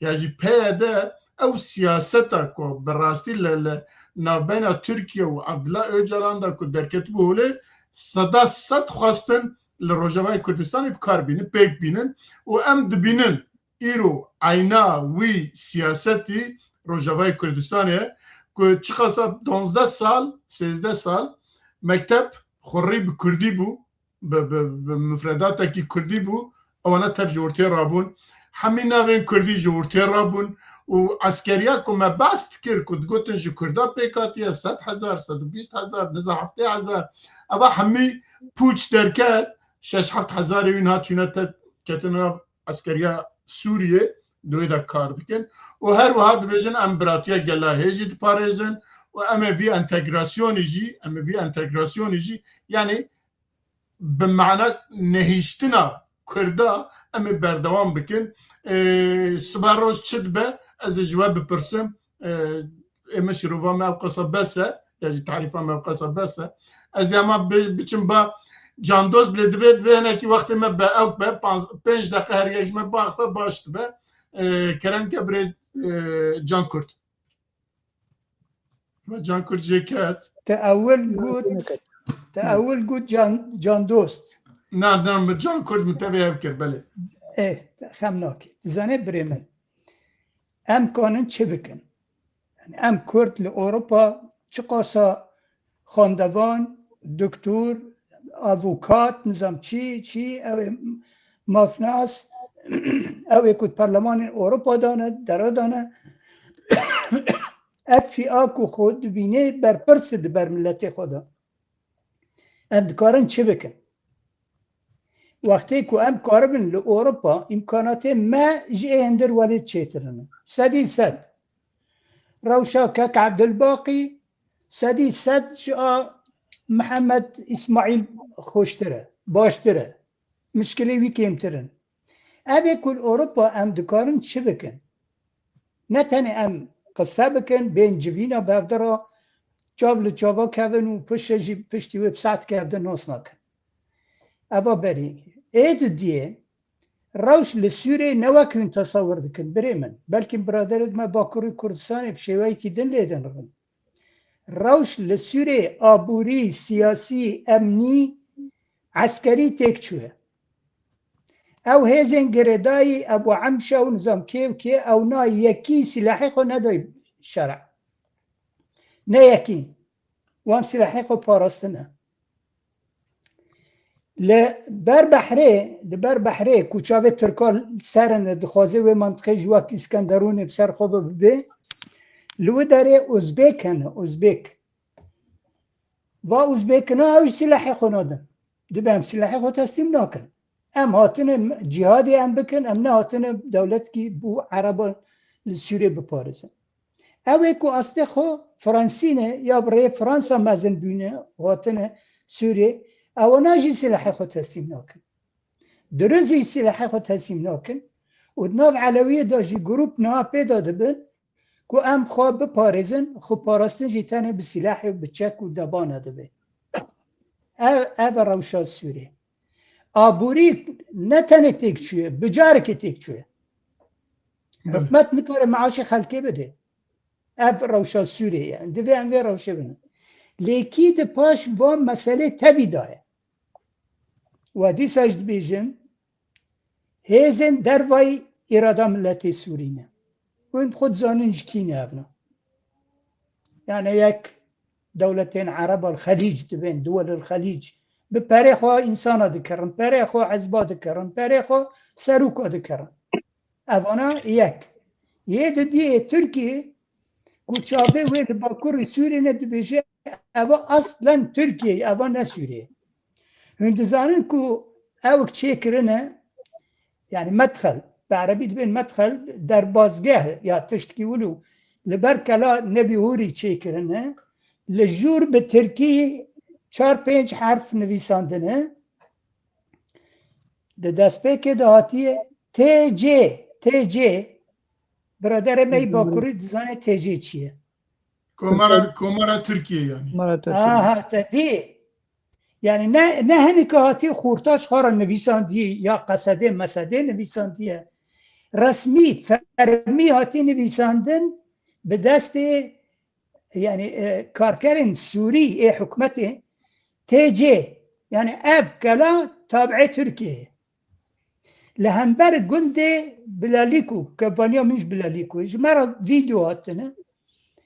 ya jî P Y D ew siyaseta ku bi rastî li, li navbeyna Tirkiye û Abdullah Öcalan de ku derketibû holê, seda sed xwestin li Rojavayê Kurdistanê bi kar bînin, pêk bînin û em dibînin îro eyna wî siyasetî Rojavayê Kurdistanê ye ku çiqasa duwazdeh sal, sêzdeh sal mekteb xurî bi kurdî bû, bi, bi, bi mifredatekî kurdî bû, ewana tev ji ortê rabûn. Hemî navên kurdî ji ortê rabûn û eskeriya ku me behs dikir ku digotin ji kurda pêk hatiye sed hezar, sed û bîst hezar, niza heftê hezar, eva hemî pûç derket, şeş heft hezarê wî niha çûne te, ketine nav eskeriya Sûriyê, di wê de kar dikin. Û her wiha dibêjin em biratiya gela hê jî diparêzin û em ê vî entegrasyonî jî, em ê vî entegrasyonî jî, yanî bi mana nehiştina Kurda em ê berdewam bikin. Ê, sibe roj çi dibe, ez ê ji we bipirsim. Ê, ê min şirova me ew qasa bes e, ya jî tarîfa me ew qasa bes e. Ez ê hema bi-, biçim ba Candost, lê divê, divê hinekî wextê me be, ew be, panz-, pênc deqe her yek ji me baxe baş dibe. Ê, kerem ke birêz, ê, Can Kurt. Ve Can Kurt jê ket. Te ewil got, te ewil got Can, Can Dost. Na, na, min Can Kurt min tevê ev kir, belê. Ê, xem nake. Dizane birê min. Em kanin çi bikin? Yanî em Kurd li Ewropa çiqasa xwendevan, doktor, avukat, nizam çi, çi, ew ê mafnas, ew ê ku di Perlemanên Ewropa de ne, dere de ne, ev fîa ku xwe dibîne berpirs e di ber miletê xwe de. Em dikarin çi bikin? Wextê ku em karibin li Ewropa, îmkanatê me ji ê hindir welêt çêtir in. Sedî sed. Rewşa Kek Ebdulbaqî, sedî sed ji a Mihemed Îsmaîl xweştir e, baştir e. Mişkilê wî kêmtir in. Ev ê ku li Ewropa em dikarin çi bikin? Ne tenê em qise bikin, bên civîna bi hev de re çav li çava kevin û piştre jî piştî wê bi saet kevde nas nakin. Eva berî. Ê didiyê rewş li Sûriyê ne wek hûn tesewir dikin, birê min. Belkî biraderê me Bakurê Kurdistanê bi şêweyekî din lê din ribin. Rewş li Sûriyê aborî, siyasî, emnî, eskerî têk çûye. Ew hêzên girêdayî, Ebû Emşa û nizam kê û kê, ewna yekî sîlehê xwe nedayî şere. Ne yekî. Wan sîlehê xwe parastine. Li ber behrê, li ber behrê ku çavê Tirka li ser in, dixwaze wê mantiqê ji wek Îskenderûnê bi ser xwe ve bibe, li wê derê Uzbek hene, Uzbek. Va Uzbekina ew sîlehê xwe nadin. Dibe em sîlehê xwe teslîm nakin. em hatine cîhadê em bikin, em nehatine dewletkî bo Ereban li Sûriyê biparêzin. Ew ê ku astê xwe Fransî ne ya bi rêyê Fransa mezin bûne, hatine Sûriyê, ewana jî silahê xwe teslîm nakin. Dirist jî silahê xwe teslîm nakin û di nav Elewiyê de jî grûp niha pê de dibin ku em xwe biparêzin, xwe parastin jî tenê bi silahê û bi çek û debana dibe. Ev, ev e rewşa Sûriyê. Aborî ne tenê têk çûye, bi carekê têk çûye. Hikûmet nikare meaşê xelkê bide. Ev rewşa Sûriyê ye. Divê em vê rewşê binin. Lê kî di paş van meselê tevî de ye? We dîsa jî dibêjin, hêzên dervayî îrada miletê Sûrî ne. Hûn xwe dizanin ji kî ne evna. Yani yek dewletên Ereba li Xelîc dibên, duwelil Xelîc, bi perê xwe însana dikirin, perê xwe hizba dikirin, perê xwe serûka dikirin. Evana yek. Yê didiyê Tirkiyê ku çavê wê li Bakurê Sûriyê ne dibêje, eva aslen Tirkiyê, eva ne Sûriyê. Hûn dizanin ku ew çêkirine, yani medxel, bi erebî dibên medxel, derbazgeh ya tiştkî wilo, li ber kela Nebî Hûrî çêkirine, li jûr bi tirkî çar pênc herf nivîsandine, di destpêkê de hatiye T C, T C, biraderê me yî Bakurî dizane T C çi ye. Komara, Komara Tirkiye yani. Komara Tirkiye. Aha, te dî. Yani ne, ne henî ke hatî xurtaş xwe re nivîsandiye ya qesedê mesedê nivîsandiye. Resmî, fermî hatî nivîsandin bi destê, yani, e, karkerên Sûrî ê hikûmetê T C, yani ev kela tabiê Tirkiyê. Li hember gundê Bilalîko, kompaniya min ji Bilalîko, ji me re vîdeo hatine.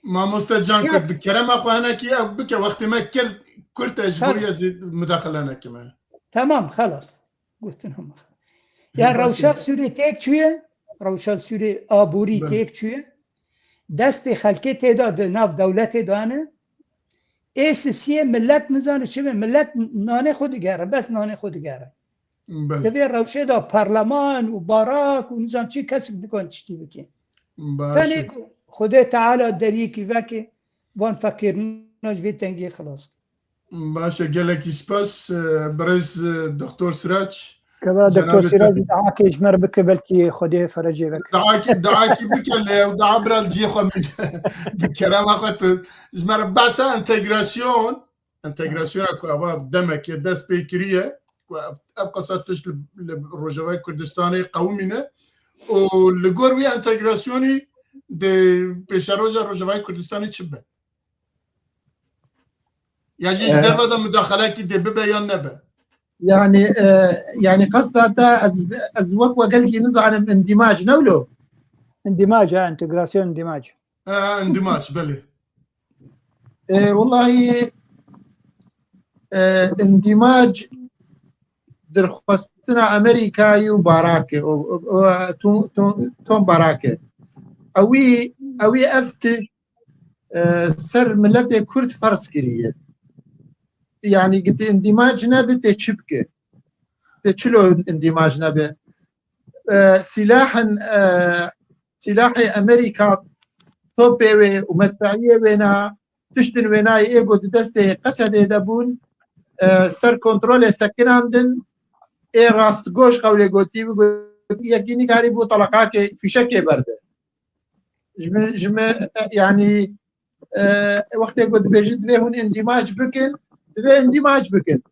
Mamoste Can Kurt, bi kerema xwe hinekî ev bike, wextê me kir kurt e, ji bo Xelas. Yê ez ê mudaxile nekime. Tamam, xelas. Gotin hema. Ya Baş rewşa e. Sûrê têk çûye, rewşa Sûrê aborî Belê. Têk çûye. Destê xelkê tê de di nav dewletê de ne. Ê sisiyê millet nizane çi be, millet nanê xwe digere, bes nanê xwe digere. Belê. Di vê rewşê de parleman û barak û nizam çi kesik dikon tiştî bike. Baş e. Tenê ku Xwedê Teala deriyekî veke, van feqîrina ji vê tengiyê xilas. Baş e, gelekî spas, e, birêz, e, Doktor Sirac. Keva Doktor Cenabê Sirac te- dahakê ji me re bike, belkî Xwedê ferecê veke. Dahakî, dahakî bike lê ew daha bira li cihê xwe bide. Bi kerema xwe tu ji me re behsa entegrasyon, entegrasyona ku eva demekê dest pê kiriye, ku ev, ev qasa tişt li, li Rojavayê Kurdistanê qewimîne û li gor wî entegrasyonî di pêşeroja Rojavayê Kurdistanê çi be? Ya jî ji Ee, derve de mudaxalekî dê bibe yan nebe? Yani, e, yani qesta te ez, ez wek we gelkî nizanim, indimac ne wilo? İndimac, ha, entegrasyon indimac. Ha, indimac, belê. E, wellahî, e, indimac dirxwestina Amerîkayê û Barakê, o, o, o, Tom, Tom, Tom Barakê. Ewî, ewî ev tişt e, ser miletê Kurd ferz kiriye. Yani gitî indimac nebe tê çi bike? Tê çilo indimac nebe? E, silahın, e, silahê Amerîka topê wê û medfeiyê wêna, tiştin wênayê ê ku di destê Qesedê de bûn, e, ser kontrolê sekinandin, ê rastgoş qewlê gotî, got, yekî nikarî bû teleqakê fîşekê berde. Ji min, ji min, e, yani, e, wextê ku dibêjin divê hûn indimac bikin, divê indimac bikin.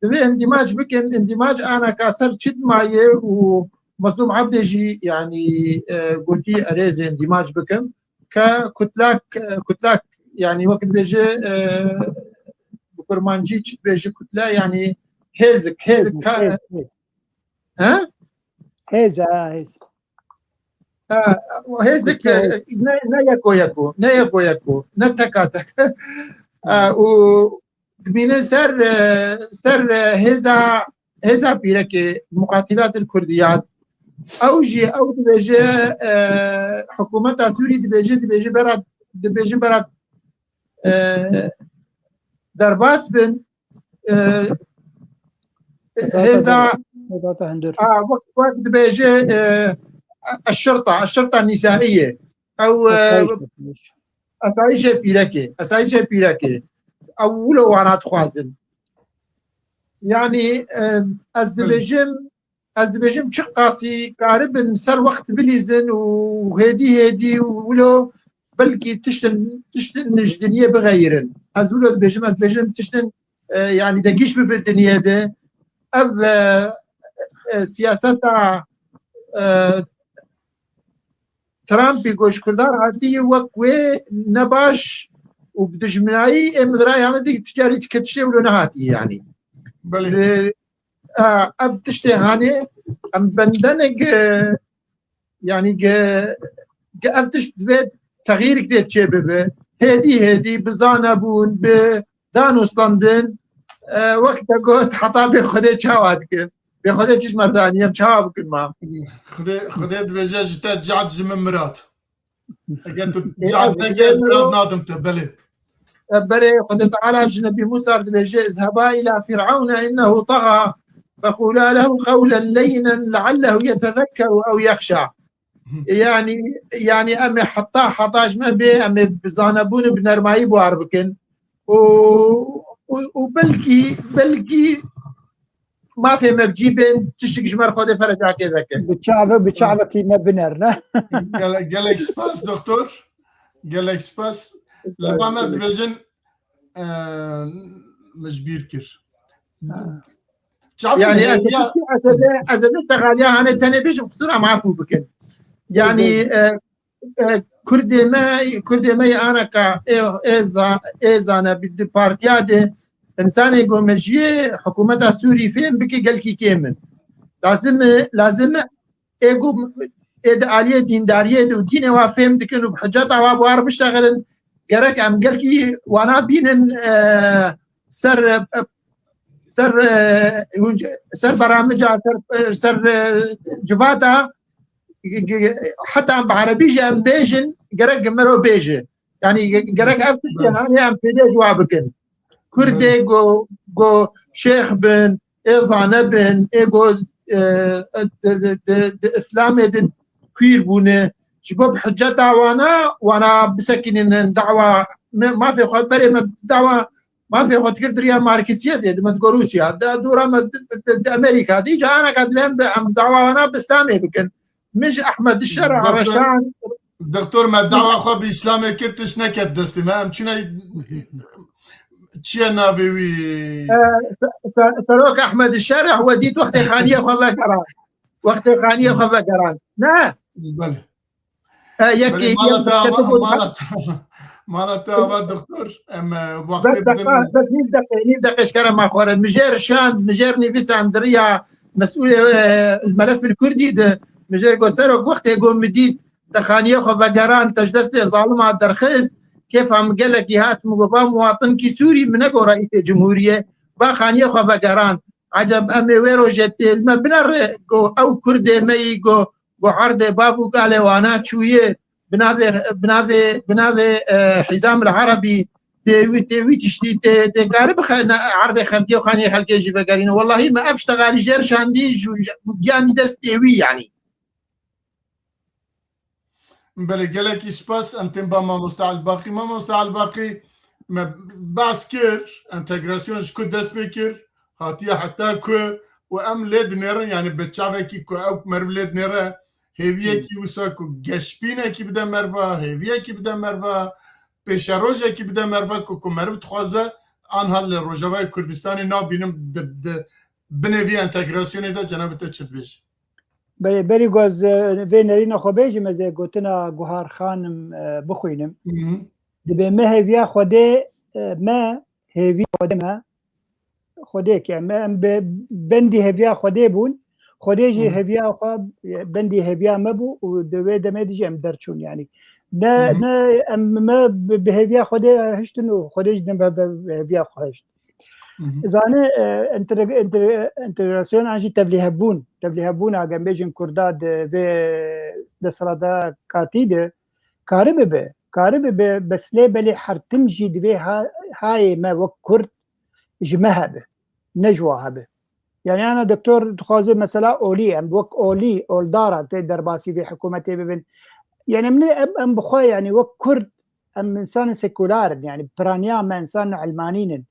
Divê indimac bikin, indimac anaka ser çi dimaye û Mezlûm Ebdê jî, yani, e, gotî erê ez ê indimac bikim. Ke kutlak, e, kutlak, yani wek dibêje, e, bi kurmancî çi dibêje kutle, yani hêzik, hêzik Hêz, ka, hêz, hêz. He? Hêz, ha, hêz. Ha, hêzik, Kutle hêz. Ne, ne yeko yeko, ne yeko yeko, ne teka tek. Ha, û dimîne ser, e, ser, e, hêza, hêza pîrekê Muqatilat el Kurdiyat. Ew jî, ew dibêje, e, hikûmeta Sûrî dibêje, dibêje bera, dibêje bera, e, derbas bin. E, hêza, Wek, wek dibêje, e, eşşirta, eşşirta nîsaîye. Ew, e, esayîşê pîrekê, esayîşê pîrekê. Ew wilo wana dixwazin. Yanî, e, ez dibêjim, ez dibêjim çiqasî karibin ser wext bilîzin û hêdî hêdî û wilo belkî tiştin, tiştin ji diniyê bixeyirin. Ez wilo dibêjim, ez dibêjim tiştin, e, yanî degîş bibe diniyê de. Ev, e, e, siyaseta, e, Trumpî ku ji Kurdan hatî wek wê nebaş û bi dijminayî ê min raya min dî tu carî dike tiştê wilo nehatî yanî. Belê. Ji, e, ev tiştê hanê em bendenek, e, yanî ge, ge ev tişt divê texîrik tê çê bibe. Hêdî hêdî bi zanebûn, bi danûstandin, e, wek te got heta bê Xwedê çawa dikin. Bê Xwedê çi ji me re danî em çawa bikin ma? Xwedê, Xwedê dibêje ji te cad ji min mirad. Eger tu cad neke ez mirad nadim te, belê. E, berê Xwedê Teala ji Nebî Musa re dibêje, "اذهبا إلى فرعون إنه طغى فقولا له قولا لينا لعله يتذكر أو يخشى." Yanî, yanî em ê heta, heta ji me bê, em ê bi zanebûn û bi nermayî bi war bikin. Û, û, û belkî, belkî mafê me bi cî bên, tiştik ji me re Xwedê ferecakê veke. Bi çave, bi çavekî me biner, ne? Gele-, gelek spas, doktor. Gelek spas. Li ba me dibêjin, e, min ji bîr kir. Ha. Çavê Yani ez, ya ez, ez, ez, ez texaliya hane tenê bêjim, qisûra mafû bikin. Yani, e, e, Kurdê me, Kurdê me yê anaka ê, ê za-, ê zane bi di partiya de insanê ku mejiyê hikûmeta Sûrî fêm bike gelkî kêm in. Lazim e, lazim e ê ku ê di aliyê dîndariyê de û dînê wa fêm dikin û bi hiceta wa bi war biştexilin, gerek em gelkî wana bînin, e, ser, e, ser, e, hûn-, ser beramica, ser, ser, e, civata, g-, g-, heta em bi erebî jî em bêjin, gerek mero bêje. Yani ge-, gerek ev tiştê hanê em pêdê ji wa bikin. Kurdê go, go şêx bin, ê zane bin, ê go, e, di, di, di, di Îslamê de queer bûne. Ji bo bi hiceta wana, wana bisekînînin dawa, me, mafê xwe berê me dawa, mafê xwe dikir di riya Marksiyetê de, me digot Rûsya, di dora me di, di, di Amerîka de, îca anaka divên bi em dawa wana bi Îslamê bikin. Min ji Ehmed Şer'a Doktor, Reşan. Doktor, me dawa xwe bi Îslamê kir, tişt neket destê me. Em çûne çi ye navê wî? E, se-, se-, Serok Ehmed Şer'a we dît wextê xaniyê xwe vegeran. Wextê xaniyê xwe vegeran. Ne? Belê. E, yekî, belê, mala te ava, mala te, mala te ava doktor. Em, e, wextê bidin. Bes deqa, bes nîv deqe, nîv deqe ji kere ma xwe re. Mijêr şand, mijêr nivîsand riya mesûlê, e, Melefil Kurdî de, mijêr got, Serok, wextê got min dît te xaniyê xwe vegeran, te ji destê zalima derxist, kêfa min gelekî hat, min got, ba muwatinkî Sûrî, min negot reîsê cumhûriyê, ba xaniyê xwe vegeran. Eceb em ê wê rojê tê li me binere, got, ew Kurdê me yî, got, got erdê bav û kalê wana çûye, bi navê, bi navê, bi navê, e, Hîzam el Erebî, tê wî, tê wî tiştî, tê, tê karibe xe-, ne, erdê xelkê û xaniyê xelkê jî vegerîne. Wellahî me ev ştegalî jêr şandî, ji, ji, giyanî destê wî, yanî. Belê, gelekî spas. Em tên ba Mamoste Elbaqî. Mamoste Elbaqî, me behs kir, entegrasyon ji ku dest pê kir, hatiye heta ku û em lê dinêrin, yani bi çavekî ku ew meriv lê dinêre, hêviyekî wisa ku geşbînekî bide merva, hêviyekî bide merva, pêşerojekî bide merva ku, ku meriv dixwaze, anha li Rojavayê Kurdistanê nabînim di, di binê vî entegrasyonê de cenabê te çi dibêje? Be-, berî ku ez, e, vê nerîna xwe bêjim, ez ê gotina Guhar Xanim, e, bixwînim. Hı hı. Dibê me hêviya Xwedê, e, me hêviya Xwedê me, Xwedê ke me, em bi bendî hêviya Xwedê bûn, Xwedê jî Hı hı. hêviya xwe, e, bendî hêviya me bû û di wê demê de jî em derçûn, yanî. Ne, Hı hı. ne em, me bi, bi hêviya Xwedê hiştin û Xwedê jî ne me bi hêviya xwe hişt. Hı hı. Zanî, e, entegre-, entegre-, entegrasyon an jî tevlîhebûn, tevlîhebûna, em bêjin, Kurda di vê desthilata katî de karibe be, karibe be, bes lê belê her tim jî divê ha-, hayê me wek Kurd ji me hebe, ne ji wa hebe. Yani ana doktor dixwaze mesela olî, em wek olî, oldara tê derbasî vê hikûmetê bibin. Yani em ne, em, em bi xwe yani wek Kurd, em insanên sekular in, yani piraniya me insan ilmanîn in.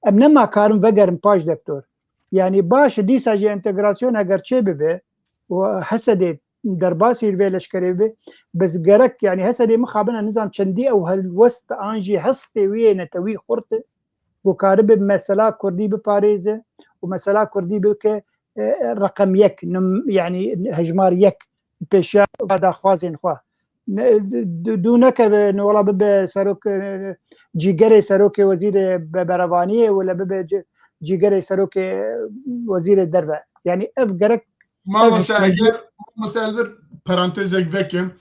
Em nema karin vegerin paş doktor. Yani baş e, dîsa jî entegrasyon eger çê bibe û Hesedê derbasî vê leşkerê bibe, bi gerek yani Hesedê mixabin e nizam çendî ew helwest an jî hestê wî yê netewî xurt e. Ku karibe mesela Kurdî biparêze û mesela Kurdî bike, e, reqem yek, num-, yani hejmar yek pêşiya daxwazên xwe. Ne, du, du nekeve, ne wala bibe serok, e, cîgerê serokê wezîrê be-, berevaniyê, wala bibe ci-, cîgerê serokê wezîrê derve. Yani ev gerek Mamoste, eger, mamoste, ez vir parantezek vekim.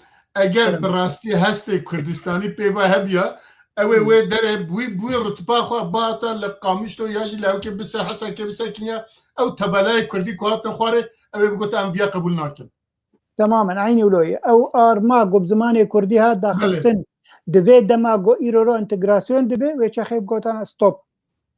Eger bi rastî hestê Kurdistanî pê ve hebiya, ew ê wê derê bi wî, bi wî rutba xwe bihata li Qamişlo ya jî li Hewkê bise, Hesekê bise kinya, ew tebelayê Kurdî ku hatin xwarê, ew ê bigote em viya qebûl nakin. Temamen, eynî wilo ye. Ew arma ku bi zimanê Kurdî hat daxistin, di vê dema ku îro ro entegrasyon dibe, wê çaxê bigotana stop.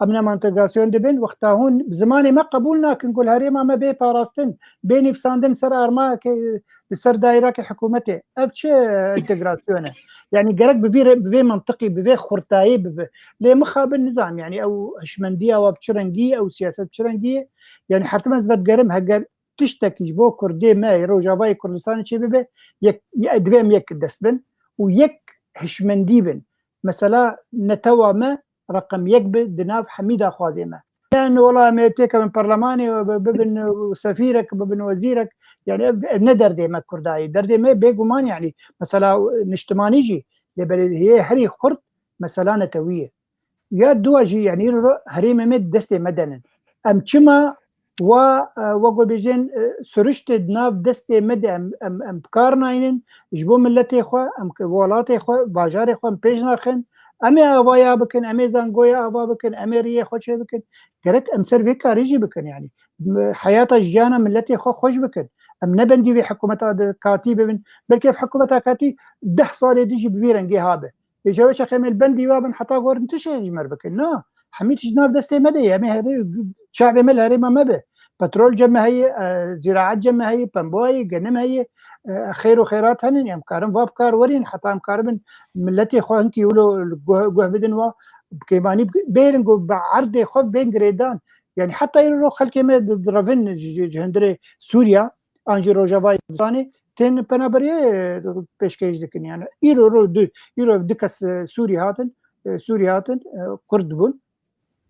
Em nema entegrasyon dibin, wexta hûn bi zimanê me qebûl nakin ku li herêma me bê parastin, bê nivîsandin ser armayekê, li ser daîrekê hikûmetê. Ev çi entegrasyon e? Yani gerek bi vî re-, bi vê mantiqî, bi vê xurtayî bibe. Lê mixabin nizam, yani ew hişmendiya wa bi çi rengî ye, ew siyaset bi çi rengî ye? Yani hertim ez vedigerim, heger tiştekî ji bo Kurdê me yê Rojavayê Kurdistanê çêbibe, yek, ye-, divê em yek dest bin û yek hişmendî bin. Mesela netewa me reqem yek bi di nav hemî daxwazê me. Yani wela em ê têkevin perlemanê, bi-, bibin sefîrek, bibin wezîrek, yani ev, ev ne derdê me Kurdayî. Derdê me bêguman yani mesela niştimanî jî, lê belê hê herî xurt mesela netewî ye. Ya dua jî, yani îro herêmê me destê me denin. Em çima wa, e, wek we bêjin, e, siriştê di nav destê me de em, em, em bi kar naynin, ji bo miletê xwe, em ki welatê xwe, bajarê xwe em pêş naxin, em ê avaya bikin, em ê zangoya ava bikin, em ê riyê xwe çê bikin. Gerek em ser vê karî jî bikin yani. M-, heyata jiyana miletê xwe xweş bikin. Em ne bendî vê hikûmeta de katî bibin. Belkî ev hikûmeta katî deh salê din jî bi vî rengê habe. Êja wê çaxê em ê li bendî wa bin heta gorin tişê ji me re bikin. Na, hemî tişt nav destê me de ye. Em ê herê çavê me li herêma me be. Petrol cem me heye, e, zîraet cem me heye, pembo heye, genim heye, e, xêr û xêrat henin. Em karin va bi kar werîn, heta em karibin miletê xwe hinkî wilo guh, guh bidin wa, bi kêmanî bi-, bêrin ku bi erdê xwe bên girêdan. Yani heta îro xelkê me di-, direvin ji, ji, ji hundirê Sûriya, an jî Rojavayê Kurdistanê tên penaberiyê, e, pêşkêş dikin. Yani îro ro du, îro du kes, e, Sûrî hatin, e, Sûrî hatin, e, Kurd bûn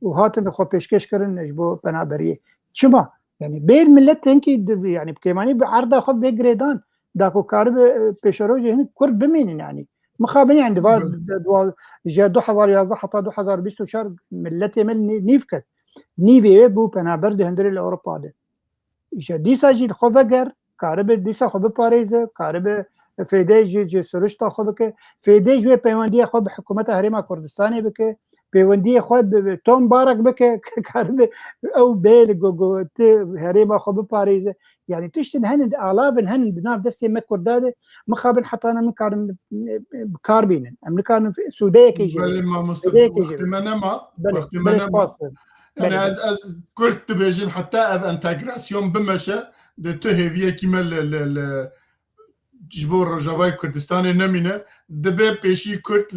û hatin xwe pêşkêş kirin ji bo penaberiyê. Çima? Yani bê milet tenkî di-, yani bi kêmanî bi erda xwe bê girêdan da ku karibe, e, pêşerojê hin Kurd bimînin yani. Mixabin yani diva, Hı. di-, diva, ji du hezar yazdeh heta du hezar bîst û çar miletê me nî-, nîv ket. Nîvê wê bû penaber di hundirê li Ewropa de. Îşte dîsa jî li xwe veger, karibe dîsa xwe biparêze, karibe fêdê ji, ji sirişta xwe bike, fêdê ji wê peywendiya xwe bi hikûmeta Herêma Kurdistanê bike, pêwendiyê xwe bi, bi Tom Barak bike, karibe ew bê li go, go, ti herêma xwe biparêze. Yani tiştin henin, alavin henin di nav destê me Kurda de, mixabin heta ne nikarin bi kar bînin. Em nikarin sûdeyekê jê. Belê mamoste, sûdeyekê jê. Wextê me nema, Belê, wextê me belê, nema. spas be. Yani Belê. ez, ez kurt dibêjin heta ev entegrasyon bimeşe, di tu hêviyekî me li, li, li, ji bo Rojavayê Kurdistanê nemîne, dibe pêşî Kurd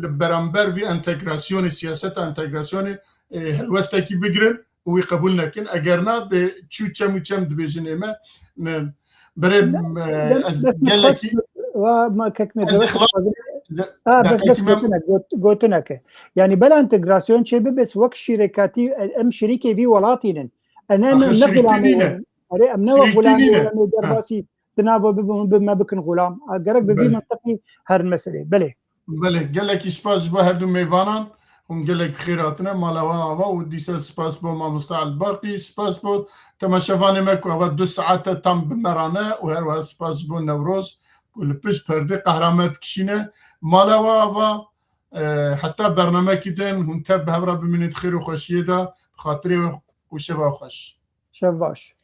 li beramber vî entegrasyonê, siyaseta entegrasyonê, e, helwestekî bigirin û wî qebûl nekin. Eger na, dê çû çem û çem dibêjin ê me, ne, berê, Ne, e, dem-, ez dest gelekî, xweş, wa, ma kek me ez dewet ixlas, xwazine. ze-, Ha, bes, deqekî bes me gotinek, got-, gotineke. Yani bela entegrasyon çê bibe, wek şîrekatî, e, em şirîkê vî welatî nin. E, ne, Axe ne, ne şirîktî gulamê nîne. wan. Erê, em ne wek Şirîktî gulamê nîne. wan, em ê Ha. derbasî di nava bibin, bi me bikin gulam. A, gerek bi vî Belê. mintiqî herin meselê. Belê. Belê, gelekî spas ji bo her du mêvanan. Hûn gelek bi xêr hatine, mala we ava û dîsa spas bo mamoste Elbaqî, spas bo temaşevanê me ku ava du saete tam bi me re ne û her wiha spas ji bo Newroz ku li pişt perdê qehra me dikişîne. Mala we ava, e, heta bernamekî din hûn tev bi hev re bimînin di xêr û xweşiyê de, bi xatirê we û şeva xweş. Şev baş.